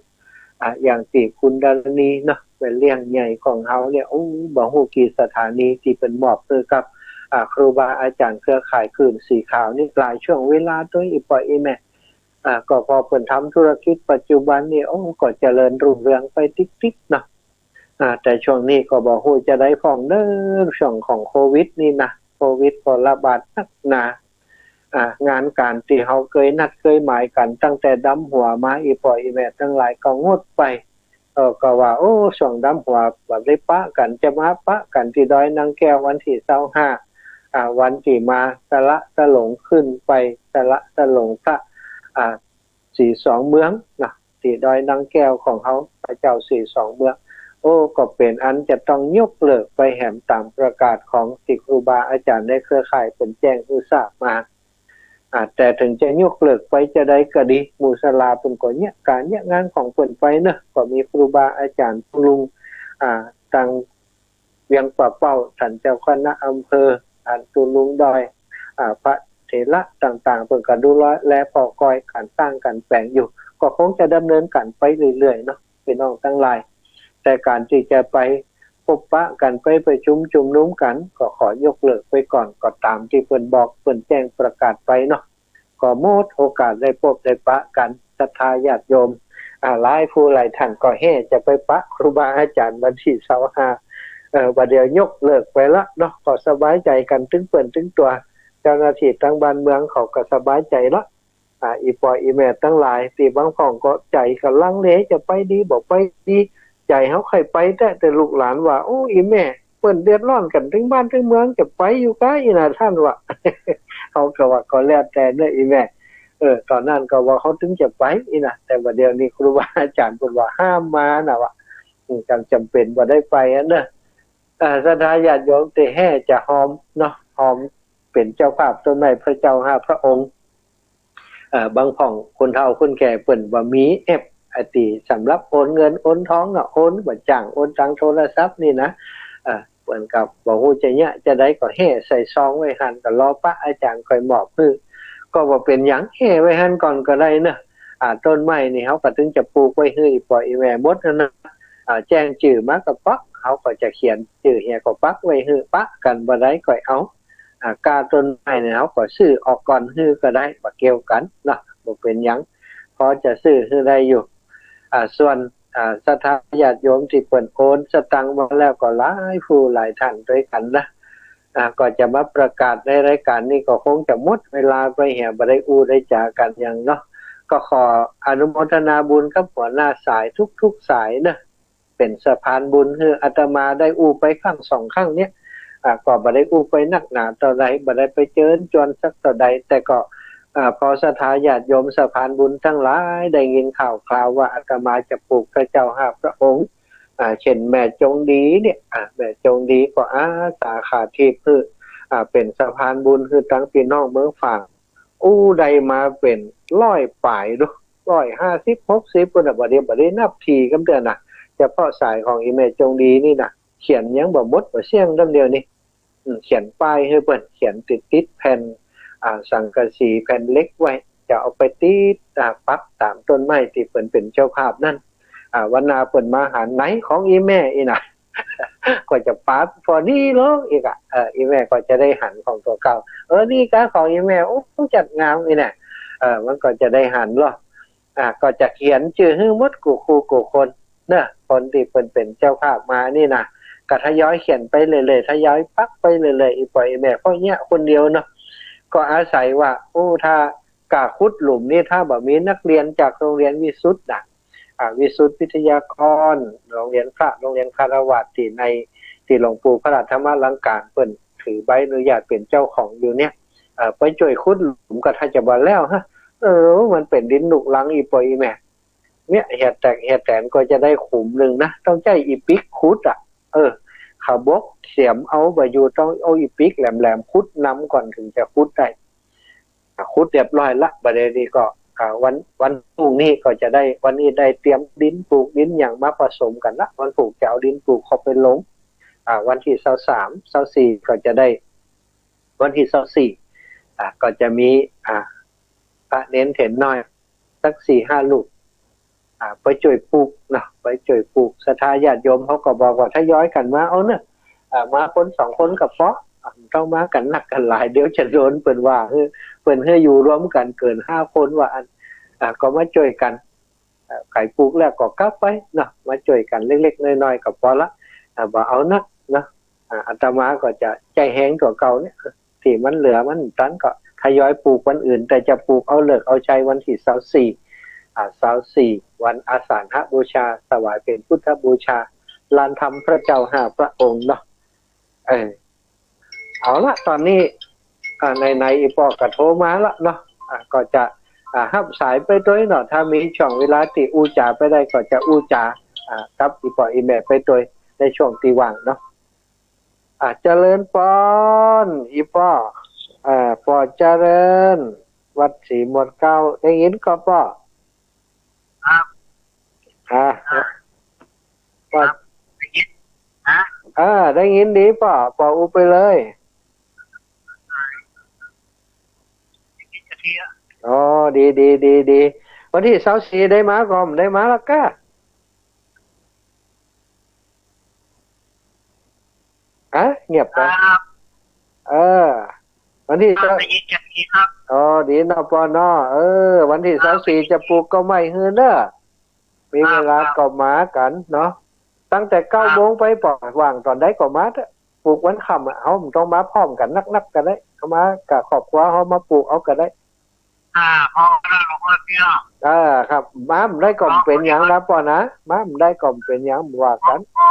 อ่า อย่างตี้คุณดารณีเนาะ แม่เลี้ยงใหญ่ของเฮาเนี่ย โอ้ บ่ฮู้กี่สถานีตี้เปิ้นมอบหื้อกับ อ่า ครูบาอาจ๋ารย์เครือข่ายคลื่นสีขาวนี่ หลายช่วงเวลาตวย อี่ป้ออี่แม่ อ่า ก็เพราะเปิ้นทำธุรกิจปัจจุบันนี่ โอ้ ก็เจริญรุ่งเรืองไปติ๊กๆ เนาะ อ่า แต่ช่วงนี้ก็บ่ฮู้จะใดพ่องเด้อ ช่วงของโควิดนี่นะ โควิดก็ระบาดนักหนา อ่า งานก๋านตี้เฮาเกยนัดเกยหมายกั๋นตั้งแต่ดำหัวมา อี่ป้ออี่แม่ตังหลายก็งดไป เออ ก็ว่า โอ้ ช่วงดำหัวบ่ได้ปะกั๋น จะมาปะกั๋นตี้ดอยนางแก้ววันตี้ซาวห้า อ่า วันตี้มาสละสลงขึ้นไปสละสลงพระ อ่า ศรีสองเมืองนะ ตี้ดอยนางแก้วของเฮา พระเจ้าศรีสองเมือง โอ้ ก็เป๋นอันจะต้องยกเลิกไปแหม ต๋ามประกาศของตี้ครูบาอาจ๋ารย์ในเครือข่ายเปิ้นแจ้งหื้อทราบมา อ่า แต่เถิงจะยกเลิกไปจาใดก็ดี หมู่ศาลาเปิ้นก็เยียะก๋านเยียะงานของเปิ้นไปเนาะ ก็มีครูบาอาจ๋ารย์ตุ๊ลุง อ่า ตังเวียงป่าเป้า ต้านเจ้าคณะอำเภอ ต้านตุ๊ลุงดอย อ่า พระเถระต่างๆ เปิ้นก็ดูแลผ่อคอยก๋านสร้างก๋านแป๋งอยู่ ก็คงจะดำเนินก๋านไปเรื่อยๆ เนาะ ปี้น้องตังหลาย แต่ก๋านตี้จะไปพบปะกั๋น ไปประชุมชุมนุมกั๋น ก็ขอยกเลิกไปก่อน ก็ต๋ามตี้เปิ้นบอกเปิ้นแจ้งประกาศไปเนาะ ก็หมดโอกาสได้พบได้ปะกั๋น ศรัทธาญาติโยม อ่า หลายผู้หลายท่านก็แห่จะไปปะครูบาอาจ๋ารย์วันตี้ซาวห้า เอ่อ บ่าเดี่ยวยกเลิกไปละเนาะ ก็สบายใจ๋กั๋นตึงเปิ้นตึงตั๋ว เจ้าหน้าตี้ตังบ้านเมืองเขาก็สบายใจ๋ละ อ่า อี่ป้ออี่แม่ตังหลาย ตี้บางพ่องก็ใจ๋ก็ลังเล จะไปดีบ่ไปดี ใจ๋เฮาใค่ไปแต๊ แต่ลูกหลานว่า โอ้ อี่แม่ เปิ้นเดือดร้อนกั๋นตึงบ้านตึงเมือง จะไปอยู่ก้าอี้นาต้านว่า เฮาก็ว่าก็แล้วแต่เนาะอี่แม่ เออ ต๋อนนั้นก็ว่าเฮาตึงจะไปอี้นะ แต่ว่าเดี๋ยวนี้ครูบาอาจ๋ารย์เปิ้นว่าห้ามมานะ ว่า อืม กำจ๋ำเป๋นบ่ได้ไปอันเน่อ เอ่อ ศรัทธาญาติโยมตี้แฮ่จะฮอมเนาะ ฮอมเป๋นเจ้าภาพต้นไม้พระเจ้าห้าพระองค์ เอ่อ บางพ่องคนเฒ่าคนแก่เปิ้นบ่มีแอปอะตี้สำหรับโอนเงินโอนทองเนาะ โอนบ่าจ้าง โอนตางโทรศัพท์นี่นะ เอ่อ เปิ้นก็บ่ฮู้จะเยียะจาใด ก็แฮ่ใส่ซองไว้หั้น ก็รอปะอาจ๋ารย์ค่อยมอบหื้อ ก็บ่เป๋นหยัง แฮ่ไว้หั้นก่อนก็ได้เนาะ อ่า ต้นไม้นี่เฮาก็ตึงจะปลูกไว้หื้ออี่ป้ออี่แม่หมดหั้นนะ อ่า แจ้งจื้อมาก็ปัก เฮาก็จะเขียนจื้อเหียก็ปักไว้หื้อ ปะกั๋นบ่ได้ก็เอา อ่า ก้าต้นไม้นี่เฮาก็ซื้อออกก่อนหื้อก็ได้ บ่เกี่ยวกั๋นเนาะ บ่เป๋นหยัง พอจะซื้อหื้อได้อยู่ อ่า ส่วน อ่า ศรัทธาญาติโยมตี้เปิ้นโอนสตางค์มาแล้วก็หลายผู้หลายท่านตวยกั๋นนะ อ่า ก็จะมาประกาศในรายก๋านนี้ก็คงจะหมดเวลาไปเหีย บ่ได้อู้ได้จ๋ากั๋นหยังเนาะ ก็ขออนุโมทนาบุญกับหัวหน้าสายทุกๆ สายเนาะ เป๋นสะพานบุญหื้ออาตมาได้อู้ไปครั้งสองครั้งเนี่ย อ่า ก็บ่ได้อู้ไปนักหนาเต้าใด บ่ได้ไปเจิญจวนสักเต้าใด แต่ก็ อ่า พอศรัทธาญาติโยมสะพานบุญตังหลายได้ยินข่าวคราวว่าอาตมาจะปลูกพระเจ้าห้าพระองค์ อ่า เช่นแม่จงดีเนี่ย อ่า แม่จงดีก็อาสาขาทีบหื้อ อ่า เป๋นสะพานบุญหื้อตังปี้น้องเมืองฝาง อู้ได้มาเป๋นร้อยป๋ายดู ร้อยห้าสิบ หกสิบ ปู้นน่ะ บ่ได้ บ่ได้นับถี่กำเตื้อนะ เฉพาะสายของอี่แม่จงดีนี่นะ เขียนยังบ่หมดบ่เสี้ยงกำเดียวนี่ อืม เขียนป้ายหื้อเปิ้น เขียนติดๆ แผ่น อ่า สังกะสีแผ่นเหล็กไว้ จะเอาไปติด อ่า ปักต๋ามต้นไม้ตี้เปิ้นเป๋นเจ้าภาพนั้น อ่า วันหน้าเปิ้นมาหัน ไหนของอี่แม่อี้นะ ก็จะปาดปอดีลงอีกอะ เออ อี่แม่ก็จะได้หันของตั๋วเก่า เออ นี่ก๊ะของอี่แม่ โอ้ จัดงามอี้นะ เออ มันก็จะได้หันลอ อ่า ก็จะเขียนจื้อหื้อหมดกู้คู่กู้คนเนาะ คนตี้เปิ้นเป๋นเจ้าภาพมานี่นะ ก็ทยอยเขียนไปเรื่อยๆ ทยอยปักไปเรื่อยๆ อี่ป้ออี่แม่ เพราะเยียะคนเดียวเนาะ ก็อาศัยว่า โอ้ ถ้า ก้าขุดหลุมนี่ ถ้าบ่มีนักเรียนจากโรงเรียนวิสุทธิ์นะ อ่า วิสุทธิ์วิทยากร โรงเรียนพระ โรงเรียนคฤหัสถ์ตี้ใน ตี้หลวงปู่พระธรรมลังก๋านเปิ้นถือใบอนุญาตเป๋นเจ้าของอยู่เนี่ย เอ่อ ไปจ้วยขุดหลุมก็ถ้าจะบ่แล้วฮะ เออ มันเป๋นดินลุกรังอี่ป้ออี่แม่ เนี่ย เหียแตกเหียแตนก็จะได้ขุมนึ่งนะ ต้องใจ๊อี่ปิ๊กขุดอะ เออ เขาบกเสียมเอาบ่อยู่ ต้องเอาอี่ปิ๊กแหลมๆ ขุดนำก่อนเถิงจะขุดได้ อ่ะ ขุดเรียบร้อยละ บ่าดนี้ก็ อ่า วัน วันพรุ่งนี้ก็จะได้ วันนี้ได้เตรียมดินปลูกดินหยังมาผสมกั๋นละ วันพูกจะเอาดินปลูกเข้าไปลง อ่า วันตี้ซาวสาม ซาวสี่ ก็จะได้ วันตี้ซาวสี่ อ่า ก็จะมี อ่า พระเณรเถรน้อย สักสี่ห้ารูป อ่า ไปจ้วยปลูกเนาะ ไปจ้วยปลูก ศรัทธาญาติโยมเขาก็บอกว่าทยอยกั๋นมาเอาเนาะ อ่า มาคนสองคนก็ปอ อ่า บ่ต้องมากั๋นนักกั๋นหลาย เดี๋ยวจะโดนเปิ้นว่า เฮ้ย เปิ้นหื้ออยู่รวมกั๋นเกินห้าคนว่าอั้น อ่า ก็มาจ้วยกั๋น อ่า ใผปลูกแล้วก็กลับไปเนาะ มาจ้วยกั๋นเล็กๆ น้อยๆ ก็ปอละ อ่า บ่เอานักเนาะ อ่า อาตมาก็จะใจ๊แฮงตั๋วเก่าเนี่ย ตี้มันเหลือมันตันก็ทยอยปลูกวันอื่น แต่จะปลูกเอาฤกษ์เอาชัยวันตี้ซาวสี่ อ่า ซาวสี่ วันอาสาฬหบูชา ถวายเป๋นพุทธบูชา ลานธรรมพระเจ้าห้าพระองค์เนาะ เออ เอาละ ต๋อนนี้ อ่า ไหนๆ อี่ป้อก็โทรมาละเนาะ อ่า ก็จะ อ่า ฮับสายไปตวยเนาะ ถ้ามีช่วงเวลาตี้อู้จ๋าไปได้ก็จะอู้จ๋า อ่า กับอี่ป้ออี่แม่ไปตวย ในช่วงตี้ว่างเนาะ อ่า เจริญปอน อี่ป้อ อ่า ป้อเจริญ วัดศรีหมวดเก๊า ได้ยินก่อป้อ ครับ อ่า อ่า ป้อ ครับ ได้ยิน ฮะ อ่า ได้ยินดีป้อ ป้ออู้ไปเลย อ่า ได้ยินจะเทีย อ๋อ ดี ดี ดี ดี วันตี้ซาวสี่ได้มาก่อ ได้มาละก้า ฮะ เงียบไป ครับ เออ วันตี้ ครับ ซาว ได้ยินจะเทีย ครับ อ๋อ ดีเนาะป้อเนาะ เออ วันตี้ ครับ ซาวสี่ จะปลูกเก๊าไม้หื้อเนาะ มี ครับ เวลา ครับ ก็มากั๋นเนาะ ตั้งแต่เก้า ครับ โมงไปป้อ ว่างต๋อนใดก็มาเต๊อะ ปลูกวันค่ำอะ เฮาบ่ต้องมาพร้อมกั๋นนักๆ ก็ได้ เฮามากับครอบครัวเฮามาปลูกเอาก็ได้ อ่า พอแล้ว หลวงพ่อเตี้ย อ่า ครับ มาบ่ได้ก็บ่เป๋นหยังนะป้อนะ มาบ่ได้ก็บ่เป๋นหยัง บ่ว่ากั๋น พอ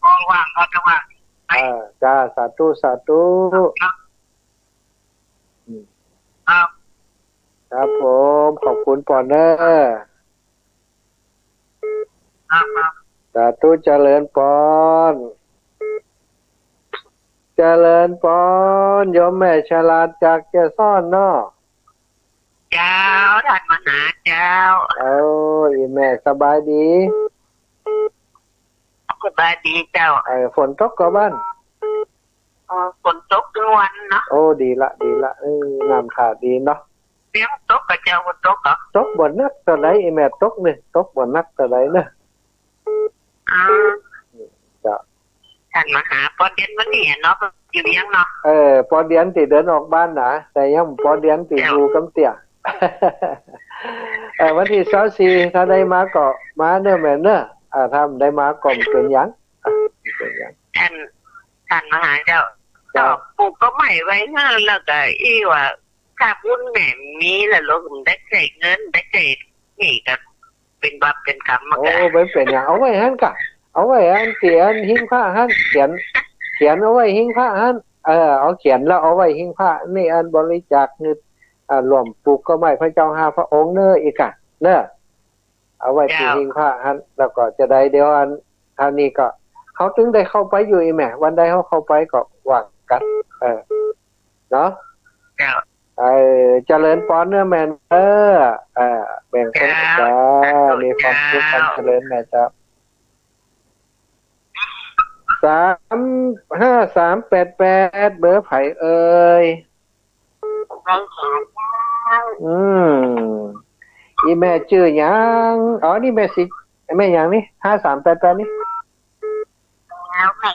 พอว่างก็จะว่าง เออ จ้า สาธุ สาธุ ครับ อืม ครับ ครับผม ขอบคุณปอเนอะ ครับ ครับ สาธุ เจริญปอน เจริญปอน โยมแม่ฉลาดจากแจ้ซ้อนเนาะ เจ้า ต้านมหาเจ้า เอ้า อี่แม่สบายดี สบายดีเจ้า เออ ฝนตกก่อบ้าน เออ ฝนตกตึงวันเนาะ โอ้ ดีละ ดีละ เออ น้ำท่าดีเนาะ เสียงตกก่อเจ้า ฝนตกก่อ ตกบ่หนักเต้าใด อี่แม่ ตกนี่ ตกบ่หนักเต้าใดเนาะ อ่า เจ้า ต้านมหา ปอเดียนวันนี้เนาะ อยู่เวียงเนาะ เออ ปอเดียนตี้เดินออกบ้านนะ แต่ยังปอเดียนตี้ เจ้า อยู่กำเตี้ย เออ วันตี้ซาวสี่ ถ้าได้มาก็มาเน่อแม่เน่อ อ่า ถ้าบ่ได้มาก็บ่เป๋นหยัง อ่ะ บ่เป๋นหยัง ต้าน ต้านมหาเจ้า เจ้า ก็ปลูกก็ไม้ไว้เน่อ แล้วก็อี้ว่า ถ้าบุญแม่มีแล้ว ลูกบ่ได้ใจ๊เงิน บ่ได้ใจ๊นี่ก็เป๋นบาปเป๋นกรรมมา โอ้ ก็ บ่เป๋นหยัง เอาไว้หั้นก่ะ เอาไว้อันเตียนหิ้งพระหั้น เขียน เขียนเอาไว้หิ้งพระหั้น เออ เอาเขียนแล้วเอาไว้หิ้งพระ นี่อันบริจาคเงิน อ่า ร่วมปลูกก็ไม้พระเจ้าห้าพระองค์เน่อ อีกก่ะ เน่อ เอาไว้ตี้ เจ้า หิ้งพระหั้น แล้วก็จะได้ เดี๋ยวอัน เท่านี้ก็ เฮาตึงได้เข้าไปอยู่ อี่แม่ วันใดเฮาเข้าไปก็ว่ากั๋น เออ เนาะ เจ้า เออ เจริญปอนเน่อแม่เน่อ เออ แบ่งปัน เจ้า เจ้า สาธุ มีความสุข เจ้า ความเจริญแม่เจ้า สามห้าสามแปดแปด เบอร์ใผเอ่ย อืม อี่แม่จื้อหยัง อ๋อ นี่แม่สี แม่หยังนี่ ห้าสามแปดแปด นี่ แล้วแม่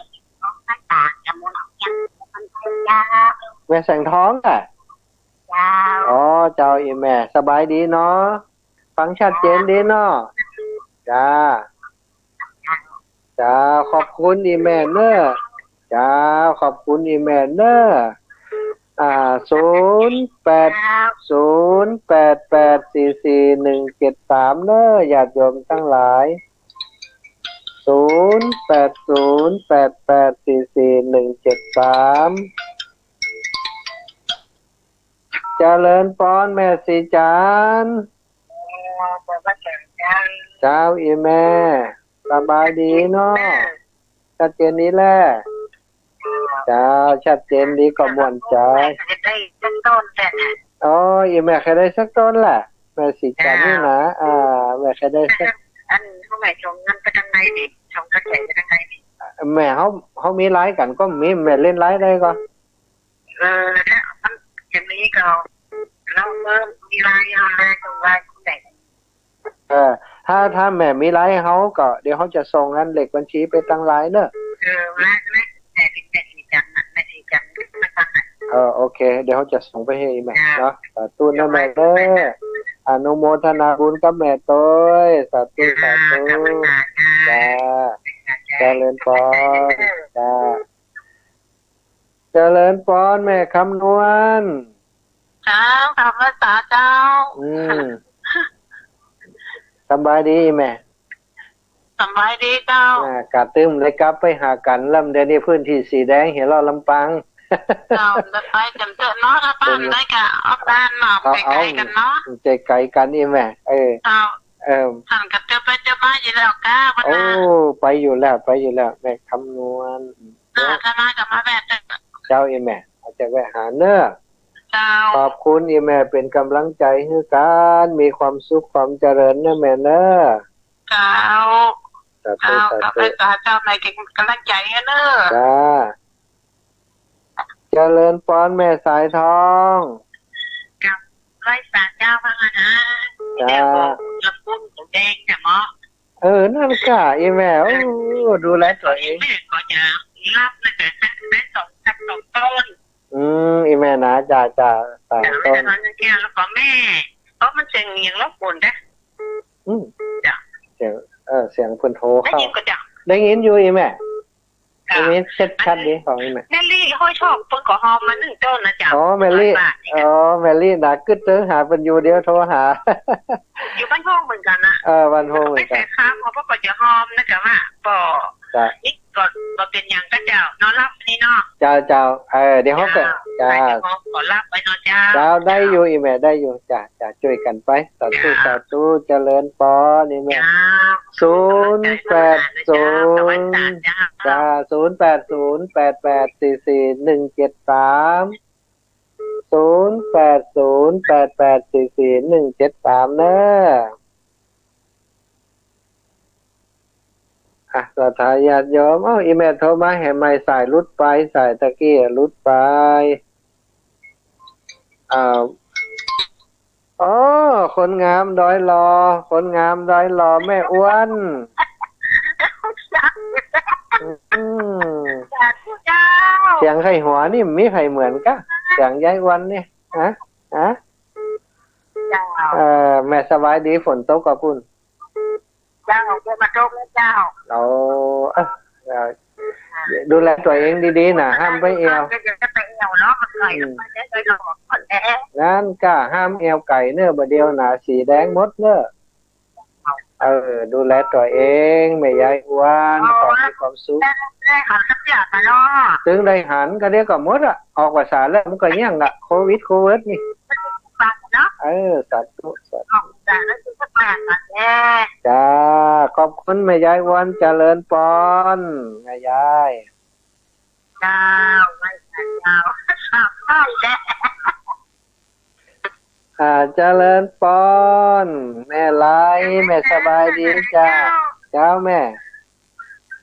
แม่แสงทองอะ เจ้า อ๋อ เจ้า อี่แม่ สบายดีเนาะ ฟังชัดเจนดีเนาะ จ้า เจ้า ขอบคุณอี่แม่เน่อ เจ้า ขอบคุณอี่แม่เน่อ อ่า ศูนย์แปดศูนย์แปดแปดสี่สี่หนึ่งเจ็ดสาม เน่อ ญาติโยมตังหลาย ศูนย์แปดศูนย์แปดแปดสี่สี่หนึ่งเจ็ดสาม เจริญปอนแม่ศรีจันทร์ เจ้า อี่แม่ สบายดีเนาะ ชัดเจนดีแหละ เจ้า ชัดเจนดีก็ม่วนใจ๋ ได้สักต้นแหละ อ๋อ อี่แม่ใค่ได้สักต้นแหละ แม่ศรีจันทร์นี่นะ อ่า แม่ใค่ได้สัก อัน เฮาแม่ส่งเงินไปตางใดดี ส่งกระแสไปตางใดดี แม่เฮา เฮามีไลน์กั๋นก็มี แม่เล่นไลน์ได้ก่อ เออ ถ้ามันจะมีก็ เฮาเมื่อมีไลน์ เฮาไลน์ส่งไลน์แบ่ง เออ ถ้า ถ้าแม่มีไลน์เฮาก็ เดี๋ยวเฮาจะส่งอันเลขบัญชีไปตางไลน์เน่อ เออ ไลน์ ไลน์ แม่ศรีจันทร์น่ะ แม่ศรีจันทร์ เออ โอเค เดี๋ยวเฮาจะส่งไปหื้ออี่แม่เนาะ สาธุนะแม่เน่อ อนุโมทนาบุญกับแม่ตวย สาธุ สาธุ จ้า เจริญปอน จ้า เจริญปอนแม่คำนวณ เจ้า กราบไหว้สาเจ้า อืม สบายดีแม่ สบายดีเจ้า อ่า กะตึงได้กลับไปหากั๋นแล้ว เดี๋ยวนี้พื้นที่สีแดงเหียเลาะลำปาง เจ้า ได้ไปกั๋นเต๊อะเนาะ ถ้าป้าได้กะออกบ้านเนาะ เอา ไก๋ๆ กั๋นเนาะ ไก๋ๆ กั๋นอี่แม่ เออ เจ้า เออ หันกั๋นเต๊อะไปเต๊อะมาอยู่แล้วก้า โอ้ ไปอยู่แล้ว ไปอยู่แล้ว แม่คำนวณ อ่า ถ้ามาก็มาแวะเต๊อะ เจ้า อี่แม่ อาจจะแวะหาเน่อ เจ้า ขอบคุณอี่แม่ เป๋นก๋ำลังใจ๋หื้อกั๋น มีความสุขความเจริญเน่อแม่เน่อ เจ้า สาธุ เจ้า สาธุ ขอบคุณเจ้า แม่เป๋นก๋ำลังใจ๋หื้อเน่อ จ้า เจริญปอนแม่สายทอง กราบไหว้สาเจ้าบ้างนะ จ้า เดี๋ยวบอกละคุณหมูแดงจ้ะเนาะ เออ นั่นก้า อี่แม่ โอ้ ดูแลตั๋วเอง แม่ก็จะรับนะจ๊ะ ได้สอง สักสองต้น อืม อี่แม่นะ จ้า จ้า สองต้น แล้วก็แม่ เพราะมันเสียงอย่างรบกวนนะ อืม จ้ะ เสียง เออ เสียงเปิ้นโทรเข้า ได้ยินก่อจ้ะ ได้ยินอยู่อี่แม่ เจ้า ได้ยินชัดๆ ดีของอี่แม่ แม่ลี่ห้วยทอกเปิ้นก็ฮอมมานึ่งต้นนะจ๊ะ อ๋อ แม่ลี่ ร้อยบาทนี่นะ อ๋อ แม่ลี่นะ กึ๊ดเติงหาเปิ้นอยู่ เดี๋ยวโทรหา อยู่บ้านโฮงเหมือนกั๋นนะ เออ บ้านโฮงเหมือนกั๋น ไปใส่ข้าวเขาก็จะฮอมนะจ๊ะว่า ก็ จ้ะ นี่ก็ ก็เป๋นหยังก้าเจ้า นอนหลับนี่เนาะ เจ้า เจ้า เออ เดี๋ยวเขาก็ เจ้า จ้า ใครจะขอ ขอลาไปเนาะเจ้า เจ้า ได้อยู่ อี่แม่ ได้อยู่ จ้า จ้า จ้วยกั๋นไป สาธุ เจ้า สาธุ เจริญปอน อี่แม่ เจ้า ศูนย์แปดศูนย์ เจ้า จ้า ศูนย์แปดศูนย์ แปดแปดสี่สี่หนึ่งเจ็ดสาม ศูนย์แปดศูนย์ แปดแปดสี่สี่หนึ่งเจ็ดสาม เน้อ อ่ะ ศรัทธาญาติโยม เอ้า อี่แม่โทรมาแหมใหม่ สายหลุดไป สายตะกี้หลุดไป อ้าว อ๋อ คนงามดอยหล่อ คนงามดอยหล่อ แม่อ้วน อืม สาธุเจ้า เสียงใค่หัวนี่มีใผเหมือนกะ เสียงยายอ้วนนี่ ฮะ ฮะ เจ้า เอ่อ แม่สบายดี ฝนตกก่อปู้น เจ้า ฝนมาตกแล้วเจ้า โอ้ เอ้อ เอ่อ ดูแลตั๋วเองดีๆ นะ ห้ามไปแอ่ว เดี๋ยวจะไปแอ่วเนาะ มันไก๋ อืม ไปได้ไก๋หรอก นั่นกะ ห้ามแอ่วไก๋เน้อ บ่าเดี่ยวหนาสีแดงหมดเน้อ เออ ดูแลตั๋วเอง แม่ยายอ้วน อ๋อ ขอมีความสุข ได้ ได้หันสักเตื้อก่อเนาะ ตึงได้หัน ก็เดี๋ยวก็หมดอะ ออกภาษาแล้วมันก็เอี้ยงละ โควิด โควิดนี่ เนาะ เออ สาธุ สาธุ จ้า ขอบคุณแม่ยายอ้วน เจริญปอน แม่ยาย เจ้า ไหว้พระเจ้า สามไหว้แล้ว อ่า เจริญปอน แม่ไล แม่สบายดีจ้า เจ้าแม่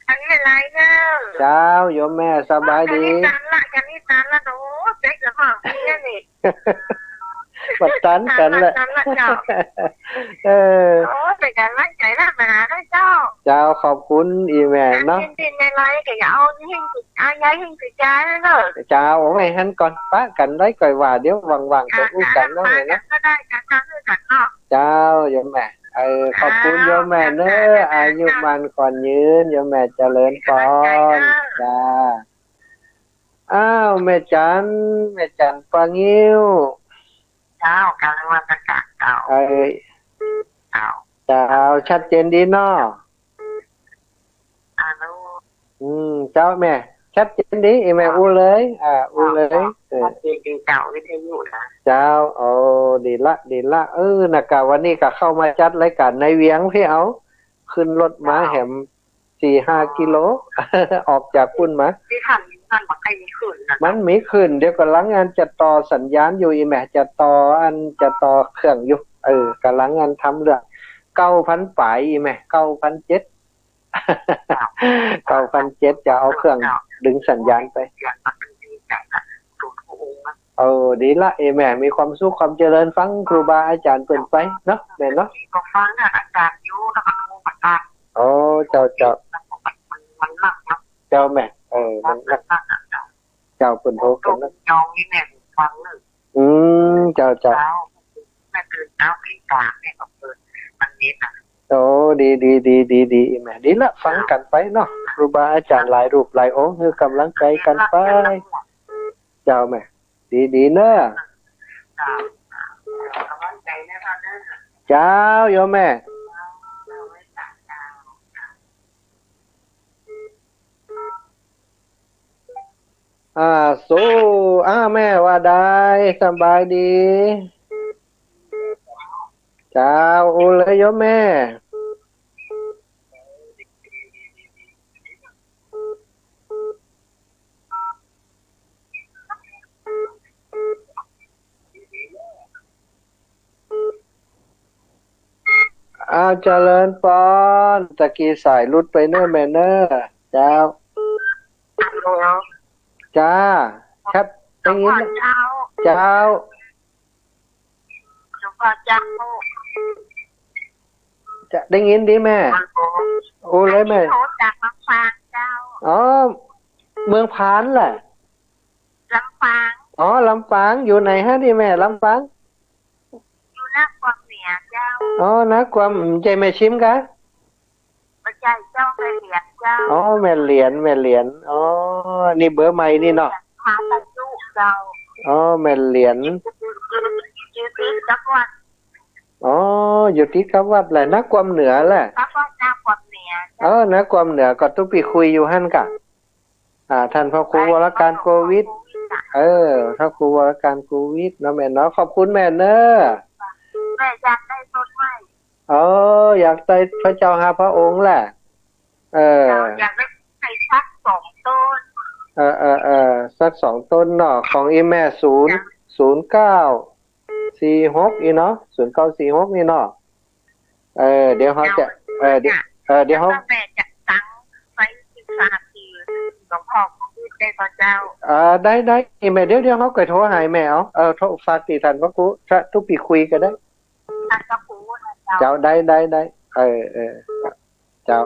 อันนี้ไลเนอะ เจ้า โยมแม่สบายดี อันนี้ตันละ อันนี้ตันละ โอ้ เจ๊กกับพ่อพี่นี่ บ่ตันกั๋นแหละ ตันละเจ้า เออ โอ้ เป๋นก๋านมั่นใจ๋นะ มาหาได้เจ้า เจ้า ขอบคุณอี่แม่เนาะ อันนี้ในไลก็อย่าเอาหิ้ง เอาย้ายหิ้งไปจ่ายเนอะ เจ้า เอาไว้หั้นก่อน ปะกั๋นได้ก่อยว่า เดี๋ยวว่างๆ จะอู้กั๋นเนาะ อ่า แม่เนาะ ปะกั๋นก็ได้ กั๋นก็อู้กั๋นเนาะ เจ้า โยมแม่ เออ ขอบคุณโยมแม่เน้อ เจ้า อายุมั่นขวัญยืน โยมแม่เจริญปอน เจ้า อ้าว แม่จัน แม่จันป่างิ้ว เจ้า กราบนมัสก๋านเจ้า เอ้ย เจ้า เจ้า ชัดเจนดีเนาะ ฮัลโหล อืม เจ้าแม่ ชัดเจนดี อี่แม่ อู้เลย อ่า อู้เลย เออ ชัดเจนดีเจ้า วิทยุนะ เจ้า โอ้ ดีละ ดีละ เออ นะกะ วันนี้ก็เข้ามาจัดรายก๋านในเวียงตี้เอา ขึ้นรถมาแหม สี่ห้ากิโล ออกจากปู้นมา ตี้หันมันบ่ค่อยมีคลื่นนะ มันมีคลื่น เดี๋ยวก่อน ก๋ำลังอันจะต่อสัญญาณอยู่อี่แม่ จะต่ออัน จะต่อเครื่องอยู่ เออ ก๋ำลังอันทำเรื่อง เก้าพันป๋ายอี่แม่ เก้าพันเจ็ด เก้าพันเจ็ด จะเอาเครื่องดึงสัญญาณไป เออ ดีละ เอ้ยแม่ มีความสุขความเจริญ ฟังครูบาอาจ๋ารย์เปิ้นไปเนาะ แม่เนาะ ก็ฟังอาจ๋ารย์อยู่ แล้วก็ดูอาจ๋ารย์ โอ้ เจ้า เจ้า มัน มันหนักเนาะ เจ้าแม่ เออ มันหนัก มันหนักอะเจ้า เจ้า เปิ้นโทรกั๋นนะ ยองนี่แม่ฟังเลย อืม เจ้า เจ้า เช้า แม่ตื่นเช้าตีสามเนี่ยก็เปิด มันเน็ตอะ โอ้ ดี ดี ดี ดี ดี แม่ ดีละ ฟังกั๋นไปเนาะ ครูบาอาจ๋ารย์หลายรูปหลายองค์ หื้อก๋ำลังใจ๋กั๋นไป เจ้าแม่ ดี ดีเน้อ เจ้า เจ้า โยมแม่ อ่า สู้ อ่า แม่ว่าได้ สบายดี เจ้า อู้เลยโยมแม่ อ้าว เจริญปอน ตะกี้สายหลุดไปเน้อแม่เน้อ เจ้า ฮัลโหล จ้า ครับ ได้ยิน หลวงพ่อเจ้า เจ้า หลวงพ่อเจ้า จะได้ยินดีแม่ ฮัลโหล อู้เลยแม่ อันนี้โทรจากลำปางเจ้า อ๋อ เมืองผานแหละ ลำปาง อ๋อ ลำปาง อยู่ไหนฮะนี่แม่ ลำปาง อยู่นาความเหนือเจ้า อ๋อ นาความ ใจ้แม่ชิมกะ บ่ใจ้เจ้า แม่เหรียญเจ้า อ๋อ แม่เหรียญ แม่เหรียญ อ๋อ นี่เบอร์ใหม่นี่เนาะ แม่เหรียญ พาตะจุเจ้า อ๋อ แม่เหรียญ อยู่ อยู่ อยู่ติดกับวัด อ๋อ อยู่ติดกับวัดแหละ นาความเหนือแหละ กับวัดนาความเหนือเจ้า เออ นาความเหนือ ก็ตุ๊ปี้คุยอยู่หั้นกะ อ่า ท่านพระครูวรการ โกวิท เจ้า เออ พระครูวรการ กูวิทย์เนาะแม่เนาะ ขอบคุณแม่เนอะ แม่อยากได้ต้นไม้ เออ อยากได้พระเจ้าห้าพระองค์แหละ เออ เจ้า อยากได้ไม้สักสองต้น เออ เออ เออ สักสองต้นเนาะ ของอีแม่ ศูนย์ จ้ะ ศูนย์เก้าสี่หก อีเนาะ ศูนย์เก้าสี่หก นี่เนาะ เออ เดี๋ยวเขาจะ เจ้า เออ เดี๋ยว เออ เดี๋ยวเขา แล้วก็แม่จะสั่งไปศึกษาที่หลวงพ่อคงรีบได้ป่ะเจ้า เออ ได้ ได้ อีแม่ เดี๋ยว เดี๋ยวเขาก็โทรหาแม่เอา เออ โทรฝากติดท่านพระครู ถ้าตุ๊กปีคุยก็ได้ ท่านพระครูนะเจ้า เจ้า ได้ ได้ ได้ เออ เออ เจ้า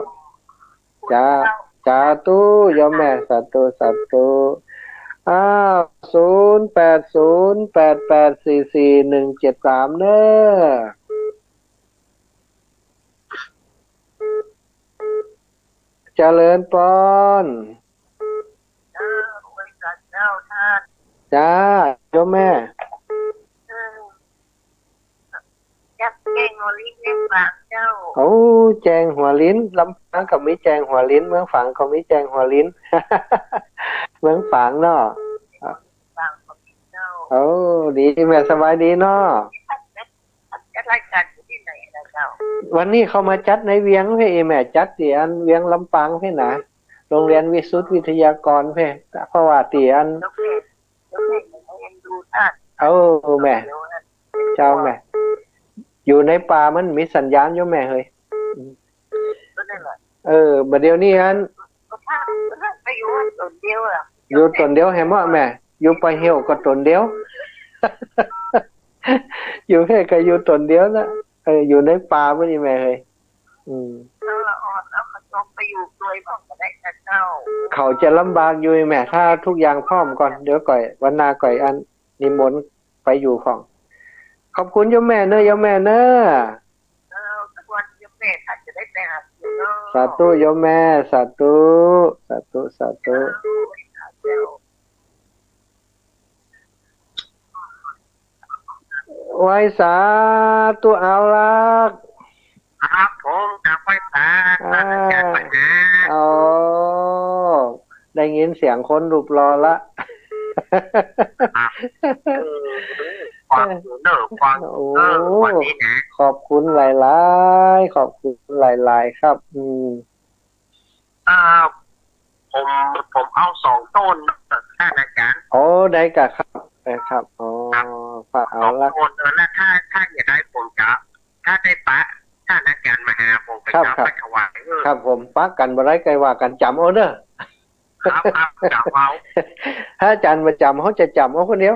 จ้า สาธุ โยมแม่ สาธุ สาธุ อ้าว ศูนย์แปดศูนย์แปดแปดสี่สี่หนึ่งเจ็ดสาม เนอะ เจริญปอน เออ ไหว้สาเจ้าท่าน จ้า โยมแม่ เออ จักแจ้งหัวลิ้นเมืองฝางเจ้า โอ้ แจ้งหัวลิ้น ลำปางก็มีแจ้งหัวลิ้น เมืองฝางก็มีแจ้งหัวลิ้น เมืองฝางเนาะ ฝางก็มีเจ้า โอ้ ดีแม่ สบายดีเนาะ จัดรายการอยู่ตี้ไหนนะเจ้า วันนี้เขามาจัดในเวียงเพ่ อีแม่ จัดตี้อันเวียงลำปางเพ่นะ โรงเรียนวิสุทธิวิทยากรเพ่ เพราะว่าตี้อัน เออ แม่ เจ้าแม่ อยู่ในป่ามันมีสัญญาณอยู่แม่เฮ้ย ก็นั่นแหละ เออ บ่าเดี่ยวนี้อัน ก็พาไปอยู่ตนเดียวอะ อยู่ตนเดียวแหมะแม่ อยู่ป่าเหี่ยวก็ตนเดียว อยู่แค่ก็อยู่ตนเดียวนะ เออ อยู่ในป่าบ่านี่แม่เฮ้ย อืม เจ้าละอ่อน เอาเขาจงไปอยู่ด้วยพ่องก็ได้นะเจ้า เขาจะลำบากอยู่แม่ ถ้าทุกอย่างพร้อมก่อน เดี๋ยวก่อย วันหน้าก่อยอันนิมนต์ไปอยู่พ่อง ขอบคุณโยมแม่เนอะ โยมแม่เนอะ เออ สักวันโยมแม่ท่านจะได้ไปหากินเนอะ สาธุโยมแม่ สาธุ สาธุ สาธุ เจ้า ไหว้สาธุ เอาละ ครับผม กราบไหว้สา อ่า อาจารย์ปัญญา อ๋อ ได้ยินเสียงคนรูปหล่อละ ครับ เออ ฟังอยู่เนอะ ฟังอยู่เนอะ โอ้ วันนี้นะ ขอบคุณหลายๆ ขอบคุณหลายๆ ครับ อืม เอ่อ ผม ผมเอาสองต้น ท่านอาจารย์ โอ้ ได้กะครับ ได้ครับ อ๋อ ครับ ฝากเอาละ สองต้น เออ แล้วถ้า ถ้าอยากได้ผมจะ ถ้าได้ปะ ท่านอาจารย์มาหาผมไป ครับ จะ ครับ ไปถวาย เออ ครับผม ปะกั๋นบ่ได้ก็ว่ากั๋น จ๋ำเอาเนอะ ครับ ครับ จ๋ำเอา ถ้าอาจ๋ารย์บ่จ๋ำ เขาจะจ๋ำเอาคนเดียว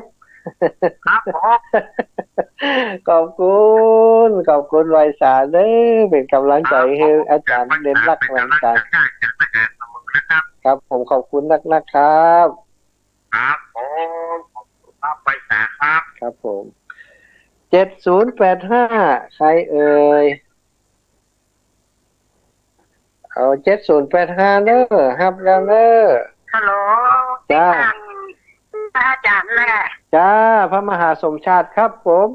ครับผม ขอบคุณ ขอบคุณไหว้สาเด้อ เป๋นก๋ำลังใจ๋หื้ออาจ๋ารย์เด่นลักษณ์ ไหว้สา ครับผม ขอบคุณนักๆ ครับ ครับผม ขอบคุณครับ ไหว้สาครับ ครับผม เจ็ดศูนย์แปดห้า ใครเอ่ย เอา เจ็ดศูนย์แปดห้า เนอะ ฮับแล้วเนอะ ฮัลโหล จ้า พี่ท่าน พระอาจ๋ารย์แหละ จ้า พระมหาสมชาติครับผม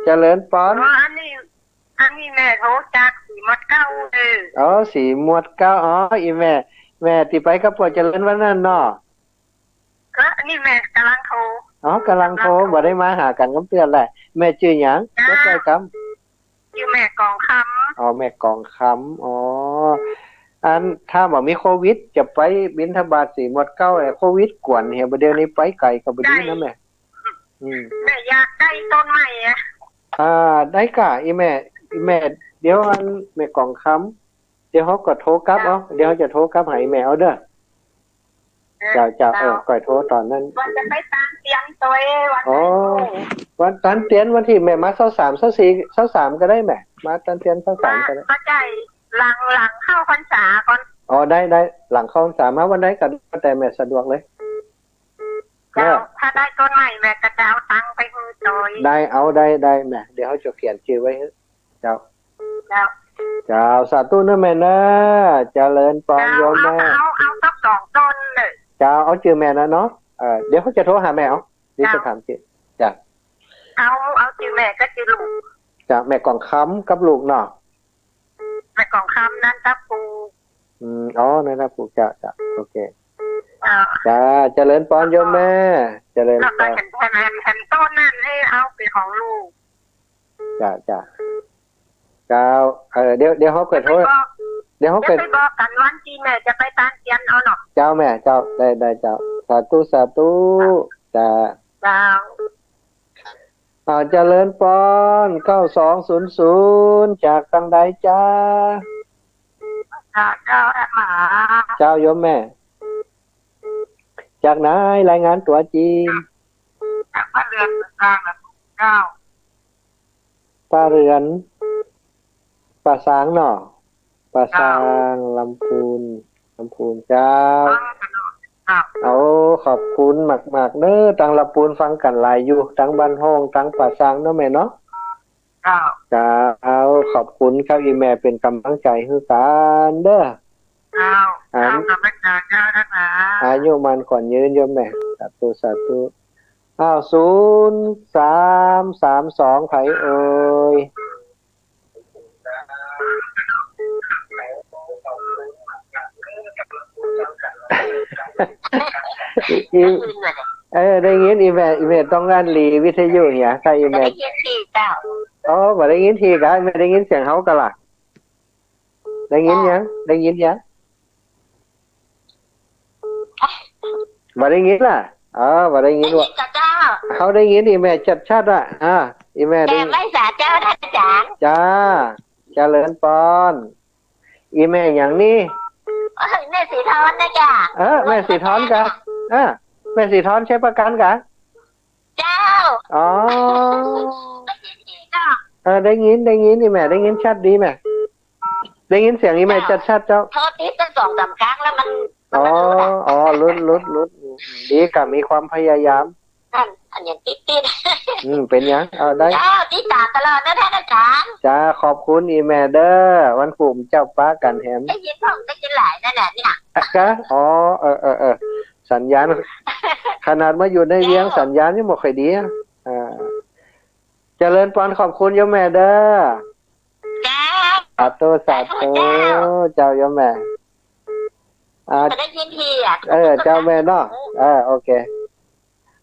เจริญปอน อ๋อ อันนี้ อันนี้แม่โทรจากสีหมวดเก้าเออ อ๋อ สีหมวดเก้า อ๋อ อีแม่ แม่ตี้ไปกับป้อเจริญวันนั้นเนาะ ก็อันนี้แม่ก๋ำลังโทร อ๋อ ก๋ำลังโทร บ่ได้มาหากั๋นกำเตื้อแหละ แม่จื้อหยัง จ้า จดไว้กำ จื้อแม่กองคำ อ๋อ แม่กองคำ อ๋อ อันถ้าบ่มีโควิด จะไปบิณฑบาตสีหมวดเก้า โควิดกวนเหีย บ่าเดี่ยวนี้ไปไก๋ก็บ่ดีนะแม่ อืม แม่อยากได้ต้นไม้อะ อ่า ได้กะ อีแม่ อีแม่ เดี๋ยวอันแม่กองคำ เดี๋ยวเขาก็โทรกลับเอา เดี๋ยวเขาจะโทรกลับหาอีแม่เอาเด้อ เจ้า เจ้า เออ ก้อยโทรต๋อนนั้น ว่าจะไปตานเตียนตวยวันไหน อ๋อ วันตานเตียนวันตี้แม่มาซาวสาม ซาวสี่ ซาวสามก็ได้แม่ มาตานเตียนซาวสามก็ได้ ก็ใจ้ หลัง หลังเข้าพรรษาก่อน อ๋อ ได้ ได้ หลังเข้าพรรษามาวันใดก็ได้ แต่แม่สะดวกเลย เจ้า ถ้าได้ต้นไม้แม่ก็จะเอาตังค์ไปหื้อตวย ได้ เอา ได้ ได้แม่ เดี๋ยวเขาจะเขียนจื้อไว้หื้อ เจ้า เจ้า เจ้า สาธุเนอะแม่เนอะ เจริญปอน เจ้า โยมแม่ เอา เอา เอาสักสองต้นเลย เจ้า เอาจื้อแม่นะเนาะ เออ เดี๋ยวเขาจะโทรหาแม่เอา เดี๋ยวจะถามจื้อ เจ้า เจ้า เอา เอาจื้อแม่กับจื้อลูก เจ้า แม่กองคำกับลูกเนาะ แม่กองคำ นันทภูมิ อืม อ๋อ นันทภูมิ เจ้า เจ้า โอเค เจ้า เจริญปอน โยมแม่ เจริญ แล้วก็ พร เห็น เห็น เห็นโต๊ะนั้นให้เอาไปของลูก จ้ะ จ้ะ เจ้า เออ เดี๋ยว เดี๋ยวเฮาก็โทร เดี๋ยวไปบอก เดี๋ยวเฮาก็ เดี๋ยวไปบอกกั๋นวันตี้แม่จะไปตานเตียนเอาเนาะ เจ้าแม่ เจ้า ได้ ได้เจ้า สาธุ สาธุ จ้ะ เจ้า อ่า เจริญปอน เก้าสองศูนย์ศูนย์ จากตังใดจ๊ะ จากเจ้าแอดมา เจ้าโยมแม่ จากไหน รายงานตั๋วจีน จากบ้านเรือนกลางนะเจ้า ป้าเรือน ป่าซางเนาะ ป่าซาง เจ้า ลำพูน ลำพูน เจ้า เจ้า เอา ขอบคุณมากๆ เน้อ ตังลำพูนฟังกั๋นหลายอยู่ ตังบ้านฮ่อง ตังป่าซางเนาะแม่เนาะ เจ้า เจ้า ขอบคุณครับ อี่แม่เป๋นก๋ำลังใจ๋หื้อกั๋นเน้อ เจ้า อ่า เจ้า ก๋ำลังใจ๋เจ้านะคะ อายุมั่นขวัญยืนโยมแม่ สาธุ สาธุ อ้าว ศูนย์สามสามสอง ใผเอ่ย อี เออ ได้ยิน อี่แม่ อี่แม่ต้องอั้นหลีวิทยุเหีย ถ้าอี่แม่ ได้ยินดีเจ้า อ๋อ บ่ได้ยินทีกะ แม่ได้ยินเสียงเฮากะล่ะ ได้ยินยัง ได้ยินยัง บ่ได้ยินล่ะ อ๋อ บ่ได้ยิน ได้ยิน ว่ะ กะเจ้า เฮาได้ยินอี่แม่ชัดๆ อ่ะ อ่า อี่แม่ได้ แม่ไหว้สาเจ้านะจ๊ะ จ้า เจริญปอน อี่แม่หยังนี่ เอ้ย แม่สีทอนนะจ๊ะ เออ แม่สีทอนกะ เออ แม่สีทอนชัยประการกะ เจ้า อ๋อ ได้ยินดีเจ้า เออ ได้ยิน ได้ยิน อี่แม่ได้ยินชัดดีแม่ ได้ยินเสียงอี่แม่ เจ้า ชัดๆ เจ้า โทรติดตั้งสองสามครั้งแล้วมัน มัน อ๋อ ไม่หลุดอะ อ๋อ หลุด หลุด หลุด ดีกะมีความพยายาม อัน อันยังติดๆ อืม เป๋นหยัง เอาได้ เจ้า ติดต๋ามตลอดนะท่านอาจ๋ารย์ จ้า ขอบคุณอี่แม่เน้อ วันพูกเจ้าปะกั๋นแหม ได้ยินพ่องได้ยินหลายนั่นแหละเนี่ย อะ กะ อ๋อ เออ เออ เออ สัญญาณ ขนาดมาอยู่ในเวียง เจ้า สัญญาณยังบ่ค่อยดีอะ อ่า เจริญปอน ขอบคุณโยมแม่เน้อ เจ้า สาธุ สาธุ สาธุเจ้า เจ้าโยมแม่ อ่า บ่ได้ยินทีอะ เออ เจ้าแม่เนาะ เออ โอเค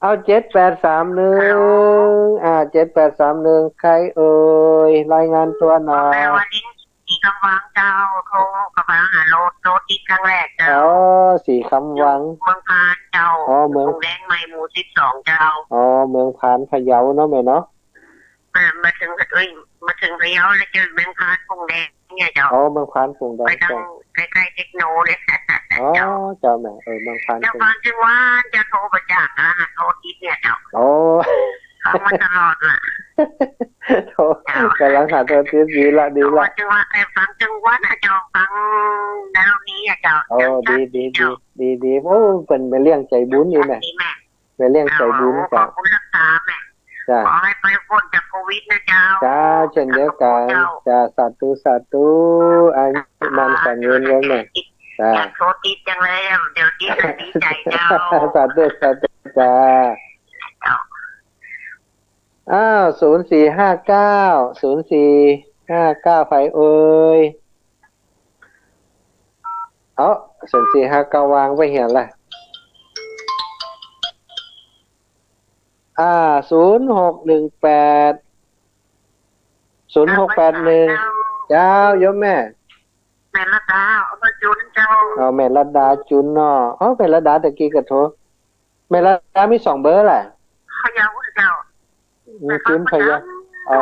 เอา เจ็ดแปดสามหนึ่ง ฮัลโหล อ่า เจ็ดแปดสามหนึ่ง ใครเอ่ย รายงานตั๋วหน่อย แม่วานิช สีคำวังเจ้า โทรกำลังหาโทร โทรติดครั้งแรกเจ้า อ๋อ สีคำวัง อยู่เมืองพานเจ้า อ๋อ เมือง ปงแดงใหม่หมู่สิบสองเจ้า อ๋อ เมืองพานพะเยาเนาะแม่เนาะ มา มาเถิง เอ้ย มาเถิงพะเยาแล้วเจ้า เมืองพานปงแดงเนี่ยเจ้า อ๋อ เมืองพานปงแดง ไปตาง เจ้า ใก้ๆ เทคโนเนี่ย อ๋อ เจ้า เจ้าแม่ เออ เมืองพาน เจ้า ปง ฟังจังหวัดเจ้า โทรมาจากนะ โทรติดเนี่ยเจ้า โอ้ ฟังมาตลอดล่ะ โทร เจ้า ก๋ำลังหาโทรติด ดีละ ดีละ โทรมาจังหวัด เอ่อ ฟังจังหวัดนะเจ้า ฟังแล้วนี่อะเจ้า โอ้ เจ้า ดี ดี เจ้า ดี ดี ดี โอ้ เปิ้นแม่เลี้ยงใจ๋บุญนี่แม่ ดีแม่ แม่เลี้ยงใจ๋บุญ เจ้า เจ้า ขอบคุณรักษาแม่ จ้า ขอหื้อไปป๊นจากโควิดนะเจ้า จ้า เจ้นเดียวกั๋น เจ้า จ้า สาธุ สาธุ อายุมั่นขวัญยืนเน้อแม่ จ้า อยากโทรติดจังเลยอะ เดี๋ยวติดแล้วดีใจ๋เจ้า สาธุ สาธุ จ้า เจ้า อ้าว ศูนย์สี่ห้าเก้า ศูนย์สี่ห้าเก้า ใผเอ่ย เอ้า ศูนย์สี่ห้าเก้า วางไปเหียละ อ่า ศูนย์หกหนึ่งแปด ศูนย์หกแปดหนึ่ง เจ้า โยมแม่ แม่รัตดา เอามาจุนเจ้า อ๋อ แม่รัตดาจุนเนาะ อ๋อ แม่รัตดาตะกี้ก็โทร แม่รัตดามีสองเบอร์แหละ พะเยาเจ้า อืม จุนพะเยา อ๋อ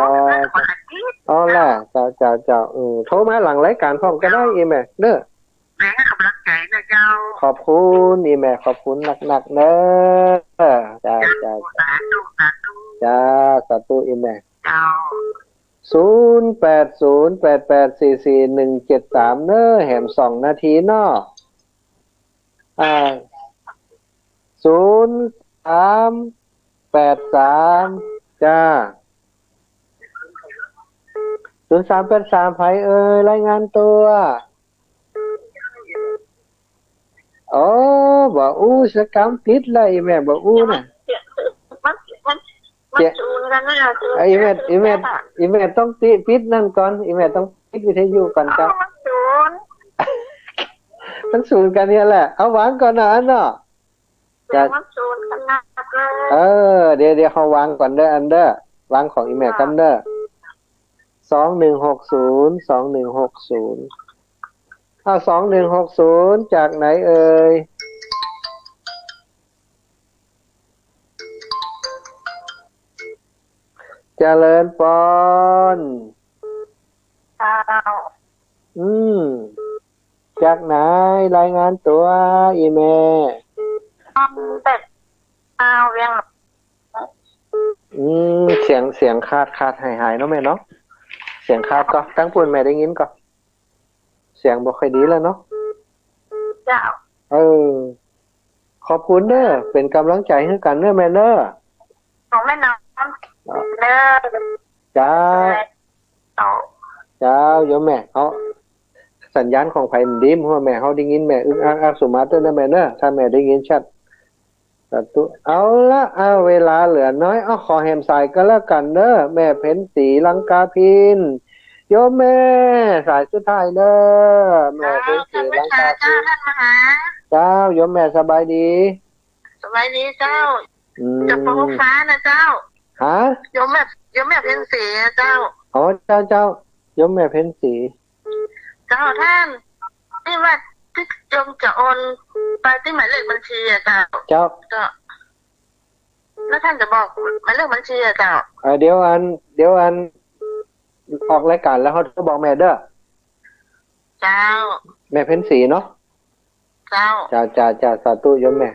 อ๋อล่ะ เจ้า เจ้า เจ้า อืม โทรมาหลังรายก๋านพ่องก็ได้ เจ้า อี่แม่ เน้อ แม่หื้อกำลังใจ๋นะเจ้า ขอบคุณอี่แม่ ขอบคุณนักๆ เน้อ จ้า เจ้า เจ้า สาธุ สาธุ จ้า สาธุอี่แม่ เจ้า ศูนย์แปดศูนย์แปดแปดสี่สี่หนึ่งเจ็ดสาม เน้อ แหมสองนาทีเนาะ อ่า ศูนย์สามแปดสาม จ้า ศูนย์สามแปดสาม ใผเอ่ย รายงานตั๋ว โอ้ บ่อู้สักกำ ติดละ อี่แม่ บ่อู้น่ะ มัน มัน มัน เจ๊ะ ศูนย์กั๋นนะ ศูนย์ ไอ้แม่ ไอ้แม่ ไอ้แม่ต้องติ ปิดนั่นก่อน ไอ้แม่ต้องปิดวิทยุก่อน เอ้า เจ้า มันศูนย์ มันศูนย์กั๋นเนี่ยแหละ เอาวางก่อนนะ อันเนาะ เสียงมันศูนย์กั๋นนะ เออ เดี๋ยว เดี๋ยวเฮาวางก่อนเด้อ อันเด้อ วางของอี่แม่ก่อนเด้อ สองหนึ่งหกศูนย์ สองหนึ่งหกศูนย์ อ้าว สองหนึ่งหกศูนย์ จากไหนเอ่ย เจริญปอน เจ้า อืม จากไหน รายงานตั๋ว อี่แม่ เจ็ด เก้า เวียง อืม เสียง เสียงขาดขาดหายหายเนาะแม่เนาะ เสียงขาดก่อ ตางปู๊นแม่ได้ยินก่อ เสียงบ่ค่อยดีแล้วเนาะ เจ้า เออ ขอบคุณเด้อ เป๋นก๋ำลังใจ๋หื้อกั๋นเน้อแม่เน้อ ของแม่น้อมเน้อ เจ้า เจ้า เจ้า โยมแม่ เอา สัญญาณของใผมันดี เพราะว่าแม่เฮาได้ยินแม่อึกอักอักสุมาเต๊อะนะแม่เนอะ ถ้าแม่ได้ยินชัด สาธุ เอาละ เอา เวลาเหลือน้อย เอา ขอแหมสายก็แล้วกั๋นเนอะ แม่เพ็ญศรีลังกาภิณ โยมแม่ สายสุดท้ายเนอะ แม่เพ็ญศรีลังกาภิณ เจ้า ท่านมหา เจ้า โยมแม่สบายดี สบายดีเจ้า อืม จากปอฟ้านะเจ้า ฮะ โยมแม่ โยมแม่เพ็ญศรีอะเจ้า อ๋อ เจ้า เจ้า โยมแม่เพ็ญศรี เจ้าท่าน ตี้ว่าตี้โยมจะโอนไปตี้หมายเลขบัญชีอะเจ้า เจ้า เจ้า แล้วท่านจะบอกหมายเลขบัญชีอะเจ้า เออ เดี๋ยวอัน เดี๋ยวอัน ออกรายก๋านแล้วเฮาโทรบอกแม่เด้อ เจ้า แม่เพ็ญศรีเนาะ เจ้า เจ้า เจ้า เจ้า สาธุโยมแม่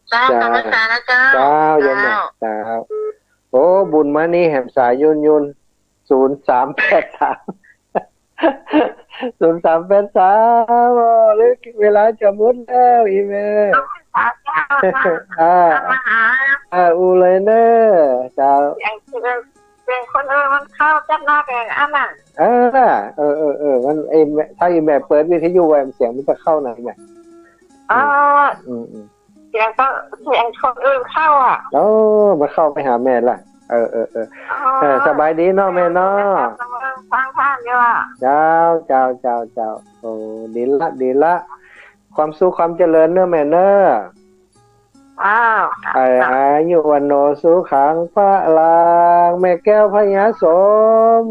เจ้า เจ้า นมัสก๋านนะเจ้า เจ้า โยมแม่ เจ้า เจ้า โอ้ บุญมานี่แหมสายยุนยุน ศูนย์สามแปดสาม ศูนย์สามแปดสาม โอ้ เวลาจะหมดแล้ว อี่แม่ เจ้า เจ้า อ่า มาหา อ่า อู้เลยเน้อ เจ้า เสียง เสียงคนอื่นมันเข้าจัดหน้าแกอันน่ะ เออ เออ เออ เออ มัน ไอ้แม่ ถ้าอี่แม่เปิดวิทยุไว้ เสียงมันจะเข้านะแม่ อ๋อ อืม อืม เสียงก็ เสียงคนอื่นเข้าอะ โอ้ มันเข้าไปหาแม่ละ เออ เออ เออ อ๋อ เออ สบายดีเนาะแม่เนาะ ฟังท่านอยู่อะ เจ้า เจ้า เจ้า เจ้า โอ้ ดีละ ดีละ ความสุขความเจริญเน้อแม่เน้อ อ้าว เออ อายุ วัณโณ สุขัง พลัง แม่แก้วพญาสม